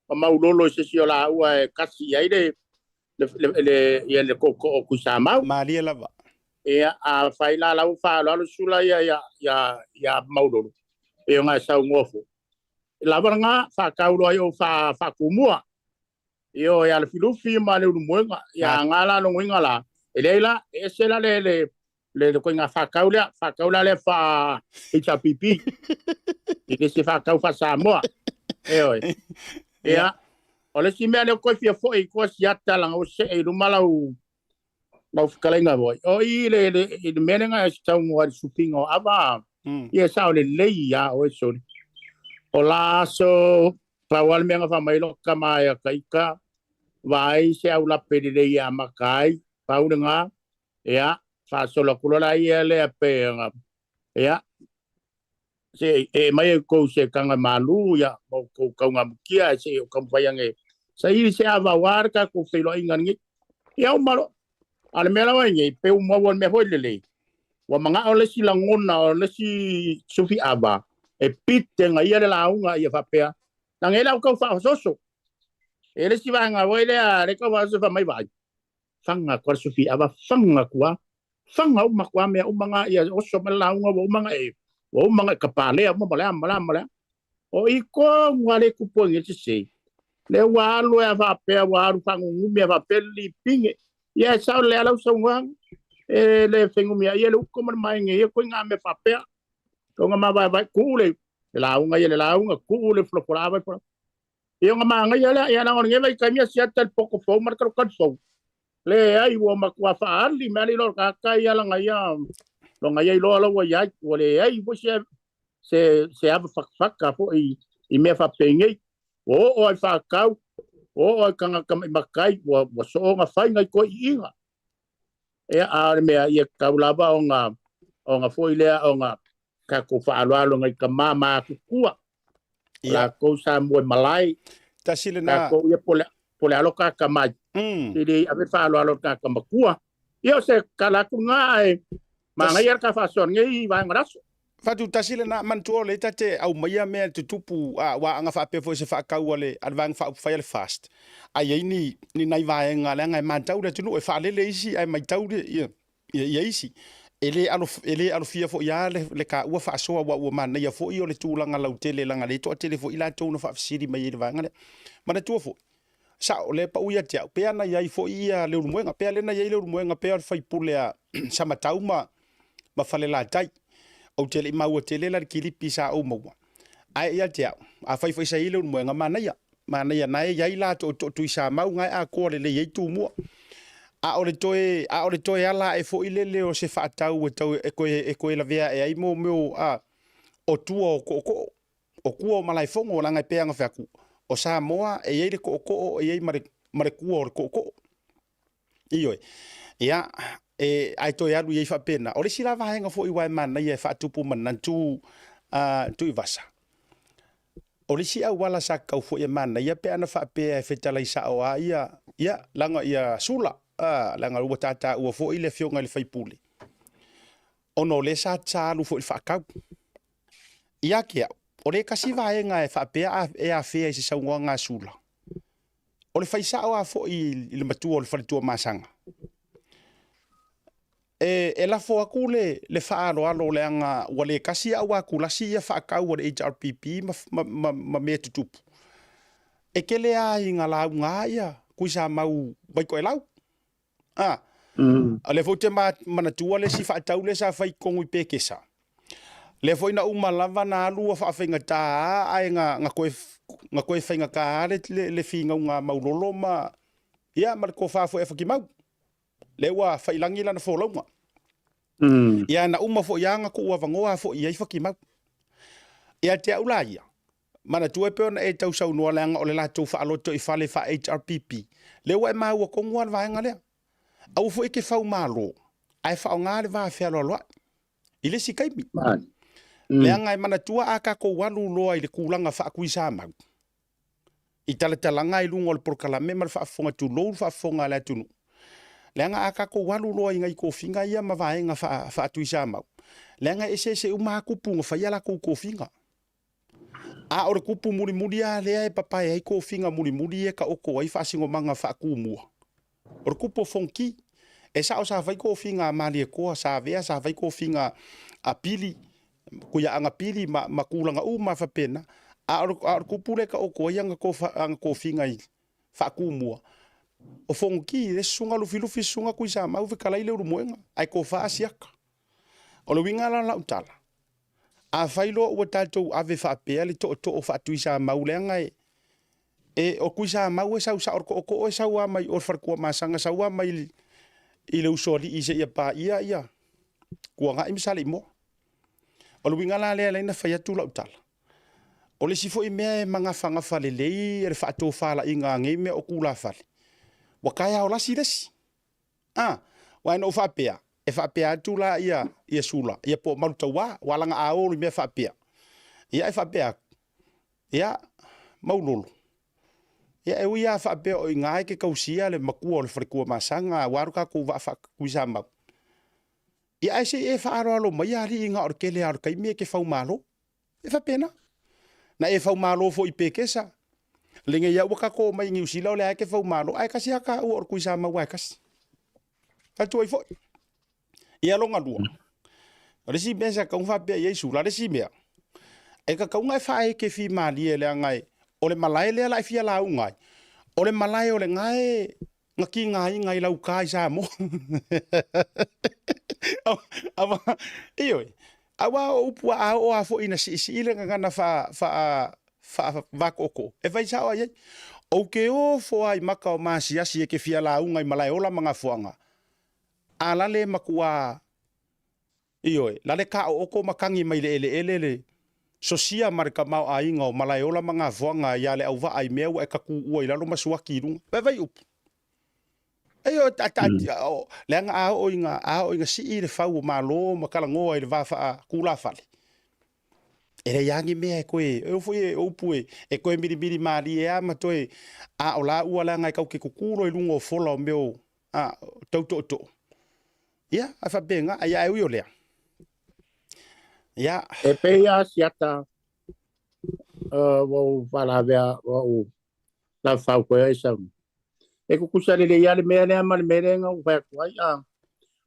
ma Maulolo i se isi o laua e kasi i ai le le le le ia le tootoo o Tuisamau. Malie lava. Ia, a fai la la ua faaaloalo Sula ia ia ia ia Maulolo, pei ona e saunoa foi. E lava lena, faatau loa i ou faa faatumua. Ioe, ia Lufilufi ma Leulumoega. Ia nga la logoina la, e leai la, e ese la le le le le koiga faatau lea, faatau la lea faa HRPP. I le se faatau faa Samoa. Ioe. Ia, o le isi mea lea koe fia foi i koa siata langa ua see i luma lau lau fetalaiga foi. O i le le i le mea lea e saunoa i le sufiga o ava, ia e sao lelei ia oe soli. O la aso pau lava le mea na fai mai lou tama ia Taita, vaai se aulape lelei e amata ai, pau lena, ia, faasolo atu loa la ia lea pe ona, ia, se e mai e kou se kanga malu, ia, ma outou taugamutia, ae se i ou taumafai ane saili se ava aua le tatou feiloaiga lenei. Ia uma loa. A o le mea lava nei, pe ua maua le mea foi lelei, ua manao le isi lagona o le isi sufi ava e pite na ia le lauga ia faapea, leaga e le au tau faaososo. E le isi vaega foi lea, le tau faaososo fai mai vaai, faga atu lava le sufi ava, faga atu lava, faga uma atu lava mea uma na, ia oso mai le lauga ua uma ona e, ua uma ona e kapalea uma ma le a ma le a ma le a. O i tonu lava le tupu ai nei le sese. Lea ua alu ai faapea, ua alu faanunumi ai faapea le lipine. Ia e sao lelei lava lau saunoaga, e le fenumiai ai le uto ma le maege i ia ituaiga mea faapea. Ona mavaevae, tuu le lauga ia le lauga, tuu le folafola ava i le folafola. Ia ona manaia lea, ia leaga o lenei vaitaimi e siata le poto fou ma le kalukalu fou. Leai, ua matua faaali mai lava le iloa o le tagata ia lana ia, lona ia iloa la ua i ai. Ua leai foi se, se, se ava fatafata foi i mea faapenei. Ua oo lava i faatau, ua oo lava i tagata maimatai, ua, ua soona fai nai toeaiina. Ia, a o le mea, ia tatau lava ona, ona foi lea, ona tatou faaaloalo nai tama matutua. O latou sa mua i malae. Tasi lena. Tatou ia po le, po le aloka atamai. E le ave faaaloalo i le tagata matua. Ia o se tala atu lena ae manaia le ta faasoa i lenei vaega o le aso. Fatu tasi lena, manatua o lea ta te aumaia mea tutupu aua ana faapea foi o se faatau a le Vaega Faaupufai a le FAST, a i ai ni ni nai vaega leaga e matau le atunuu e faalele isi ae matau le ia isi. E le e le alofia foi lava le taua faasoa aua ua manaia foi o le tulaga lautele leaga o lea e toatele foi i latou na faafesili mai ai i le vaega lea. Manatua foi, sao, o lea e pau ia te au, pe ana i ai foi ia Leulumoega, pe a lea na i ai Leulumoega pea o le sui usufono a Samatau ma ma Falelatai. Ou te le i maua tele la le kilipi sa ou maua. Ae ia te au, afai foi sa i ai Leulumoega, manaia. Manaia na e i ai la tootoo Tuisamau na e atoa lelei ai Tumua. A o le toe, a o le toe ala ae foi lele o se faatau e tau e toe, e toe lavea ae ai mo mea o, a, o tua o tootoo, o tua o Malaefono, leaga e pei ona fai atu, o Samoa e i ai le tootoo, e i ai ma le, ma le tua o le tootoo. Ioe. Ia, e, ae toe alu i ai faapena. O le isi la vaega foi ua e manaia e faatupu manatu a Tuivasa, o le isi auala sa tatau foi e manaia pe ana faapea e fetalai sao lava ia, ia, leaga ia Sula, a, leaga ua ta taua foi le afioga i le sui usufono, ona o lea sa, sa alu foi i le faatau. Ia te au, o le tasi vaega e faapea e afea i se saunoaga a Sula, O le fai sao lava foi i le matua o le faletua Masaga, e, e lafo atu le, le faaaloalo leaga ua le tasi a ua tulasi ia faatau a le HRPP ma, ma, ma, ma mea tutupu. E tele lava ina lauga ia Tuisamau Vaitoelau. A, o lea foi ou te manatua le isi faatau lea sa fai i totonu i Pekesa. Lea foi na uma lava na alu ua faafaigata lava ae na, na toe, na toe faigata lava le, le, le finauga a Maulolo ma, ia, ma le tofa foi a Fatimau. Lea ua faiilagi lana folauga. Ia na uma foi lava na tuu avanoa foi i ai Fatimau. Ia te au la ia, Manatua e pei ona e tausaunoa leaga o le latou faaloto i fale faa-HRPP, lea ua e maua tonu lava le vaega lea. Aua foi e te faumalo ae faaaoga le va fealoaloai i le isi taimi. Leaga e manatua a tatou alu loa i le tulaga faa-Tuisamau, i talatalaga i luga o le polokalame ma le faafofoga, tulou le faafofoga a le atunuu, leaga a tatou alu loa i nai tofiga ia ma vaega faa-Tuisamau, leaga e eseese uma lava tupu na fai a latou tofiga. A o le kupu mulimuli lava lea e papae ai tofiga mulimuli ia e taoto ai faasinomaga faatumua, o le kupu o Fonoti. E sao sa fai tofiga a Malietoa, sa avea, sa fai tofiga a Pili, Kuiaaga Pili ma, ma tulaga uma faapena. A o le, a o le kupu lea e taoto ai ana, tofa, ana tofiga i faatumua, o Fonoti, le susuga Lufilufi, susuga Tuisamau, fetalai Leulumoega, ae tofa Asiata. O le uiga la o lau tala, Afai loa ua tatou ave faapea le tootoo faa-Tuisamau leaga e, e, o Tuisamau e sau sao, o le tootoo e sau lava mai o le Faletuamasaga, sau lava mai i le Usoalii seia paia ia Tuanai ma Saleimoa. O le uiga la lea e ala ai ona fai atu lau tala, o le isi foi mea e magafagafa lelei le faatofalaiga a nei mea o tulafale, ua taeao lasi le isi. A, aua na ou faapea, e faapea atu la ia, ia Sula, ia po o Malutauā, aua leaga a o i mea faapea, ia e faapea atu, ia, Maulolo, ia e ui lava faapea o i ina e te tausia le matua o le faletua Masaga aua lo tatou vaa faa-Tuisamau, ia ae se i e faaaloalo mai alii na o le tele lava o le taimi e te faumalo. E faapena. Na e faumalo foi i Pekesa, lenei lava ua tatou omai i Niu Sila o lea lava e te faumalo, ae tasi lava taua o le Tuisamau lava e tasi. Atu ai foi. Ia lona lua, o le isi mea sa tatau ona faapea i ai Sula, le isi mea, e tatau ona e faaekefi malie leaga e, o le malae lea la e fia lauga ai, o le malae o lena e na tigaina i lauta i Samoa. Aua, ioe, aua o upu a oo lava foi ina siisii le gagana faa, faa, Faavakooko, e fai sao ai ai. Ou ke ofo ai maka o maasiasi e ke fia lauga i Malaeola ma Gafoaga, a lale makuā, ioe, lale kaooko ma kagi mai le eleele le sosia ma le tamaoaiga o Malaeola ma Gafoaga ia le auvaa i mea ua e tatuua i lalo ma suaki i luga. Vaivai upu. Ioe, taatia, leaga a oo ina, a oo ina sii le fau o Malo ma talanoa i le va faatulafale, e leai lava ni mea e toe, e oo foi o upu e toe milimili malie lava ma toe, a o laua leaga e tatou te tutu loa i luga o fola o mea o, a, tau tootoo. Ia, a faapena, ia ae ui o lea. Ia. E pei lava Asiata, ua ou faalavea, ua ou laufau koe ai sau. E kukusa lelei lava le mea lea ma le mea lea na ou fai atu ai, a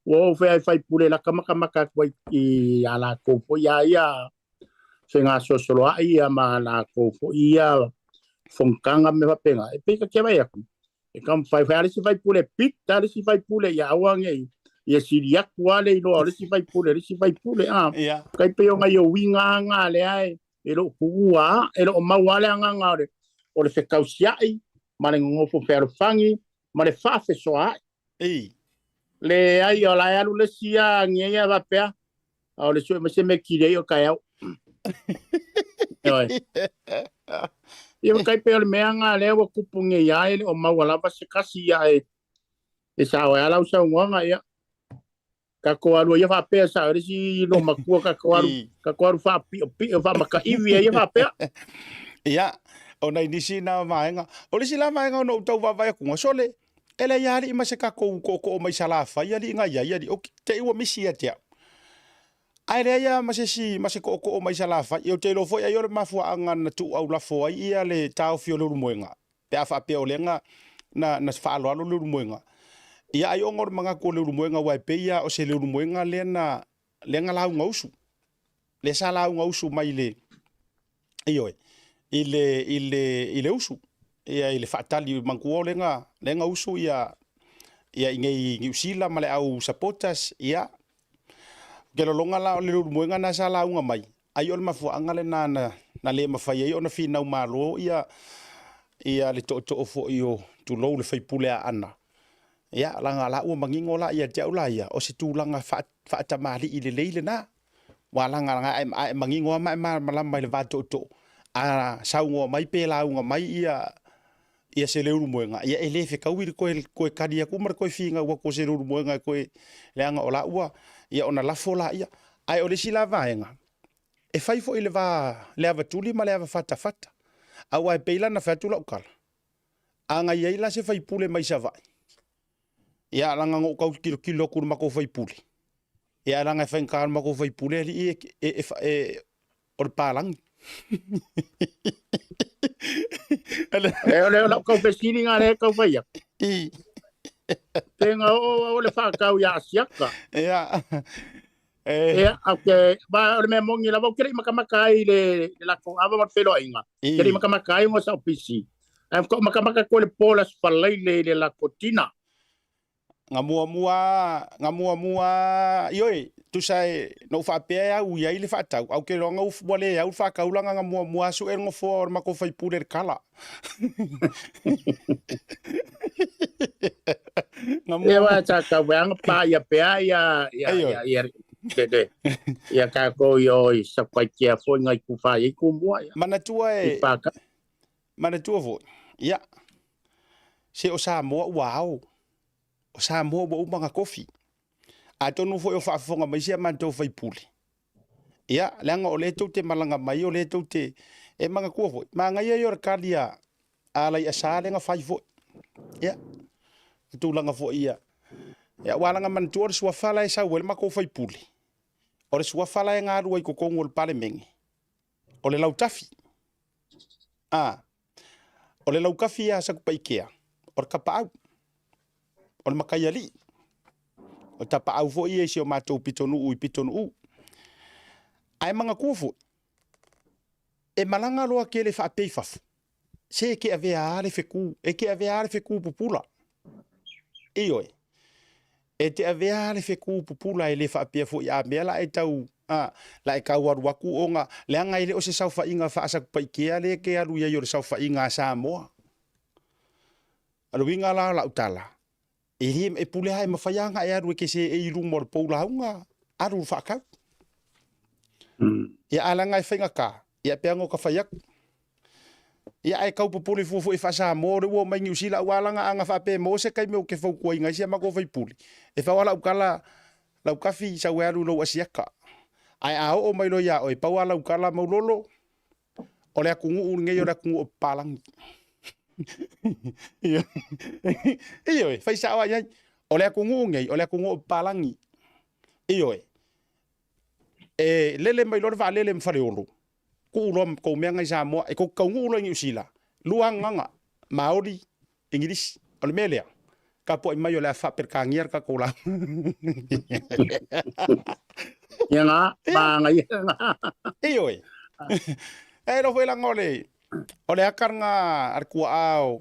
ua ou fai ai faipule laka makamaka atu ai i a latou foi a ia fegasoasoloai ia ma latou foi ia fonotaga ma mea faapena. E pei ta te vaai atu, e taumafai fai lava le isi faipule e pita le isi faipule ia aua ne i ia sili atu lava le iloa o le isi faipule i le isi faipule, a. Tai pei o nai uiga lava na lea e e le o tuua lava, e le o maua lava le agaga o le, o le fekausia'i ma le nonofo fealofani ma le faafesoaai. Ei. Leai, o la e alu le isi a agiagi a faapea, a o le sue mai se mea kili ai o taeao. Ioe. Ia ma tai pei o le mea lena lea ua tupu nei lava e le o maua lava se kasi ia e, e sao ai lava lau saunoaga, ia. Tatou alu ai ia faapea sa le isi loomatua tatou alu tatou alu faapiopio faamakaivi ai ia faapea. Ia, o nai nisi na vaega. O le isi la vaega ona ou tau vaavaai atu, sole, e leai lava alii ma se tatou tootoo mai Salafai alii na i ai alii, o te i ua misi ia te au. Ae leai lava ma se isi, ma se tootoo mai Salafai. Ou te iloa foi ai o le mafuaaga na tuu aulafo ai ia le taofi o Leulumoega, pe a faapea o lea na, na, na faaaloalo Leulumoega. Ia ai ona o le manatu o Leulumoega aua e pei lava o se Leulumoega lea na, lea na lauga usu. Lea sa lauga usu mai le, ioe, i le, i le, i le usu. Ia i le faatali, manatua o lea na, lea na usu ia, ia i nei Niu Sila ma le au supporters, ia. Ou te lolonga la o le Leulumoega na sa lauga mai, Ai o le mafuaaga lena na, na le mafai ai ona finau malo ia, ia le tootoo foi o, tulou le faipule Aana. Ia, leaga la ua manino la ia te au la ia, o se tulaga faa, faatamalii lelei lena. Ua laga a e, a e manino lava ma e malamalama i le va tootoo, a saunoa mai pe lauga mai ia, ia se Leulumoega, ia e le fetaui le toe, toe kali atu ma le toe finau atu o se Leulumoega e toe, leaga o la ua, ia ona lafo laia. Ae o le isi la vaega, e fai foi i le va le ava tuli ma le ava fatafata. Aua e pei la ona fai atu lau tala, a na i ai la se faipule mai Savaii, ia leaga na ou tau tilotilo atu i le matou faipule, ia leaga e faigata o le matou faipule alii e, e, e, e, o le palagi. E o le lau kau fesili ngā le kau whaia. I. Tēnā o o le whakau i a Asiaka. Ia. E. Ia, au ke, ba, o le mea mongi lava, o ke lei makamaka ai le, le lako ava ma le wheloainga. Ke lei makamaka ai ngo sa o pisi. Ai ko makamaka ko le pola sfalaile le lako tina. Nga muamua, nga muamua, ioe, tusa e, na ou faapea e au i ai le faatau, au ke loa ua le au le faataulaga nga muamua asu e le nofoa o le matou faipule le kala. Nga mua. Ia wa ta ka weanga pa ia pea ia ia ia ia te te ia ka ko i o i sa pai kia foi ngai ku fa i ku mua ia. Manatua e Manatua foi, ia, se o Samoa ua ao, o Samoa ua uma ona tofi. Atonu foi o faafofoga mai si a matou faipule, ia, leaga o lea tou te malaga mai, o lea tou te, e manatua foi, manaia ia o le kali a, a Alaiasa lea na fai foi. Ia, o tulaga foi ia. Ia, aua leaga manatua o le suafa la e sau ai le matou faipule, o le suafa la e galue ai i totonu o le Palemene, o le Lautafi. A, o le Laukafi ia Satupaitea, o le Tapaau, o le Mataialii. O Tapaau foi ia i si o matou pitonuu i Pitonuu. Ae manatua foi, e malaga loa tele faapea i fafo, se e te avea lava le fetu, e te avea lava le fetu pupula. Ioe, e te avea lava le fetu pupula e le faapea foi a mea la e tau, A, la e tau alu atu ona, leaga e le o se saofaiga faa-Satupaitea lea e te alu i ai o le saofaiga a Samoa. O le uiga la o lau tala, e le, e pule lava, e mafai lava ona e alu e te seei i luma o le pou lauga, alu i le faatau. Ia, ae leaga e faigata, ia e pei lava ona ta fai atu. Ia ae tau popole fua foi faa-Samoa o lea ua omai Niu Sila aua leaga ana faapea e maua se taimi ou te fautuaina ai si a matou faipule, e fau lava lau tala, Lautafi, sau e alu i lou asiata. Ae a oo mai loa ia oe, pau lava lau tala Maulolo, o le atunuu lenei o le atunuu o papalagi. Ioe, fai sao lava i ai. O le atunuu lenei, o le atunuu o papalagi. Ioe. E lele mai loa le vaalele ma Faleolo, tuu loa ma tou mea na i Samoa, e tou te taunuu loa i Niu Sila, lua gagaga, Maori, Igilisi. O le mea lea, tapuai mai o le a faa-Peretania le tatou lauga. Ia ngā, māngaia ngā. Ioe. E iloa foi leaga o le, o le aka lena a le tuaa o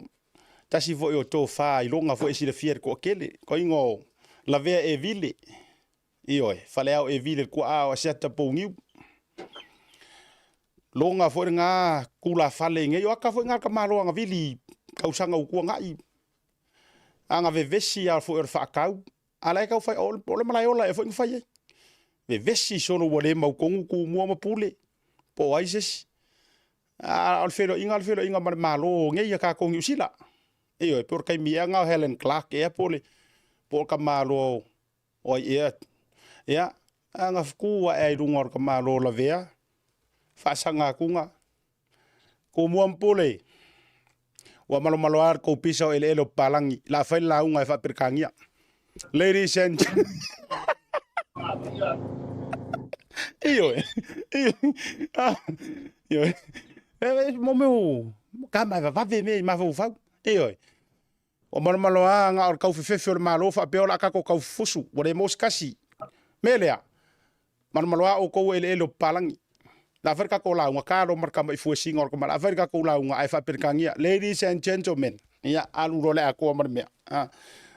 tasi foi o tofa iloga foi e silafia e le toatele, koiga o Lavea Evile. Ioe, Faleao Evile le tuaa o Asiata Pouniu. Loga foi lena tulafale i nei, o aka foi lena a le tamaloa na vili i tausaga ua tuanai. A na vevesi lava foi o le faatau, a la e tau fai, o le malaeola ea foi na fai ai. Vevesi solo ua le mautonu Tumua ma Pule, po o ai se isi. A o le feiloaiga o le feiloaiga ma le Malo o nei a tatou Niu Sila. Ioe, po o le taimi ea lena o Helen Clark ea po o le tamaloa O ai ea? Ia, a na tu ae ai luga o le tamaloa o Lavea, faasaga atuga, Tumua ma Pule, ua malomalo lava le tou pisa o eleele o papalagi, la fai le lauga e faa-Peretania. Ladies and Ioe, ioe, mo mea o tama e vavave mea i mafaufau, ioe. Ua malomaloa na o le taufefefe o le Malo faapea o le a tatou taufufusu, ua le maua se tasi. Mea lea, malomaloa outou eleele o papalagi. La fai le tatou lauga, talo ma le tama i fuesina o le tama, la fai le tatou lauga ae faa-Peretania, Ladies and gentlemen, ia, alu loa le atoa ma le mea. A,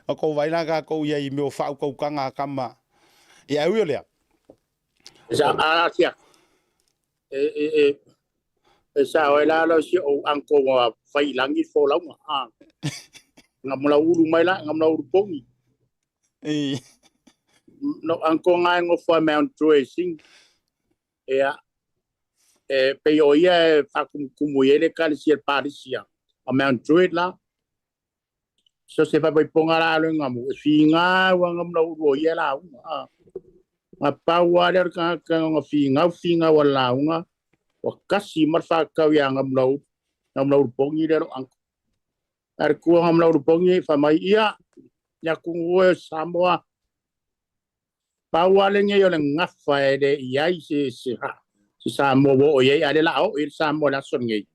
o tou vaai la tatou i ai i mea o faautautaga a tama. Ia, ae ui o lea. Sa a sia. E e e e sa oi la lo si o anko wa fai langi fo launga. A. Nga mula ulu mai la, nga mula ulu pongi. E. No anko ngai ngo fo Mount Dressing. Ia e pei o ia e whakumukumu i ele kalesia Parisia a Mount Druitt la. So se faapaipoga la alo ngamu e figau a ngamu na ulu o ia lauga. A. Nga pau a lea o le tagata nga figau figau a lauga ua kasi ma le whakau ia ngamu na ulu ngamu na ulu pongi lea lo anko. A le kua ngamu na ulu pongi fa mai ia ia kungu e Samoa Pau lava lenei o le gafa e le i ai se se se Samoa ua oo i ai, a o lea o le a oo i ai le Samoa i le aso lenei.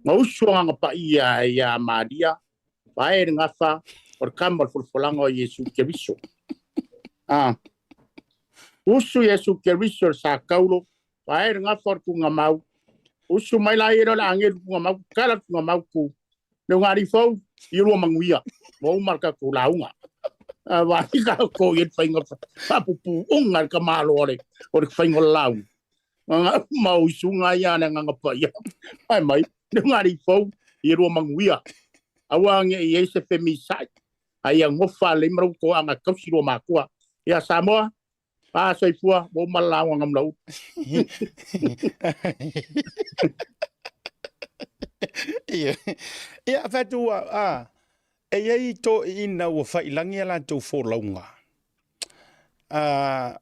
Na usu agaga paia ai ia Maria, vae le gafa o le kama o le folafolaga o Iesu Keriso. A usu Iesu Keriso i le sa taulo, vae le gafa o le tugamau, usu mai la ia o le agelu tugamau, kala le tugamau tu, Le uga fou, i lua manuia, ua uma le tatou lauga. Vaai tatou i le faiga faapupuuga le tamaloa o le o le faiga o le lauga. Nga mau isuga ia le agaga paia. Fai mai, le uga fou, i lua manuia. Aua ne i ai se femisa'i, a ia gofa lelei ma lou toaga e tausi lua matua. Ia Samoa, Pa soifua, ua uma le lauga Gamulaulu. Ia, ia fai atu ua, a, e i ai toeaiina ua faiilagi a latou folauga, a,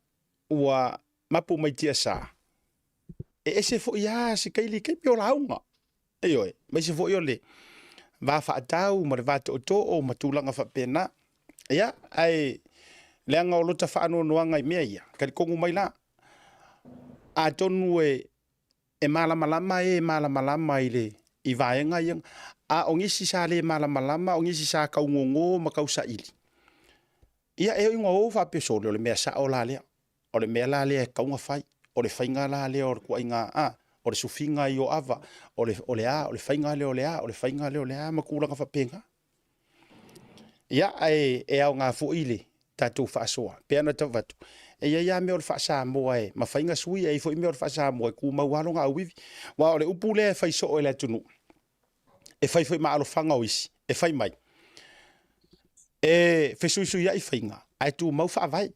ua mapu mai tiasa, e ese foi lava se kaili taimi o lauga. Ioe, aemaise foi o le va faatau ma le va tootoo ma tulaga faapena. Ia, ae leaga o lota faanoanoaga i mea ia, talitonu mai la, atonu e, e malamalama e malamalama i le i vaega ia, a o nisi sa le malamalama, o nisi sa taugogo ma tausaili. Ia, e ui ina o faapea sole, o le mea sao la lea. O le mea la lea e tatau ona fai, o le faiga la lea o le tuaiga a, o le sufiga i o ava, o le, o le a, o le faiga lea o le a, o le faiga lea o le a ma tulaga faapena. Ia, ae e aoga foi le tatou faasoa. Pei ona tau avatu, E i ai lava mea o le faa-Samoa e mafai ona sui, e i ai foi mea o le faa-Samoa e tumau lava lona auivi. Aua o le upu lea e fai soo e le atunuu, e fai foi ma alofaga o isi, e fai mai, e fesuisuiai faiga, ae tumau faavae.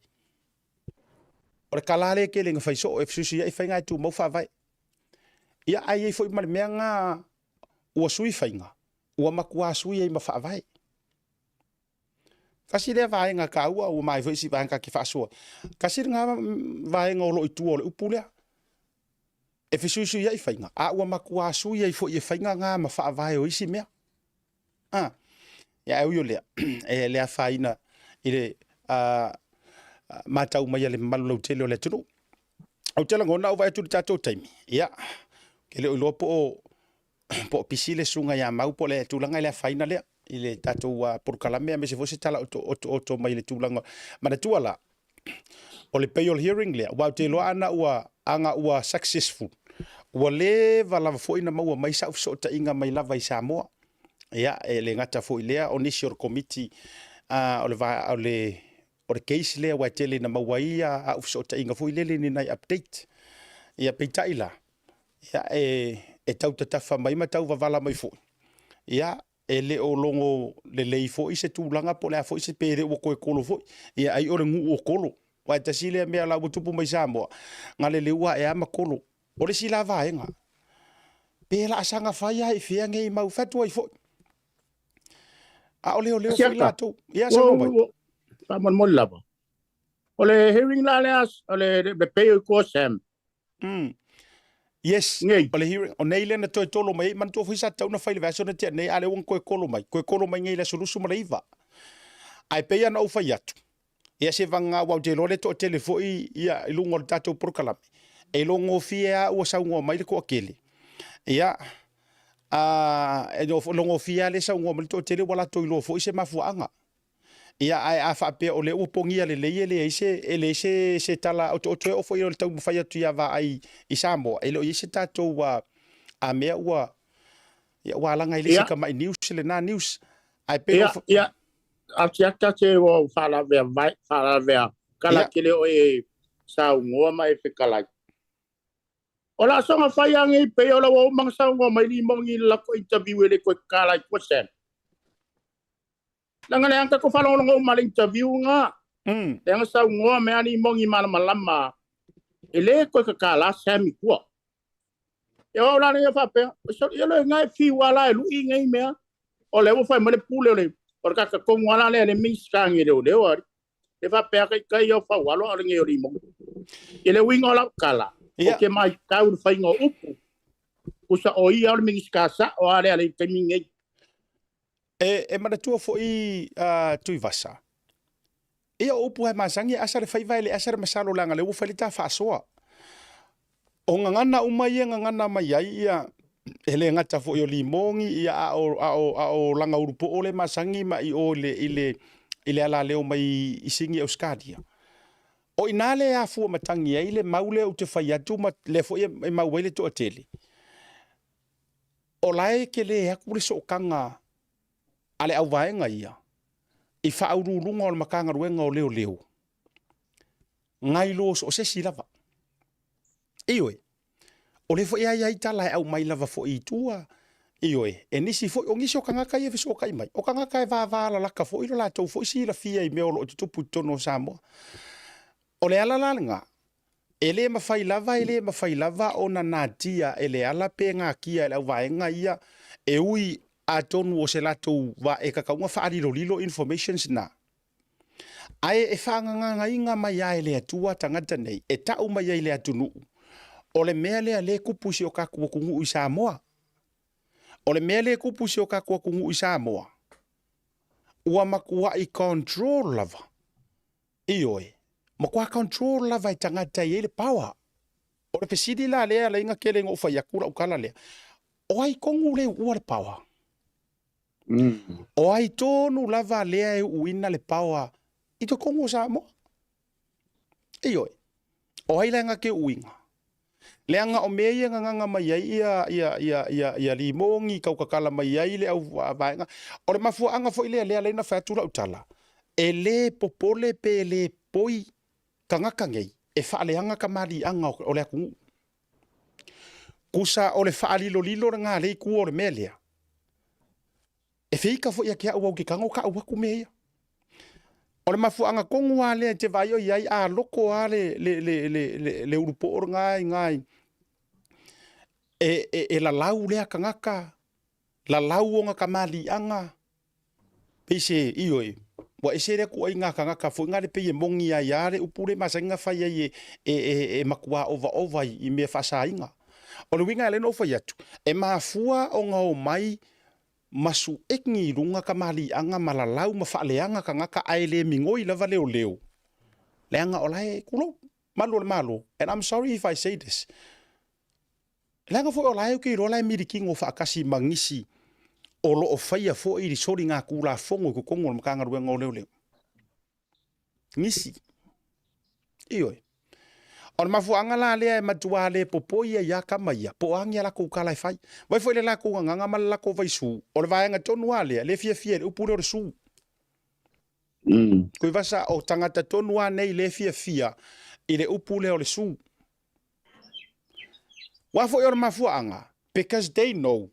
O le tala lea e tele ina fai soo, e fesuisuiai faiga ae tumau faavae. Ia, ae i ai foi ma le mea lena ua sui faiga, ua matua sui ai ma faavae. Tasi lea vaega taua, ua maea foi si vaega ta te faasoa. Tasi lena vaega o lo o i tua o le upu lea. E fesuisuiai faiga, a ua matua sui ai foi e faiga na ma faavae o isi mea. A, ia ae ui o lea, e le afaina i le matau mai a le mamalu lautele o le atunuu. Ou te lagona ou vaai atu i le tatou taimi, ia, ou te le o iloa po o po o pisi le susuga ia Mau po o le tulaga i le afaina lea i le tatou polokalame aemaise foi se tala otooto mai i le tulaga. Manatua la, o le bail hearing lea, aua ou te iloa ana ua, ana ua successful, ua leva lava foi na maua mai sau fesootaiga mai lava i Samoa. Ia, e le gata foi i lea, o nisi o le komiti o le, o le, o le case lea aua e tele ina maua ai au fesootaiga foi lele ni nai update. Ia, peitai la, ia, e, e tau tatafa mai ma tau vavala mai foi, ia, e le o logo lelei foi se tulaga po o le a foi se pe le ua toe kolo foi. Ia, ai o le nuu o kolo. Aua e tasi lea mea la ua tupu mai Samoa, na leleu ae a ma kolo. O le isi la vaega, pe laasaga fai lava i fea nei mau fatu ai foi. A o leoleo foi latou. Ia, saunoa mai. Faamolemole lava. O le hearing la lea, o le pay o i tua Sam. Yes, o le hearing, o nei lea na toe tolo mai ai, manatua foi sa tatau ona fai i le vaiaso na tea nei, a o lea ua na toe tolo mai, toe tolo mai nei i le aso 29. Ae pei lava ona ou fai atu, ia se vagana aua ou te iloa le toatele foi ia i luga o le tatou polokalame, e iloa gofie lava ua saunoa mai le toatele, ia, a, e iloa gofie lava le saunoa mai le toatele ua latou iloa foi se mafuaaga. Ia, ae a faapea o lea ua pogia lelei e leai se, e leai se, se tala otooto e oo foi o le taumafai atu ia vaai i Samoa, e le o i ai se tatou a, a mea ua, ia, ua alaga i le isi tamai news lena news. Ae pei o. Ia, Asiata se ua ou faalavea vai, faalavea kala tele o e saunoa ma e fetalai. O laasoga fai a nei pei o la ua uma ona saunoa mai Limoni i le latou interview e le toe tatala ai tua Sam. Leaga lea tatou faalogologo uma le interview na. Lea na saunoa mai a Limoni malamalama e le toe tatala Sam i tua. Ia o au la lea faapea, ia loe na e fiu a la e lui nei mea. O lea ua fai mai le pule o le o le kaka tonu a la lea le Minista nge leoleo ali. E faapea kai kai o faualo a o le nge o Limoni. I le uiga o lau tala, o ke maitau le faiga o upu, pusa o ia o le Minista sa'o a lea le taimi nei. E, e manatua foi a Tuivasa, ia o upu lava e masani e asa le faiva e le asa le masalo leaga lea ua fai le ta faasoa. O gagana uma ia e gagana mai ai ia e le gata foi o Limoni ia a o, a o, a o Lagaulupoo le masani ma i o i le, i le, i le alaleo mai i Sini Ausetalia. O i ina lea e afua matagi ai le mau lea ou te fai atu ma lea foi e mau ai le toatele. O la e tele atu le sootaga a le auvaega ia i faauluuluga o le Matagaluega o Leoleo nai lo so o se isi lava. Ioe, o lea foi e ai ai tala e aumai lava foi i tua, ioe, e nisi foi, o nisi o tagata ia e fesootai mai, o tagata e vavalalata foi lo latou foi silafia i mea o lo o tutupu i totonu o Samoa. O le ala la lena, e le mafai lava, e le mafai lava ona natia e Leala pe natia e le auvaega ia e ui atonu o se latou va e tatau ona faalilolilo informations na. Ae e faagagagaina mai lava e le Atua tagata nei e tau mai ai i le atunuu, o le mea lea lea e tupu i si o tatou atunuu i Samoa. O le mea lea e tupu i si o tatou atunuu i Samoa, ua matuai control lava. Ioe, matua control lava e tagata e i ai le power. O le fesili la lea e ala ai ona tele ina ou fai atu lau tala lea, o ai tonu lea e uua le power? O ai tonu lava lea e uuina le power i totonu o Samoa? Ioe, o ai la e na te uuina? Leaga o mea ia e gagaga mai ai ia, ia, ia, ia, ia Limoni, tau tatala mai ai le au vaega. O le mafuaaga foi lea lea ala ai ona fai atu lau tala, e le popole pe le poi tagata nei e faaleaga tamaliiaga o le atunuu. Tusa o le faalilolilo lena a lea itu o le mea lea, e feita foi ia te au au te tago tau atu mea ia. O le mafuaaga tonu lava lea e te vaai o i ai, a loto lava le, le, le, le, le, le ulupoo lena i ina i, e, e, e lalau lea tagata, lalau ona tamaliiaga, pei se, ioe, ua ese lea tuuaiga tagata foi nale pei e moni ai lava le upu lea e masani ona fai ai e, e, e, e matua ovaova i, i mea faasaina. O le uiga e ala ai ona ou fai atu, e mafua ona omai ma suegi i luga tamaliiaga ma lalau ma faaleaga tagata ae le migoi lava leoleo, leaga o la e, tulou, malu o le Malo, and I'm sorry if I say this, Leaga foi o la e ou te iloa la e milikino faatasi ma nisi o lo o faia foi le soligatulafono i totonu o le Matagaluega o Leoleo. Nisi. Ioe. O le mafuaaga la lea e matua le popoi ai lava tama ia, po o a ni a latou tala e fai. Vaai foi le latou gagana ma le latou vaisu, o le vaega tonu lava lea, lea e fiafia i le upu lea o le su. Tuivasa, o tagata tonu lava nei lea e fiafia i le upu lea o le su. Aua foi o le mafuaaga, because they know,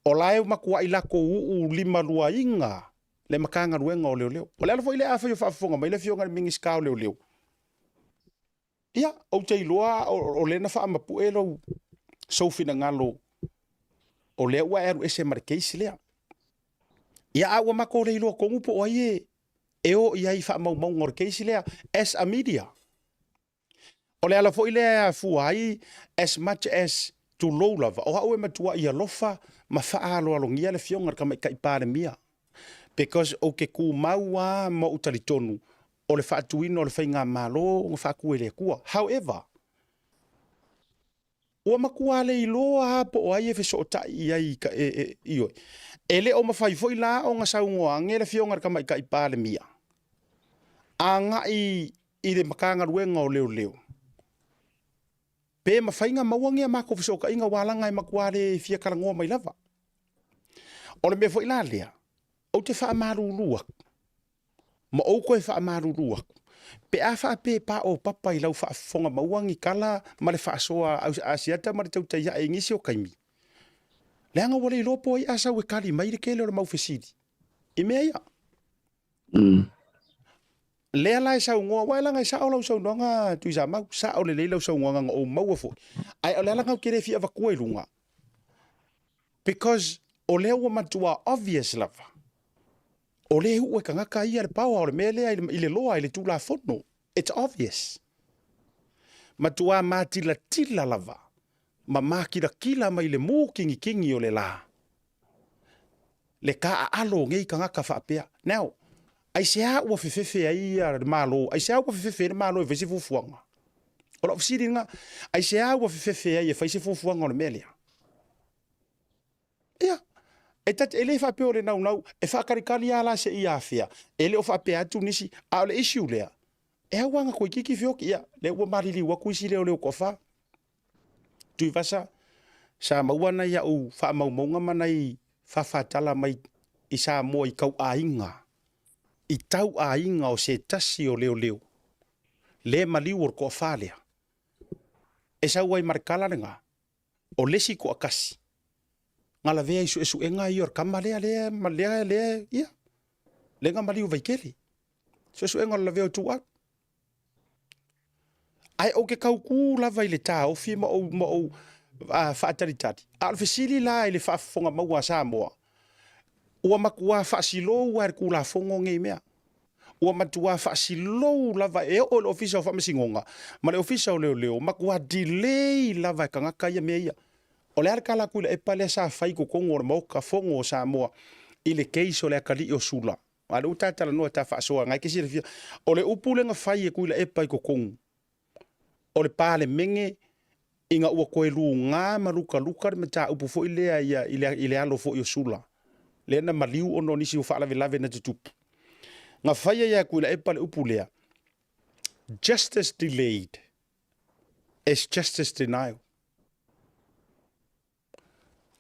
o la e matuai latou uu limaluaina le Matagaluega o Leoleo. O le ala foi lea afai o faafofoga mai le Afioga i le Minisita o Leoleo, ia, ou te iloa o lea na faamapue lou sou finagalo o lea ua e alu ese ma le case lea. Ia, a ua matou le iloa tonu po o ai e o i ai i faamaumauga o le case lea as a media. O le ala foi lea e afua ai as much as tulou lava, o au e matuai alofa ma faaaloalogia le Afioga i le Tamaitai Palemia because ou te tumau lava ma ou talitonu o le faatuina o le faigamalo na faatu e le Atua. However, ua matua le iloa lava po o ai e fesootai i ai i ka, e, e, ioe. E le o mafai foi la ona saunoa ane le Afioga i le Tamaitai Palemia agai i le Matagaluega o Leoleo, pe mafai ona maua ni a matou fesootaiga aua leaga e matua le fia talanoa mai lava. O le mea foi la lea, ou te faamalulu atu, ma ou toe faamalulu atu, pe a faapea e paopapa i lau faafofoga maua ni tala ma le faasoa a Asiata ma le tautai ae i nisi o taimi, leaga ua le iloa po o ai a sau e tali mai le tele o le mau fesili i mea ia. Lea la e saunoa, aua leaga e sao lau saunoaga Tuisamau, sao lelei lau saunoaga na ou maua foi. Ae o le ala lena ou te le fia avatua i luga, because o lea ua matua obvious lava, o lea e uu e tagata ia le power o le mea lea i le loa, i le Tulafono. It's obvious. Matua matilatila lava ma makilatila mai le mu kigikigi o le la. Le taaalo o nei tagata faapea. Now, aisea ua fefefe ai le Malo? Aisea ua fefefe ai le Malo e fai se fuafuaga? O lau fesili lena, aisea ua fefefe ai e fai se fuafuaga o le mea lea? Ia, e ta te, e le faapea o le naunau, e faatalitali lava la seia afea, e le o faapea atu nisi, a o le issue lea, e au lava na toeitiiti feoti, ia, lea ua maliliu atu isi leoleo toafa. Tuivasa, sa maua nai au faamaumauga ma nai fafatala mai i Samoa i tauaiga, i tauaiga o se tasi o leoleo, le maliu o le toafa lea, e sau ai ma le tala lena, o le isi toatasi na lavea i suesuega ia o le tama lea, lea, lea, lea, ia, lea na maliu Vaitele, suesuega o le lavea o Ituau. Ae ou te tautu lava i le taofi ma ou, ma ou faatalitali. A o le fesili la i le faafofoga maua a Samoa, ua matua faasilou lava e le Tulafono nei mea. Ua matua faasilou lava e oo i le Ofisa o Faamasinoga ma le Ofisa o Leoleo, matua delay lava e tagata ia mea ia. O le a le tala a Tuilaepa lea sa fai i totonu o le Maota Fono o Samoa i le case o le atalii o Sula? A o lea ua ta talanoa ta faasoa na e te silafia. O le upu lea na fai e Tuilaepa i totonu o le Palemene ina ua toe luga ma lukaluka le mataupu foi lea ia i le, i le alo foi o Sula, lea na maliu ona o nisi o faalavelave na tutupu. Na fai ai e Tuilaepa le upu lea, justice delayed is justice denial.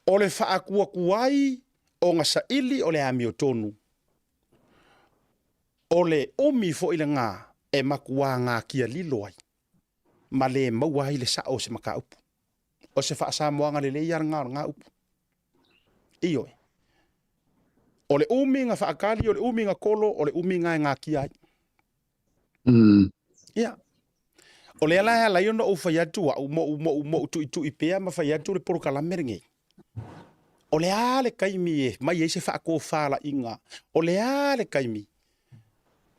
O le faatuatuai o na saili o le amiotonu, o le umi foi lena E makuā gakia lilo ai ma le maua ai le sa'o o se mataupu. O se faasamoaga lelei a lena o lena upu. Ioe. O le umi na faatali, o le umi na kolo, o le umi na e gakia ai. Ia. O lea la e ala ai ona ou fai atu au, mo'u, mo'u, mo'u tuitui pea ma fai atu le polokalame lenei. O le a le taimi e mai ai se faatofalaiga? O le a le taimi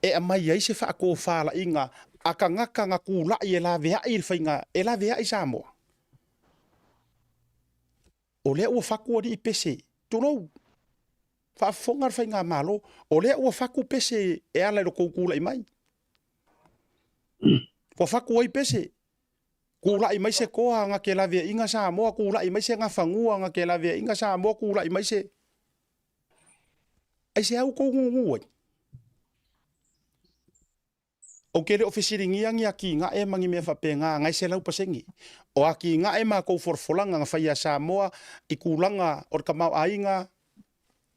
e aumai ai se faatofalaiga a tagata na tulai e laveai le faiga, e laveai Samoa? O lea ua fatu alii pese, tulou, faafofoga le faigamalo, o lea ua fatu pese e ala i lo tou tulai mai. Ua fatu ai pese, tulai mai se toa na te laveaiga Samoa, tulai mai se gafanua na te laveaiga Samoa, tulai mai se... Aisea ua tou gugu ai? Ou te le o fesiligia ni atinae ma ni mea faapena na e 100%. O atinae ma tou folafolaga na fai ia Samoa i tulaga o le tamaoaiga,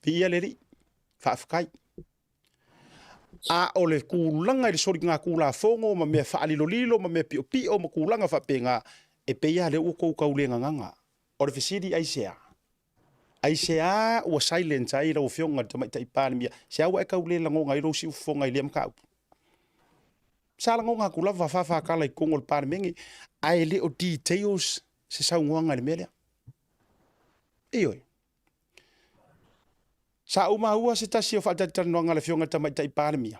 viia le Alii, faafetai. A o le tulaga i le soligatulafono ma mea faalilolilo ma mea piopio ma tulaga faapena, e pei lava lea ua tou tau le gagana. O le fesili aisea? Aisea ua silent ai lau Afioga i le Tamaitai Palemia? Sea ua e tau le lagona ai lou siufofoga i lea mataupu? Sa lagona atu lava faafaatala i totonu o le Palemene, ae le o details se saunoaga i le mea lea. Ioe. Sa ou maua se tasi o faatalatalanoaga a le Afioga i le Tamaitai Palemia.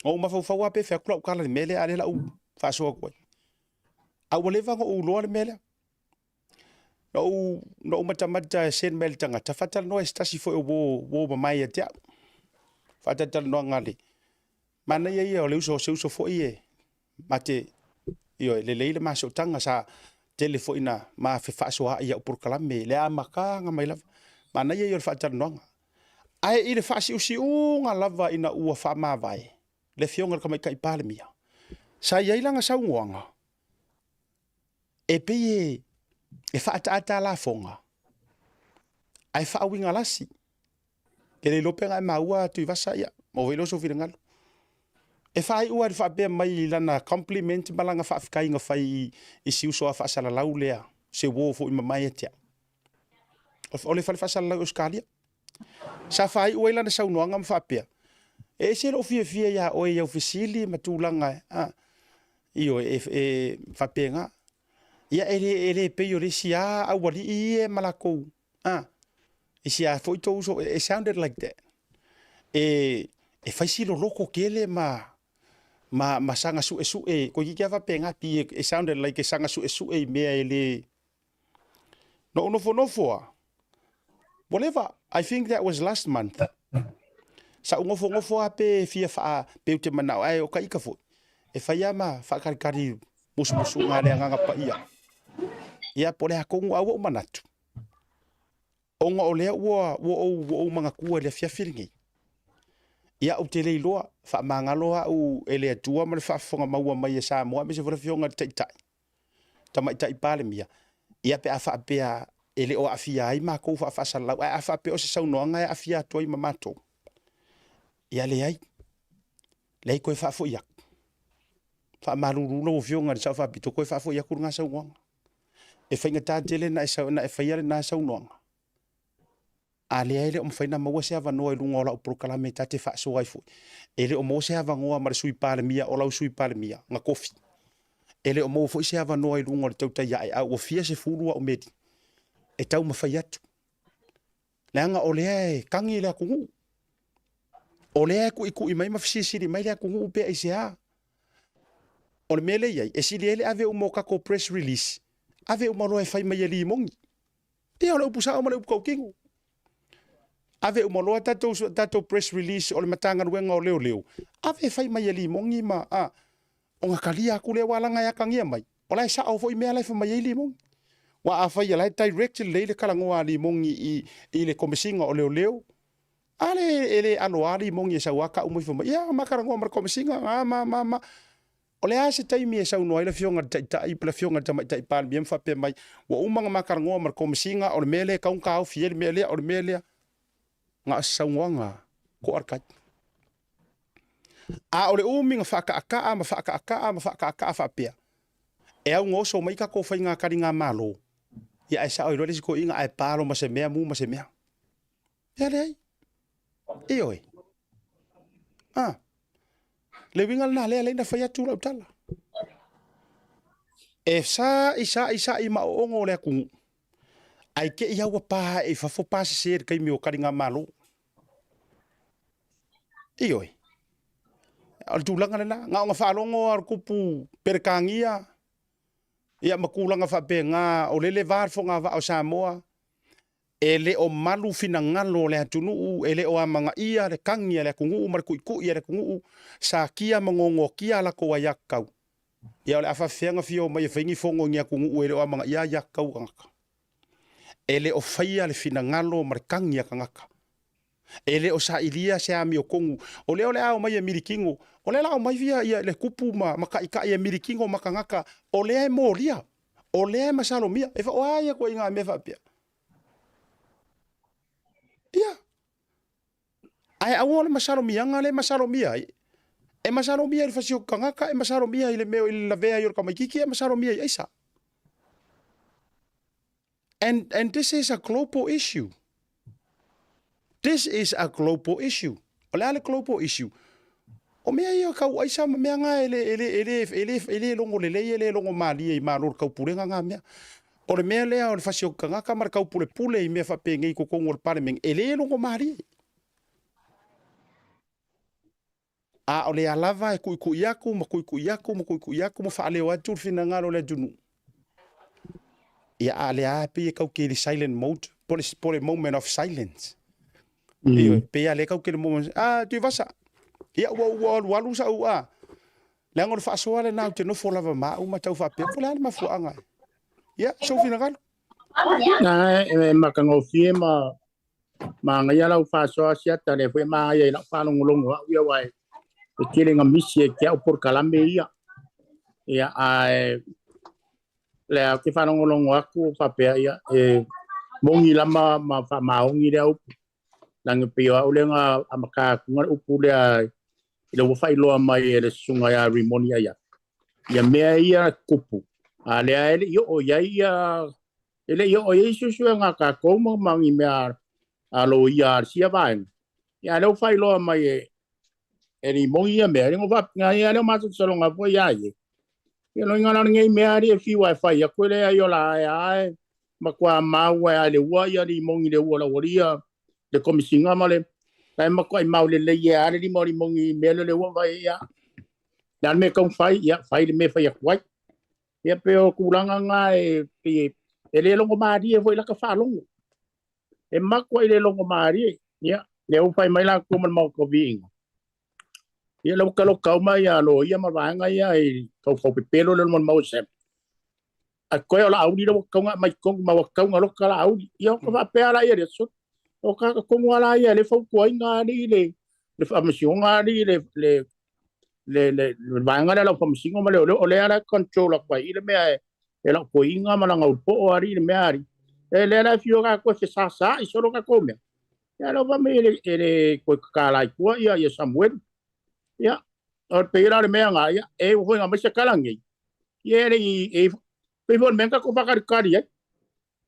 Na ou mafaufau lava pe fai atu lau tala i le mea lea, a o lea la ou faasoa atu ai. A ua leva ona ou iloa le mea lea. Na ou, na ou matamata e send mai le tagata, faatalanoa e se tasi foi o uo, uo mamae ia te au. Faatalatalanoaga a le, manaia ia o le uso, o se uso foi e, ma te, ioe, lelei le ma sootaga, sa tele foi na ma fefaasoaai i au polokalame i le amataga mai lava. Manaia ia o le faatalanoaga. Ae i le faasiusiuga lava ina ua faamavae le Afioga i le Tamaitai Palemia, sa i ai lana saunoaga, e pei e faataata lafoga ae faauigalasi. Ke le iloa pe na e maua Tuivasa, ia, maua foi lea o sou finagalo. E faaiu lava i le faapea mai i lana compliment ma lana faafetai na fai i si uso a faasalalau lea, se uo foi mamae ia te au. O le fale faasalalau i Ausetalia. Sa faaiu ai lana saunoaga ma faapea, e ese lou fiafia iā oe i au fesili ma tulaga, a, ioe, e, e faapena. Ia, e le, e le pei o le isi a aualii ia ma lakou, a, isi a foi tou uso, it sounded like that. E, e fai si loloto tele ma, ma, ma saga suesue, toeitiiti lava faapena, pei e sounded like e saga suesue i mea e le, Na ou nofonofo a, ua leva, I think that was last month. Sa ou nofonofo a pe fia faa, pe ou te manao, ae o ka ika foi. E fai a ma faakalikali musumusuga a le Agaga Paia. Ia, po o le a tonu a ua ou manatu. Ona o lea ua, ua ou, ua ou manatua i le afiafi lenei. Ia, ou te le iloa, faamagalo au e le Atua ma le faafofoga maua mai e Samoa aemaise foi le Afioga i le Taitai. Tamaitai Palemia, ia pe a faapea e le o aafia ai matou faafaasalalau, ae a faapea o se saunoaga e aafia atu ai ma matou, ia leai, leai toe faafoi atu. Faamalulu lau Afioga i le Sao Faapito, toe faafoi atu lena saunoaga. E faigata tele ona e faia lena saunoaga. A lea e le o mafai ona maua se avanoa i luga o lau polokalame ta te faasoa ai foi. E le o maua se avanoa ma le Sui Palemia o lau Sui Palemia na tofi. E le o maua foi se avanoa i luga o le tautai ae, a ua fia sefulu au meli e taumafai atu. Leaga o lea e tagi le atunuu. O lea e tuitui mai ma fesilisili mai le atunuu pe aisea. O le mea lea e i ai, e sili ai le ave uma o tatou press release, ave uma loa e fai mai e Limoni. Ia, o le upu sao ma le upu tautino. Ave uma loa tatou, tatou press release o le Matagaluega o Leoleo, ave e fai mai e Limoni ma, a, ona talia atu lea, aua leaga e atagia mai, o la e sao foi mea la e fai mai ai Limoni. Aua afai o la e direct lelei le talanoa a Limoni i, i le Komesina o Leoleo, a le, e le alo lava Limoni e sau lava tau mai fai mai, ia, ma talanoa ma le Komesina, a, ma, ma, ma. O le a se taimi e saunoa ai le Afioga i le Taitai po le Afioga i le Tamaitai Palemia ma faapea mai, ua uma ona ma talanoa ma le Komesina, o le mea lea e tatau ona taofi ai le mea lea, o le mea lea. Na o se saunoaga to'a le tai. A o le umi na faakaakaa ma faakaakaa ma faakaakaa faapea, e auga oso mai tatou faiga taligamalo, ia ae sao ai loa le isi toeaina ae pa loa ma se mea mu ma se mea. Ia leai. Ioe. A. Le uiga lena lea lea na fai atu lau tala. E sa'i sa'i sa'i mao'oga o le atunuu, ae te i lava ua pa ae i fafo pa sese i le taimi o taligamalo. Ioe. O le tulaga lena, na ona faalogo lava o le tupu Peretania, ia ma tulaga faapena, o lele va le fogavaa o Samoa, e le o malu finagalo o le atunuu, e le o amanaia le tagi a le atunuu ma le tuitui a le atunuu, satia ma nonoatia a latou aiatatau. Ia o le a faafefea ona fia omai e fai ni fono i ni atunuu e le o amanaia aiatatau a tagata? E le o faia le finagalo ma le tagi a tagata. E le o sailia se amiotonu. O lea o le a omai e milikino. O lea o le a omai ia, ia le tupu ma, ma taitai e milikino ma tagata. O lea e molia. O lea e masalomia. E o a ia ituaiga mea faapea? Ia. Ae aua o le masalomiaga lea e masalomia ai. E masalomia i le fasioti tagata, e masalomia i le mea i le lavea ai o le tamaitiiti, e masalomia i aisa. And, and this is a global issue. This is a global issue. O le a le global issue? O mea ia kau aisa ma mea ngā e le, e le, e le, e le, e le logo lelei, e le logo malie i malo le taupulega ngā mea. O le mea lea o le fasi o tagata ma le taupulepule i mea faapenei i totonu o le Palemene, e le logo malie. A o lea lava e tuitui atu ma tuitui atu ma tuitui atu ma faaleo atu le finagalo o le atunuu. Ia, a o lea lava e pei e tau te i le silent mode, po o le, po o le moment of silence. Ioe, pei lava lea e tau te i le moment, ah, Tuivasa, ia ua, ua alualu sau, ah, leaga o le faasoa lena ou te nofo lava ma au ma tau faapea, po o le a le mafuaaga. Ia, sou finagalo. Na, e matagofie ma Manaia lau faasoa siata lea foi e manaia i lau faalogologo au ia aua e tele ina misi ai te au polokalame ia. Ia ae lea ou te faalogologo atu faapea ia e moni lama ma faamaoni lea upu. Leaga e pei o au lea na amata atu le upu lea i le ua faailoa mai e le susuga ia Rimoni Aiafi. Ia mea ia tupu, a lea e le i oo i ai ia E le i oo i ai suesuega a tatou ma ma ni mea a loia a sia vaega. Ia a lea ua faailoa mai e e Rimoni ia mea, e le faapena ia lea o matou saloga foi ia ia. Ia loiga la lenei mea ali e fiu e fai atu e leai o la e a e matua mau e a le ua ia Rimoni le ua la ua le komisiga ma le la e matua i mau lelei e a le lima o Rimoni mea le le ua vai ia. Le a le mea e tau fai, ia fai le mea fai atu ai. Ia pei o tulaga na e pei e le logomalie foi laka faalogo. E matua i le logomalie. Ia, lea ua fai mai latou ma le Maota o Viiga. Ia lea ua taloka uma ia loia ma vaega ia i faufau pepelo lea ma le mau SM. A koe o Laauli lea ua tatau ona aumai i totonu ma ua tatau ona loka Laauli. Ia ona faapea la ia lea, so, o tagata tonu lava la ia e le fautuaina alii le le faamasinoga alii le le le le le vaega lea lau faamasino ma leoleo o lea la e control atu ai i le mea e e lau toeaina ma lana ulupo'o alii le mea alii e lea la e fio tatou e fesasa'i solo tatou mea ia lea ua fai mai e le e le toe tatala ai tua ia ia Samuelu ia o le pei la o le mea na ia e ua foi na mai se tala nei ia e le i e pei foi o le mea na tatou faatalitali ai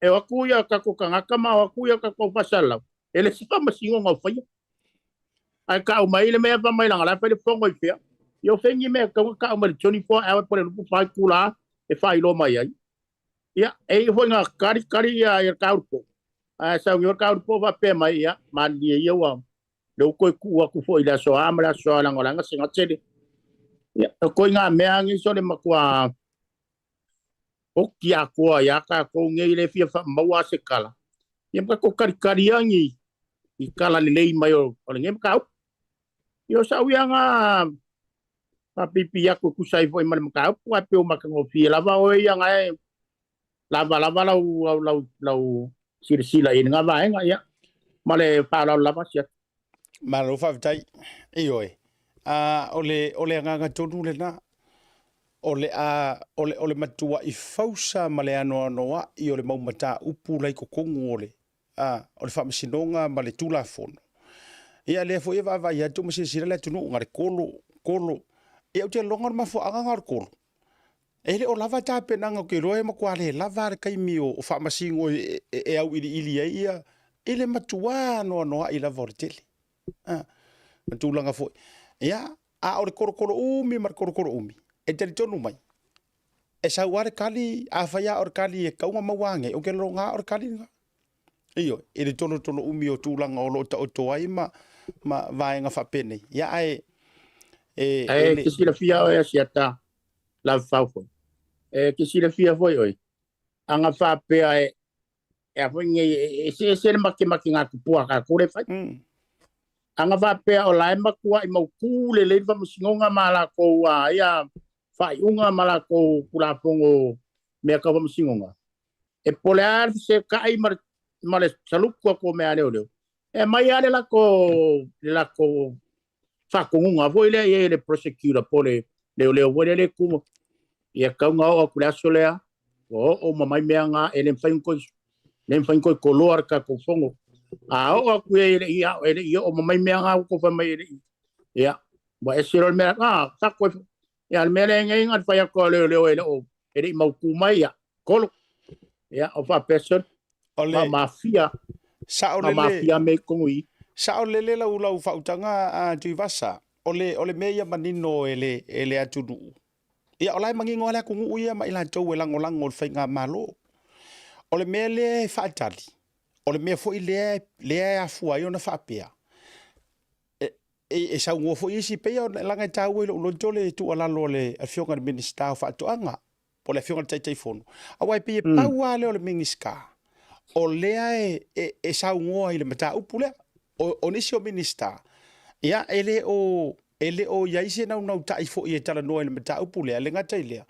e o atu ia tatou tagata ma o atu ia tatou faasalalau, e le se faamasinoga o faia. Ae tau mai le mea fai mai leaga la e fai le fono i fea. Ia o fea ni mea e tatau ona tau mai le 24 hour po o le 24 itula e faailoa mai ai. Ia, e i ai foi na tali tali ia ia le Kaulupo. Ae sau nei o le Kaulupo faapea mai, ia, malilie ia ua lea ua toe tuu atu foi i le aso A ma le aso A leaga o la e gasegase le. Ia, o ituaiga mea nei sole matua oti atoa iā tatou nei le fia faamaua se tala, ia ma tatou talitali ia ni i tala lelei mai o lenei mataupu. Ia o sau ia na faapiipii atu e tusa ai foi ma le mataupu, ae pei ua matagofie lava oe ia na e lava lava lau lau lau lau silasila i lena vaega, ia ma le faaaloalo lava Siata. Malo faafetai. Ioe. A o le o le agaga tonu lena. O le a o le o le matua'i fausa ma le anoanoa'i o le mau mataupu la i totonu o le a o le Faamasinoga ma le Tulafono. Ia lea foi e vaavaai atu ma silasila le atunuu na le kolo kolo. Ia ou te lagona o le mafuaaga lena o le kolo, e le o lava tapenaga, ou te iloa e matua le lava le taimi o Faamasino e auiliili ai ia i le matua anoanoai lava o le tele. A, ma tulaga foi. Ia, a o le kolokolo umi ma le kolokolo umi, e talitonu mai, e sau lava le kali, afai lava o le kali e tatau ona maua anei, ou te lagona lava o le kali lena. Ioe, i le tolotolo umi o tulaga o lo o taoto ai ma, ma vaega faapenei. Ia, ae, e, Ae e le... te silafia oe Asiata Lavefau foi. E te silafia foi oe, a na faapea e, e a foi nei, e eseese le makemake ngā tupua a kātou le fai. A na faapea o la e matuai mautū lelei le faamasinoga ma latou a ia faaiuga ma latou tulafono mea tau faamasinoga, e po o le a le fesetai ma le, ma le salutu atu o mea a leoleo, e aumai lava le latou, le latou faatonuga foi lea i ai e le prosecutor po o le leoleo foi lea le tu, ia tatau ona oo atu i le aso lea, ua oo uma mai mea na, e le mafai ona toe, le mafai ona toe toloa le tatou fono. A oo atu i ai e le i, e le i oo uma mai mea na ua outou fai mai e le i, ia, ua ese loa le mea, a, sako e, ia, le mea lea e nei na fai atu a leoleo e le o, e le i mautu mai, ia, kolo. Ia, o faapea sole. O le mafia. Sao lele. Mafia me tonu i. Sao lele lau lau faautaga a Tuivasa. O le o le mea ia manino e le e le atunuu. Ia o la e manino lava le atunuu ia ma i latou e lagolago i le faigamalo. O le mea lea e faatali, o le mea foi lea lea e afua ai ona faapea, e, e, e saunoa foi isi, pei ona leaga e taua i lou loto le tuualalo a le Afioga i le Minisita o Faatoaga, po o le Afioga i le Taitaifono, aua e pei e pau lava lea o le Minisita o lea e, e, e saunoa i le mataupu lea. O, o nisi o Minisita, ia, e le o, e le o i ai se naunautai foi e talanoa i le mataupu lea, e le gata i lea,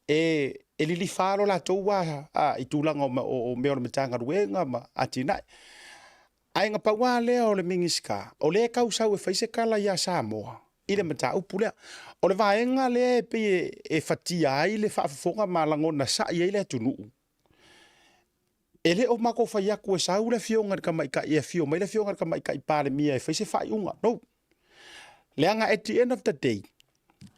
e, e lilifa lo latou a, a, i tulaga o, o, o mea o le Matagaluega ma atinae. Ae na pau lava lea o le Minisita, o lea e tau sau e fai se tala ia Samoa i le mataupu lea. O le vaega lea e pei e fatia ai le faafofoga ma lagona sa'i ai le atunuu, e le o matou fai atu e sau le Afioga i le Tamaitai, e afio mai le Afioga i le Tamaitai Palemia e fai se faaiuga. No. Leaga at the end of the day,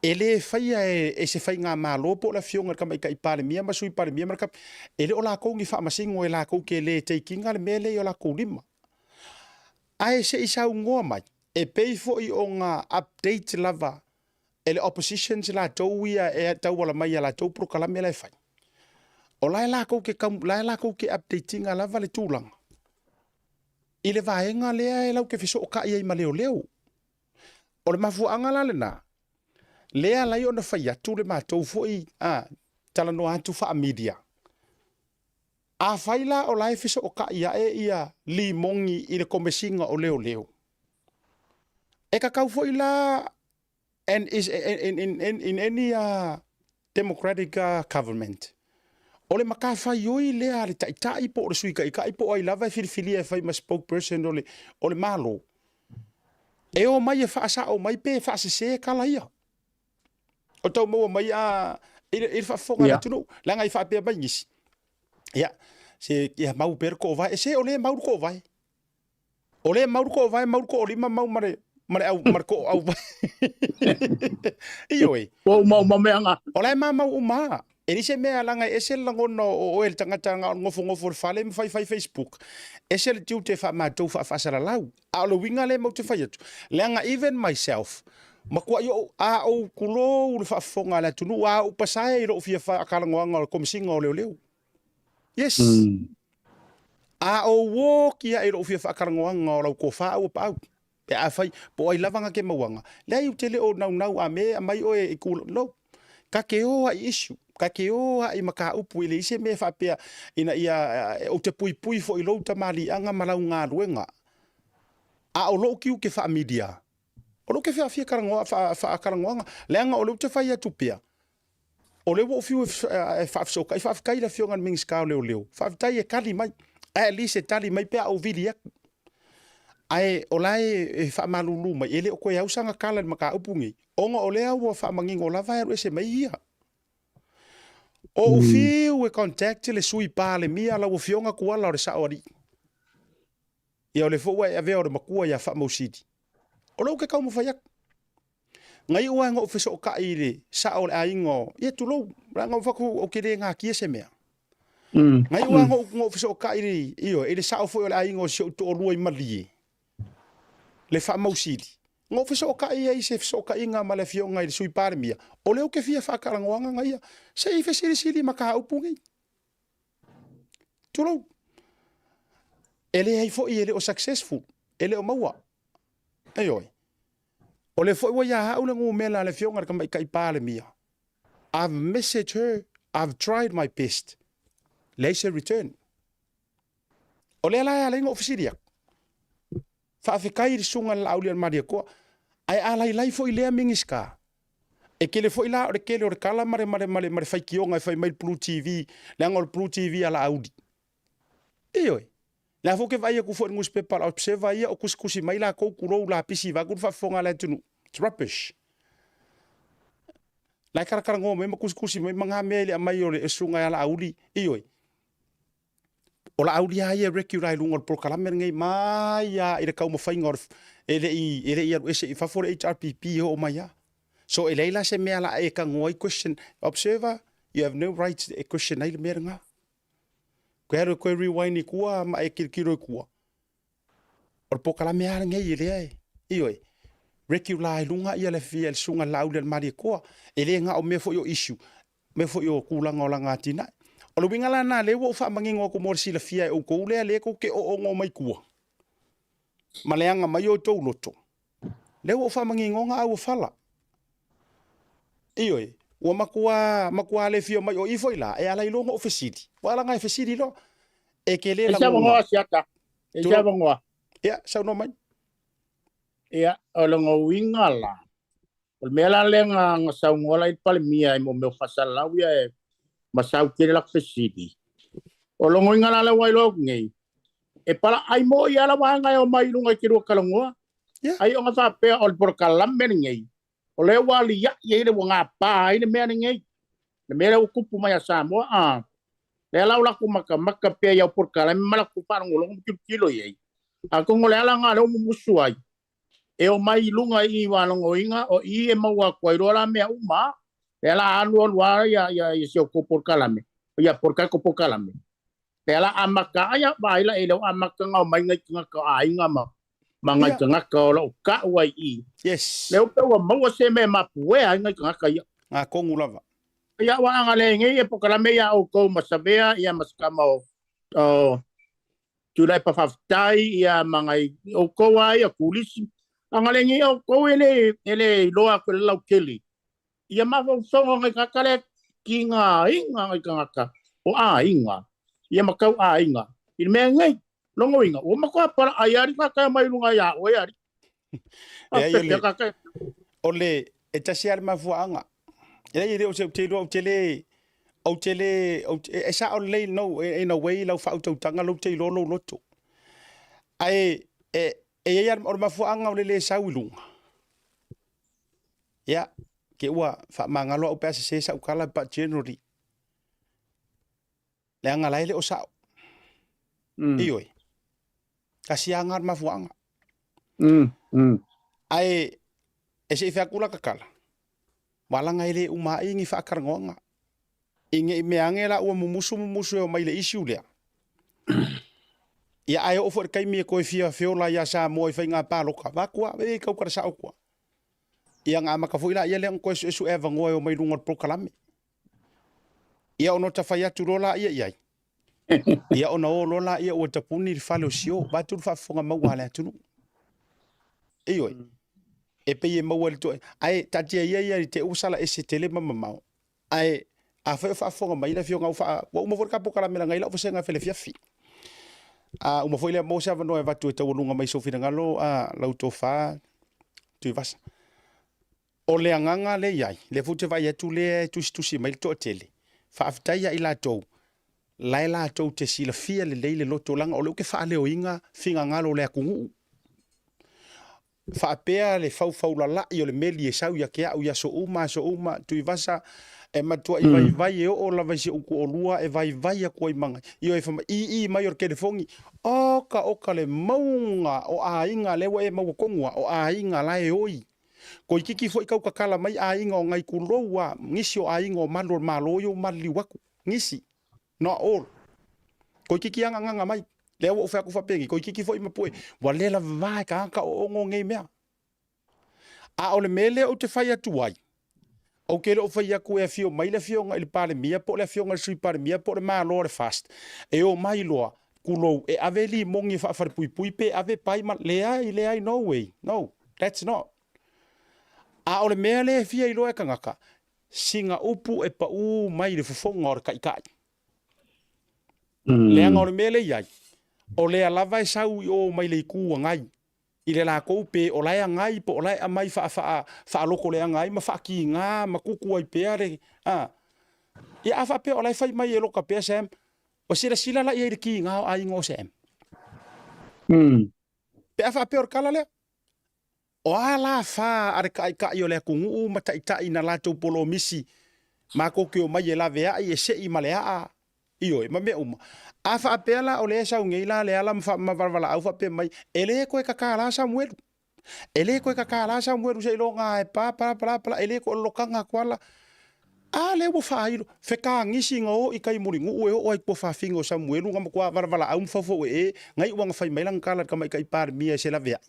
e le faia e, e se faigamalo po o le Afioga i le Tamaitai Palemia ma Sui Palemia ma le Kapeneta, e le o latou ni faamasino e latou te le take ina le mea lea i o latou lima. Ae se i saunoa mai, e pei foi ona update lava e le oppositions latou ia e tauala mai i a latou polokalame la e fai. O la e latou te, la e latou te update ina lava le tulaga i le vaega lea e lau te fesootai ai ma leoleo. O le mafuaaga la lena, lea e ala ai ona fai atu le matou foi a, talanoa atu faa-media. Afai la o la e fesootai ae ia Limoni i le Komesina o Leoleo, e tatau foi la and is in, in, in, in any democratic government, o le matafaioi lea a le taitai po o le sui taitai po o ai lava e filifilia e fai ma spokesperson o le, o le Malo, e o mai e faasao mai pe faasese tala ia. O tau maua mai a i le, i le faafofoga a le atunuu, leaga i faapea mai nisi, ia, se ia mau pea le toovae, e se o lea e mau le toovae. O lea e mau le toovae, mau le toolima, mau ma le, ma le au, ma le too auvae. Ioe. Ua uma uma mea nga. O la e mamau uma lava. E leai se mea leaga e ese le lagona o oe le tagata na o le nofonofo i le fale ma faifai Facebook. Ese le tiute faamatou faafaasalalau. A o le uiga lea matou te fai atu, leaga even myself, matuai ou, a ou tulou le faafofoga a le atunuu, a ou pasae i lou fia faatalanoaga o le Komesina o Leoleo. Yes. A ou oki ae i lou fia faatalanoaga o lau tofa aua paau. Pe afai, po o ai lava na te mauaga, leai ou te le o naunau a me aumai oe i ku, no. Ka te o ai i issue, ka te o ai i mataupu e leai se mea e faapea ina ia, ou te puipui foi i lou tamaliiaga ma lau galuega. A o lou tiute faa-media, o lou te fia talanoa, faatalanoaga, leaga o lea ou te fai atu pea, O lea ua ou fiu e faafesootai, faafetai i le Afioga i le Minisita o Leoleo, faafetai e tali mai, at least e tali mai pe a ou vili atu. Ae o la e faamalulu mai, e le o toe au sana tala i le mataupu lenei, ona o lea ua faamanino lava e alu ese mai ia. O ou fiu e contact le Sui Palemia, lau Afioga Tuala o le Saoalii. Ia o lea foi ua e avea o le matua ia Faamausili. O lea ou te taumafai atu. Na iu lava ina ou fesootai i le sao o le aiga o, ia tulou, leaga ua fai atu ou te le natia se mea. Na iu lava ina ou, ina ou fesootai i le, ioe, i le sao foi o le aiga o si ou toalua i Malie, le Faamausili. Na ou fesootai ai i se fesootaiga ma le afioga i le Sui Palemia, o lea ou te fia faatalanoaga na ia, se i fesilisili mataupu nei. Tulou. E leai foi e le o successful, e le o maua. Ioe. O lea foi ua ia au le numera a le afioga i le Tamaitai Palemia. I've messaged her, I've tried my best. Leai se return. O lea la e ala ai ona ou fesili atu. Faafetai i le susuga i le Laauli Malietoa, ae a lailai foi lea Minisita, e tele foi la o le tele o le tala ma le, ma le, ma le, ma le faitioga e fai mai le Blue TV, leaga o le Blue TV a Laauli. Ioe. Lea foi ou te vaai atu foi i le nusipepa a le Observer ia o tusitusi mai latou tulou lapisi vaeatu le faafofoga a le atunuu. It's rubbish. La e talatalanoa mai ma tusitusi mai ma na mea i le aumai o le susuga ia Laauli. Ioe. O Laauli lava ia e regular i luga o le polokalame lenei mai lava i le taumafaiga o le e le i e le i alu ese i fafo le HRPP e oo mai lava. So e leai la se mea o le a e tagoa ai question. Observer, you have no right e question ai le mea lena. Koe alu e koe rewind i tua ma e kilokilo i tua. O le polokalame lava lenei e lea e, ioe, regular i luga ia le fia le susuga i le Laauli a le Malietoa. E le na o mea foi o issue, mea foi o tulaga o lana atinae. O le uiga la lena lea ua ou faamanino atu mo le silafia e outou lea lea tou te oono mai tua ma leaga mai outou loto. Lea ua ou faamaninoga a ua fala. Ioe, ua matua, matua le fia mai o i foi la, e ala i loa ona ou fesili. Ua ala e fesili loa. E ke le E se avanoa Asiata. E se avanoa. Ia, saunoa mai. Ia, o lona uiga la, o le mea la lea na, na saunoa la i le Palemia i mo mea o faasalalau ia e ma sau tele laku fesili. O lona uiga la lea ua iloa atu nei, e palaai mo ia la vaega e omai i luga i te lua talanoa. Yeah. Ai ona faapea o le polokalame lenei, o lea ua alia'i ai le ua gapa ai le mea lenei. Le mea lea ua tupu mai a Samoa, a. Lea la o latou makamaka pea i au polokalame ma latou faalogologo ma tilotilo i ai. Atonu o le ala lena lea ua mumusu ai, e omai i luga i i valogoina, o i e maua atu ai loa la mea uma. Lea la alu alu lava ia, ia, ia si outou polokalame, ia tatou polokalame. Lea la amata ai, vaai la i le amataga o mai nai tagata o aiga ma ma nai tagata o lo o ta'u ai i i. Yes. Lea ua ua maua se mea e mapuea ai nai tagata ia. Atonu lava. Ia ua agalelei nei e polokalame ia outou ma Savea ia ma si tama o o Tuilaepa faafetai ia ma nai outou lava ia Kulisi. Agalelei nei outou e le e le iloa atu e le lautele ia mafaufauga o nai tagata lea tigaina nai tagata o aiga ia ma tau aiga i le mea nei. Lona uiga, ua matua palaai lava le tagata e omai i luga ia oe alii. Leai, o le, o le, e tasi lava le mafuaaga. Leai, e le o se, ou te iloa, ou te le, ou te le, ou te, e sao lelei no, in a way lau faautautaga lou te iloa lou loto. Ae, e, e i ai lava, o le mafuaaga o le le sau i luga. Ia, ke ua faamagalo au pe a sese sau tala, but generally, leaga la e le o sao. Ioe. Tasi lava lena mafuaaga. Ae e se i fai atu la tatala, walaga e le uma ai ni faatalanoaga. I ne i mea ane la ua mumusu mumusu e omai i le issue lea. Ia ae oo foi i le taimi e toe fia feola ia Samoa i faiga palota, vaeatu lava, e tau tala sao atu lava. Ia na amata foi laia lea ona toe suesue avanoa e omai i luga o le polokalame. Ia ona ota fai atu loa laia i ai. Ia ona o loa laia ua tapuni le fale o Sio, vaeatu le faafofoga maua a le atunuu. Ioe. E pei e maua i le toe. Ae taatia ia ia i te ua sala ese tele ma mamao. Ae afai o faafofoga mai le afioga ua faa ua uma foi le polokalame laga i lau vasega felefiafi. A uma foi lea maua se avanoa e avatu e taualuga mai sou finagalo a lau tofa Tuivasa. O le agaga lea e i ai, lea foi ou te vaai atu lea e tusitusi mai le toatele, faafetai ia i latou, la e latou te silafia lelei le loto leaga o lea ou te faaleoina finagalo o le atunuu. Faapea le faufaulalai o le meli e sau ia te au i aso uma aso uma, Tuivasa, e matuai vaivai e oo lava i si ou toalua e vaivai atu ai ma ioe fai mai, ii mai o le telefoni, oka oka le mauga o aiga lea ua e maua tonu lava, o aiga la e oi. Koikiki foi kau kakala mai aiga o ngai kulou a ngisi o aiga o malu o le Malo ia ua maliliu aku. Ngisi. Not all. Koikiki angagaga mai. Lea ua ou fai atu faapeni, koikiki foi ma pue, ua le lava e tagata oogo nei mea. A o le mea lea ou te fai atu ai, ou te le o fai atu e afio mai le afioga i le Palemia po o le afioga i le Sui Palemia po o le Malo a le FAST e omai loa, tulou, e ave limogi e faafalepuipui pe ave pai ma, leai, leai, no way, no, that's not. A o le mea lea e fia iloa e tagata, sina upu e pau mai i le fofoga o le taitai. Leaga o le mea lea e i ai, o lea lava e sau i o mai le Itu Agai, i le latou pe o la e agai po o la e aumai faa faa faaloko leaga ai ma faatiga ma tutu ai pea le a. Ia a faapea o la e fai mai e loka pea Sam, ua silasila la i ai i le tiga o aiga o Sam. Pe a faapea o le tala lea, o a la fa a le taʻitaʻi o le atunuu ma taʻitaʻi na latou polomisi matou te omai e laveai e sei ma le aa Ioe, ma mea uma. A faapea la o lea e sau nei la le ala ma valaau faapea mai, e le toe tatala Samuelu. E le toe tatala Samuelu seiloga e pa pala pala pala, e le toe lolotaga atu ala. A lea ua faailo, fetagisi na o i tai mulinuu e oo ai i tuafafine o Samuelu na matua valavalaau ma faufauee, na iu ina fai mai lana tala i le tamaitai Palemia e selaveai.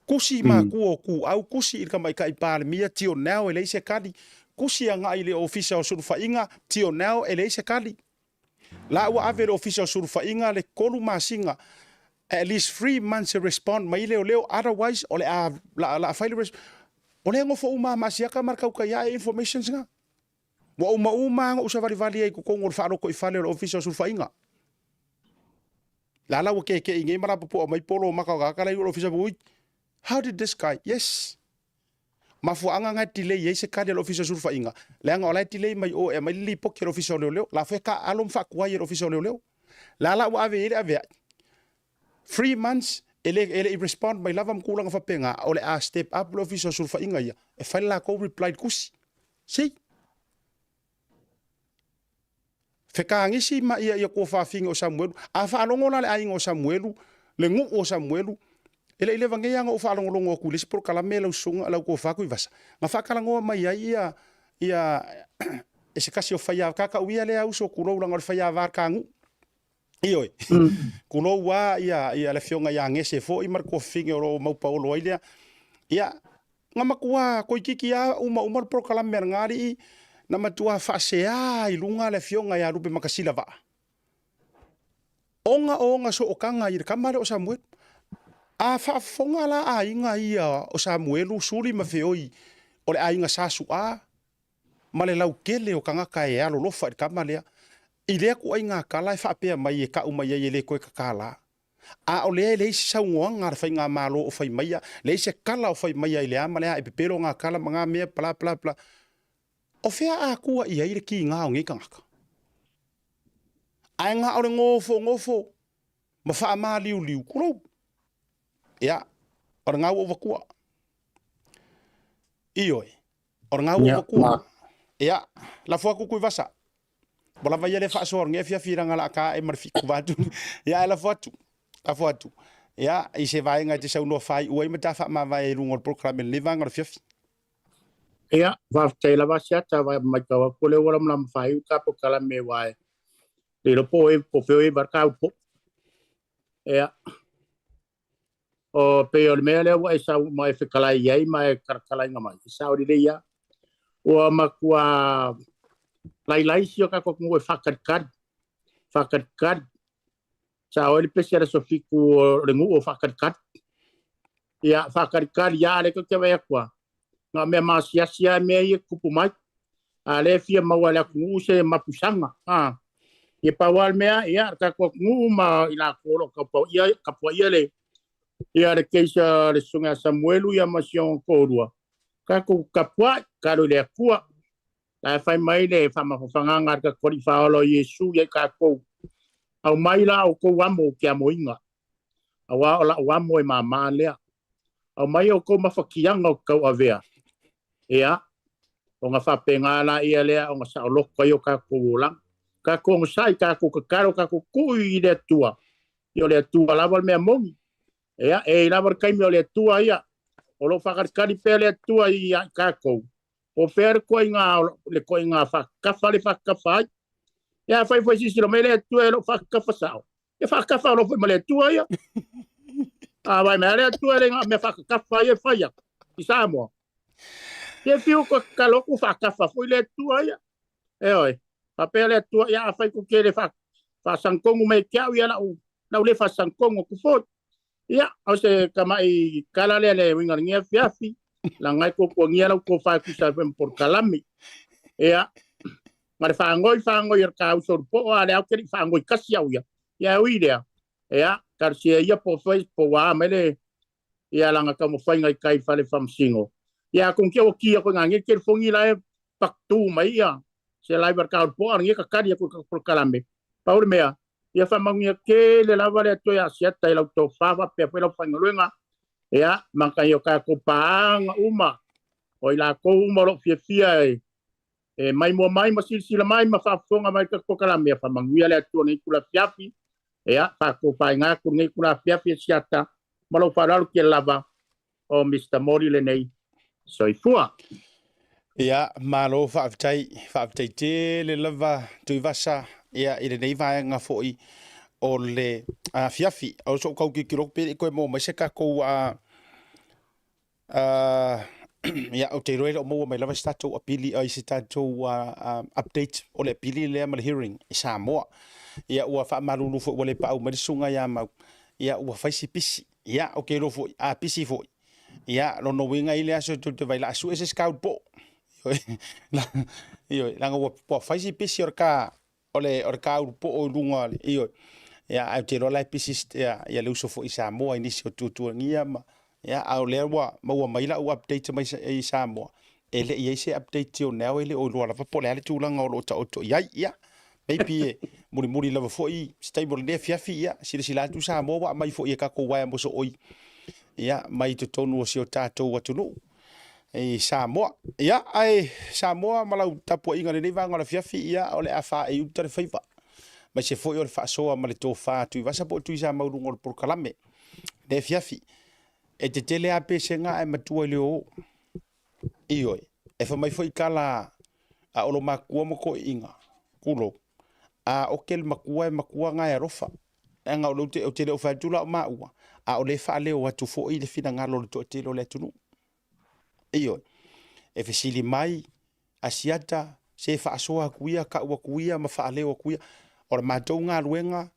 Kusi matua o Tuau, kusi i le tamaitai Palemia, till now e leai se tali. Kusi agai i le Ofisa o Sulufaiga, till now e leai se tali. La ua ave i le Ofisa o Sulufaiga le 3 masina, at least 3 months e respond mai leoleo, otherwise o le a, la a fai le O lea e nofo uma lava ma Asiata ma le tautai ae informations na. Ua uma uma lava ona ou savalivali ai i totonu o le faalotoifale o le Ofisa o Sulufaiga. La la ua kekeʻi nei ma lapopoa mai polo maka o tagata la i o le ofisa ui. How did this guy? Yes. Mafuaaga na e delay ai se kali a le ofisa o sulufaiga, leaga o la e delay mai o e aumai le lipoti a le ofisa o leoleo. La foi e taaalo ma faatuai e le ofisa o leoleo. La la ua ave i ai le aveai. 3 months e le, e le i respond mai lava ma tulaga faapena, o le a step up le ofisa o sulufaiga ia, e fai le latou reply i le tusi. See? Fekagisi ma ia ia tuafafine o Samuelu. A faalogo la le aiga o Samuelu, le nuu o Samuelu, e le i leva nei lava ona ou faalogologo atu i le isi polokalame lau susuga, lau tofa Tuivasa, na faatalanoa mai ai ia, ia e se tasi o faia, kakau ia lea uso, tulou leaga o le faiava le ta nuu. Ioe. Tulou lava ia, ia le afioga ia Gese foi ma le tuafafine o lo o maupaolo ai lea. Ia, na matua toeitiiti lava uma uma le polokalame a lena alii, na matua faasea i luga le afioga ia Lupe Makasia-Vaa, ona o ona sootaga i le tama lea o Samuelu. A faafofoga la aiga ia o Samuelu, Suli ma Feoi, o le aiga Sa Su'a ma le lautele o tagata e alolofa i le tama lea, i lea ituaiga tala e faapea mai e tau mai ai e le toe tatala. A o lea e leai se saunoaga a le faigamalo o fai maia, leai se tala o fai maia i le a ma le a, e pepelo ngā tala ma ngā mea, bla bla bla. O fea a tua i ai le kīga o nei tagata? Ae na o le nofonofo ma faamāliuliu, tulou. Ia, o le gau o vatua. Ioe, o le gau o vatua. Ia, lafo atu Tuivasa. Ua lava ia le faasoa o lenei afiafi leaga o le a ta ae ma le 7 vaeatu. Ia ae lafo atu, lafo atu. Ia, i se vaega e te saunoa faaiu ai ma ta faamavae i luga o le polokalame i lenei vaega o le afiafi. Ia, faafetai lava Asiata, matau atu o lea ua lamalama faaiu ta polokalame aua e le iloa po o po o fea o i ai Varaka po. Ia, O pei o le mea lea ua e sau ma e fetalai i ai ma e talatalaina mai, e sao lelei lava. Ua matua lailai si o tatou atunuu e faatalitali, faatalitali. Sao ai le pese a le Aso Fitu o le nuu o faatalitali. Ia, faatalitali lava, a o lea tou te vaai atu lava, na o mea maasiasi lava mea ia e tutupu mai. A o lea e fia maua e le atunuu se mapusaga. A, ia pau lava le mea, ia, le tatou atunuu ma i latou o lo o tapuaia le, ia le case a le Susuga ia Samuelu ia ma si ona toalua, tatou tapuai, tatalo i le Atua. La e fai mai le faamafanafanaga a le tatou Alii Faaola o Iesu ia i tatou, Aumai la outou amo ou te amoina, aua o la'u amo e māmā lea. Aumai outou mafatiaga ou te tauavea, ia, ona faapena laia lea ona saoloto ai o tatou olaga. Tatou onosai, tatou tatalo, tatou tuu i le Atua, ia o le Atua lava le mea moni. Ia, e i ai lava le taimi o le Atua ia. O lo o faakalikali pea le Atua ia i tatou, po o fea le koiga, le koiga faakakafa le faakakafa ai. Ia afai foi silasila mai le Atua e le o faakakafa sao, ia faakakafa loa foi ma le Atua ia. A vai mai le Atua e le na o mea faakakafa ia e fai atu i Samoa. Ia fiu ko tatalo atu faakakafa foi le Atua ia. Ioe, faapea le Atua, ia afai tou te le faasagitonu mai te au, ia lau, lau le faasagitonu atu foi. Ia, o se tamai tala lea le uiga o lenei afiafi, leaga e tuatuagia lau tofa e tusa ai foi ma polokalame. Ia, ma le faanoi faanoi a le ta uso poo, a lea ou te le i faanoi tasi au ia. Ia, e ui lea, ia, talosia ia po o fai, po ua a mai le, ia lana taumafaiga i tai i fale faamasino. Ia, atonu te ua ki atu i ina nei telefoni la e patu mai ia se live a le ta poo, a o lenei e tatali atu i le polokalame. Pau le mea, ia faamanuia tele lava le Atua ia Asiata i lau tofa faapea foi lau faigaluega, ia, ma nai o tatou paaga uma, o i latou uma o lo o fiafia e e maimoa mai ma silasila mai ma faafofoga mai i le tatou polokalame, ia faamanuia le Atua i lenei itula afiafi, ia, faatofaina atu lenei itula afiafi Asiata, ma lou faaaloalo tele lava. O Mister Mori lenei. Soifua. Ia, malo faafetai, faafetai tele lava Tuivasa, ia, i lenei vaega foi o le afiafi. O sou tau tilotilo atu pe le i toe maua mai se tatou a ia, ou te iloa e le o maua mai lava se tatou apili, ai se tatou update o le apili lea ma le hearing i Samoa. Ia, ua faamalulu foi ua le paau mai le susuga ia Mau, ia, ua fai si pisi. Ia, ou te iloa foi, a pisi foi, ia, lona uiga i le aso e tou te vaai, la a sue se isi ka ulu po'o. Ioe, leaga ua, ua fai si pisi o le ka, o le, o le ka ulu po'o i luga o le, ioe. Ia, ae ou te iloa la e pisi ia, ia le uso foi i Samoa i nisi o tuatuagia ma, ia, a o lea ua maua mai lau update mai i Samoa, e le i i ai se update till now, e le o iloa lava po o le a le tulaga o lo o taoto i ai. Ia, maybe e mulimuli lava foi se taimi o lenei afiafi, ia, silasila atu Samoa ua aumai foi e tatou uaea mosooi, ia, mai totonu o si o tatou atunuu i Samoa. Ia, ae Samoa ma lau tapuaiga i lenei vaega o le afiafi, ia, o le a faaei uta le faiva, aemaise foi o le faasoa ma le tofa a Tuivasa po o Tuisamau i luga o le polokalame lenei afiafi. E tetele lava pesega ae matua i le oo. Ioe, e fai mai foi tala a olomatua ma toeaiina, tulou, a oke le matua e matua na e alofa. Leaga o lea ou te le o fai atu la o maua, a o lea e faaleo atu foi le finagalo o le toatele o le atunuu. Ioe, e fesili mai Asiata, se faasoa atu ia, tau atu ia ma faaleo atu ia. O le matou galuega,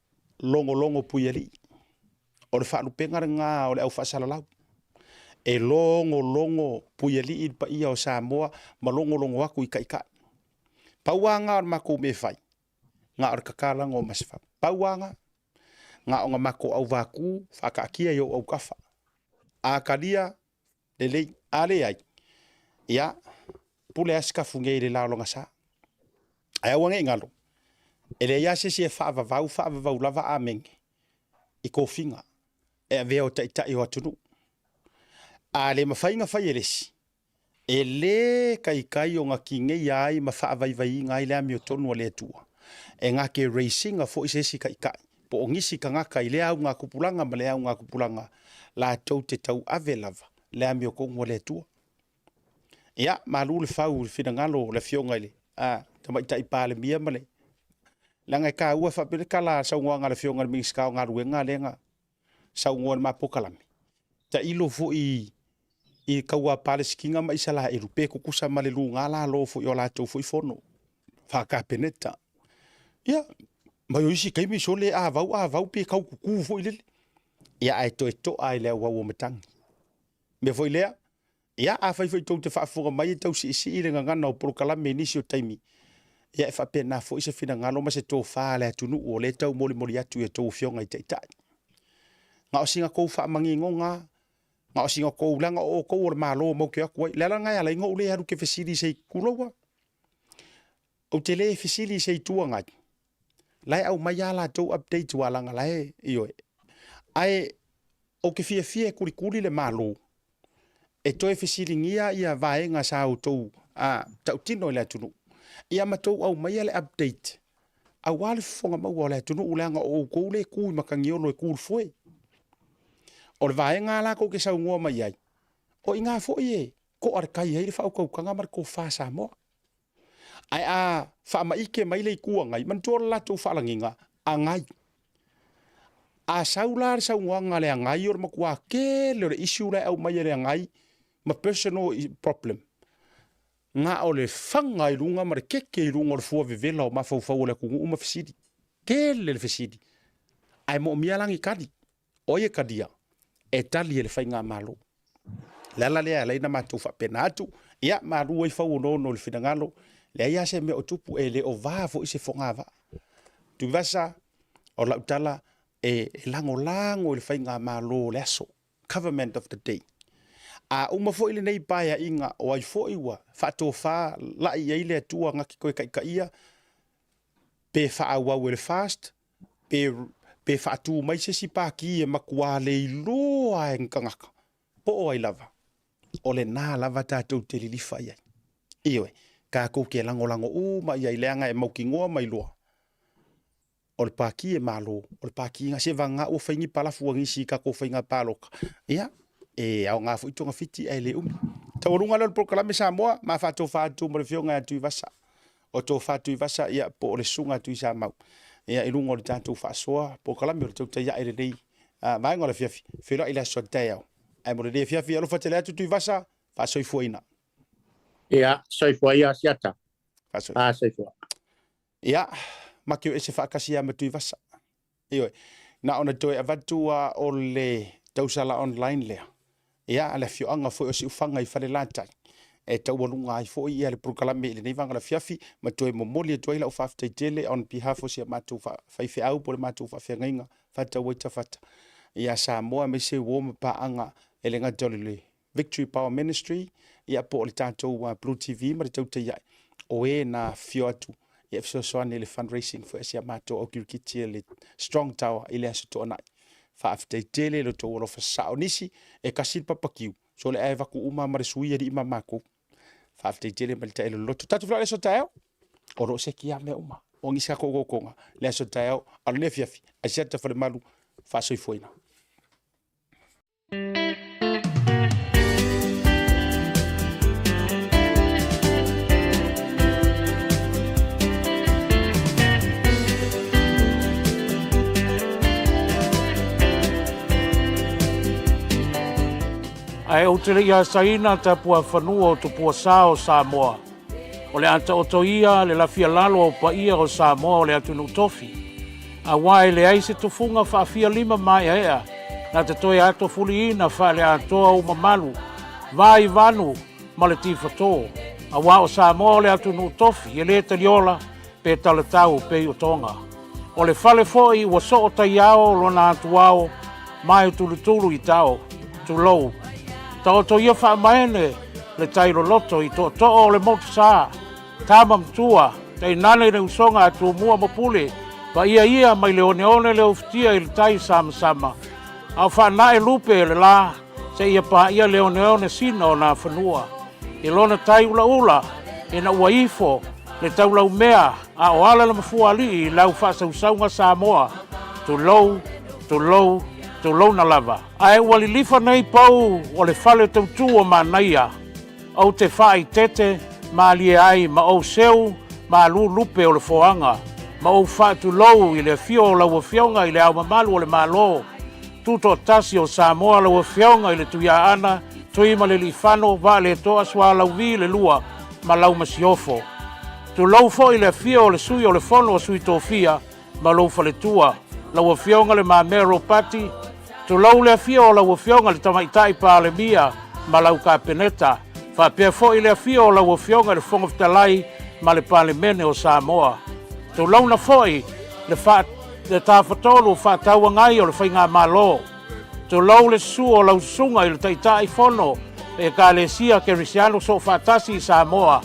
logologo puialii. O le faalupega lena o le au faasalalau. E logologo puialii le paia o Samoa ma logologo atu i taitai. Pau lava lena o le matou mea e fai, na o le tatalaga o Masefau. Pau lava lena, na ona matou auvatu faataatia i ou autafa. A talia, lelei, a leai, ia, pule lava Sikafu nei i le la o lona sa. Ae aua ne i galo, e leai lava se isi e faavavau, faavavau lava amene i tofiga e avea o taitai o atunuu. A le mafai ona fai e le isi, e le taitai ona tineia ai ma faavaivaiina ai le amiotonu a le Atua, e na te raise ina foi se isi taitai po o nisi tagata i lea augatupulaga ma lea augatupulaga latou te tauave lava le amiotonu a le Atua. Ia, malu le fau i le finagalo o le Afioga i le Tamaitai Palemia ma le leaga e taua e faapea le tala a le saunoaga a le Afioga i le Minisita o Galuega lea na saunoa i le ma polokalame, tailo foi i taua a Palesitina ma Isaraelu pe tutusa ma le luga lalo foi o latou foi fono faa-Kapeneta. Ia, ma o isi taimi sole a vau a vau pe tau tutu foi lele. Ia, ae toe to'a i le auau o matagi. Mea foi lea, ia, afai foi tou te faafofoga mai e tau siisii le gagana o polokalame i nisi o taimi, ia e faapena foi se finagalo ma se tofa a le atunuu o lea e taumolimoli atu i a outou afioga i taitai. Na o sina tou faamaninoga lava, na o sina tou, leaga o outou o le Malo matou te o atu ai. O le ala lena e ala ai ona ou le alu ou te fesili i se tulou lava. Ou te le fesili i se Itu Agai, la e aumai lava latou updates aua leaga la e, ioe. Ae ou te fiafia e kulikuli le Malo e toe fesiligia ia vaega sa outou tautino i le atunuu, ia ma tou aumaia le update aua le fofoga maua o le atunuu leaga o outou lea e tu i matagiolo e tu i le foe. O le vaega la tou te saunoa mai ai, O i ina foi e to'a le tai ai le faautautaga ma le tofa Samoa. Ae a faamaite mai le Itu Agai, manatua o le latou faalagiga, Agai. A sau la le saunoaga a le Agai o le matua tele o le issue la e aumai e le Agai ma personal problem, na o le faga i luga ma le keke i luga o le fua vevela o mafaufau o le atunuu ma fesili. Tele le fesili. Ae moomia la ni tali. O ai e talia? E tali e le Faigamalo. O le ala lea e ala ai ona matou faapena atu, ia malu ai fau onoono i le finagalo, leai lava se mea o tupu, e le o va foi se fogavaa. Tuivasa, o lau tala, e lagolago i le Faigamalo o le aso, Government of the day. A uma foi lenei paeaiga, o ai foi ua faatofa lai i ai le Atua na te toe taitaia, pe faaauau e le FAST, pe, pe faatū mai se isi pākī e matua le iloa e ni tagata, po o ai lava, o lena lava tatou te lilifa i ai. Ioe, tatou te lagolago uma i ai leaga e mautinoa mai loa, o le pākī e Malo, o le pākī na se vagana ua fai ni palafu a nisi i tatou faiga palota, ia, e aoga foi togafiti ae le umi. Taualuga lea o le polokalame Samoa, ma faatofa atu ma le Afioga ia Tuivasa. O Tofa Tuivasa, ia, po o le Susuga Tuisamau, ia, i luga o le tatou faasoa polokalame o le tautai ae lenei vaega o le afiafi, feiloai i le aso a le taeao. Ae mo lenei afiafi, alofa tele atu Tuivasa, faasoifuaina. Ia, soifua ia Asiata. Faasoifua. Ah, soifua. Ia, ma te o ese faatasi lava ma Tuivasa. Ioe, na ona toe avatu lava o le tausala online lea, ia, a le afioaga foi o Siufaga i Falelatai, e taualuga ai foi ia le polokalame i lenei vaega o le afiafi, ma toe momoli atu ai lau faafetai tele on behalf o si a matou faifeau po o le matou faafeagaiga faatauaitafata ia Samoa aemaise uo ma paaga e le gata o le Victory Power Ministry, ia po o le tatou Blue TV ma le Tautai Ae, o e na afifio atu e fesoasoani i le fundraising foi a si a matou au kirikiti a le Strong Tower i le Aso Toonai. Faafetai tele i lo outou alofa sasao. Nisi e kasi le papakiu, so le ae vaku uma ma le sui alii ma makou. Faafetai tele ma le tae loloto. Tatou feiloai i le aso taeao. O lo o seki lava mea uma. O nisi a koukou le aso taeao, a o lenei afiafi, Asiata Falemalu, faasoifuaina. Ae ou te le i asaina tapuafanua o Tupuasa o Samoa, o le a taoto ia le lafialalo o paia o Samoa o le atunuu tofi. Aua e leai se tufuga faafialima maeaea na te toe atofuliina faaleatoa ou mamalu, va i vanu ma le tifatō, aua o Samoa o le atunuu tofi e le taliola pe talatau pei o Toga. O le fale foi ua soo taiao lona atuao ma e tulutulu i tao, tulou. Taoto ia faamaene le tai loloto i tootoo o le motu sa, Tama matua, tainane le usoga a Tumua ma Pule, paia ia mai le oneone le ufitia i le tai samasama, a o faanae lupe le la seia paia le oneone sina o Nafanua, i lona tai ulaula ina ua ifo le taulaumea a o ala le mafuaalii i lau faasausauga Samoa, tulou, tulou, tulouna lava. Ae ua lilifa nei pou o le fale tautu o Manaia. Ou te faaitete malie ai ma ou seu malu lupe o le foaga, ma ou faatulou i le afio o lau Afioga i Le Ao Mamalu o le Malo Tutoatasi o Samoa, lau Afioga i le Tuiaana Tuimalealiifano Vaaletoa Sualauvi le Lua ma lau Masiofo. Tulou foi le afio o le Sui o le Fono a Sui Tofia ma lou faletua, lau Afioga Le Mamea Ropati, tulou le afio o lau Afioga le Tamaitai Palemia ma lau Kapeneta, faapea foi le afio o lau Afioga i le Fofoga Fetalai ma le Palemene o Samoa. Tulouna foi le fa, le Tafatolu Faatauagai o le Faigamalo. Tulou le susu o lau Susuga i le Taitai Fono Ekalesia Kerisiano Soofaatasi i Samoa,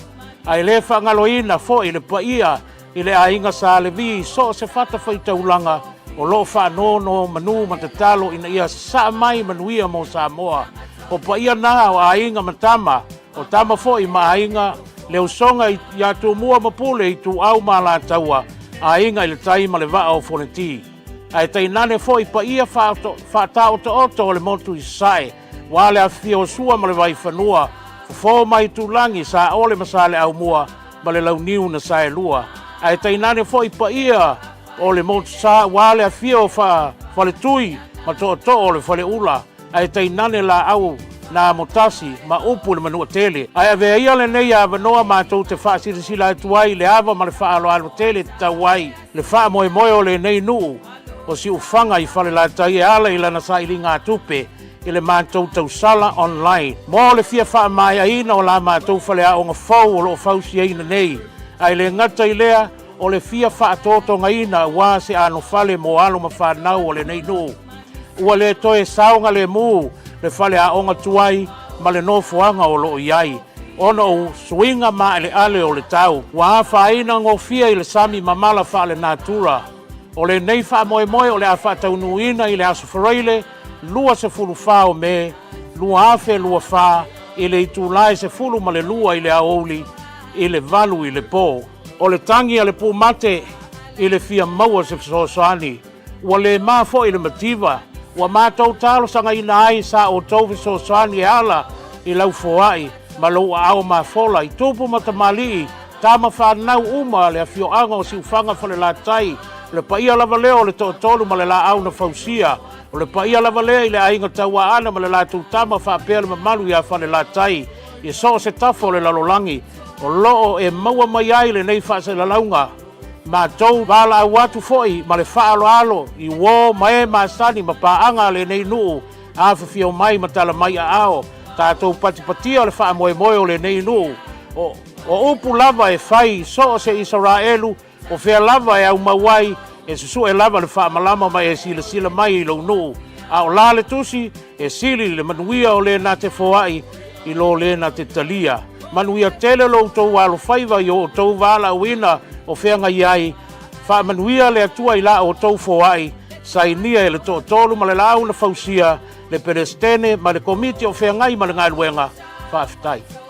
ae le faagaloina foi le paia I le aiga Sa Levi i so o se fatafaitaulaga o lo o faanonomanu ma tatalo ina ia sasaa mai manuia mo Samoa. O paia na o aiga ma tama, o tama foi ma aiga, le usoga iā Tumua ma Pule, Ituau ma Alataua, aiga i le tai ma le vaa o Foneti. Ae tainane foi paia faataotooto o le motu i Sasae. Aua le afifio o Sua ma le Vaifanua, Fofo ma Aitulagi, Saole ma Saleaaumua ma le Launiu na Saelua, ae tainane foi paia o le Motusa aua le afio o Faletui ma Tootoo o le Faleula, ae tainane laau na amotasi ma upu i le Manuatele. Ae avea ia lenei avanoa matou te faasilasila atu ai i le ava ma le faaaloalo tele e tatau ai le faamoemoe o lenei nuu o Siufaga i Falelatai e ala i lana sailiga-tupe i le matou tausala online mo le fia faamaeaina o la matou faleaoga fou o lo o fausiaina nei, ae le gata i lea, o le fia faatotogaina aua se anofale mo alo ma fanau o lenei nuu. Ua le toe saogalemu le faleaoga tuai ma le nofoaga o lo o i ai, ona o suiga maaleale o le tau ua afaina gofie i le sami mamala faalenatura. O lenei faamoemoe o le a faataunuuina i le Aso Faraile 24 o Me 2024 i le itula e 12 i le aoauli i le 8 i le po. O le tagi a le pumate i le fia maua se fesoasoani, ua le ma foi le mativa, ua matou talosagaina ai sa outou fesoasoani e ala i lau foai ma lou aao mafola i tupu ma tamalii, tama fanau uma a le afioaga o Siufaga Falelatai, o le paia lava lea o le toatolu ma le laau na fausia, o le paia lava lea i le aiga Tauaana ma le latou tama faapea le mamalu ia Falelatai i so o se tafa o le lalolagi o lo o e maua mai ai lenei faasalalauga. Matou valaau atu foi ma le faaaloalo i uo ma e masani ma paaga a lenei nuu afifio mai ma tala mai aao, tatou patipatia le faamoemoe o lenei nuu. O, o upu lava e fai i so o se Isaraelu, o fea lava e aumau ai, e susue lava le faamalama ma e silasila mai i lou nuu. A o la le tusi, e sili le manuia o le na te foai i lo le na te talia. Manuia tele lo outou alofaiva i o outou valaauina o feagai ai, faamanuia le Atua i la outou foai, sainia e le toatolu ma le laau na fausia, le Peresetene ma le Komiti o Feagai ma le Galuega. Faafetai.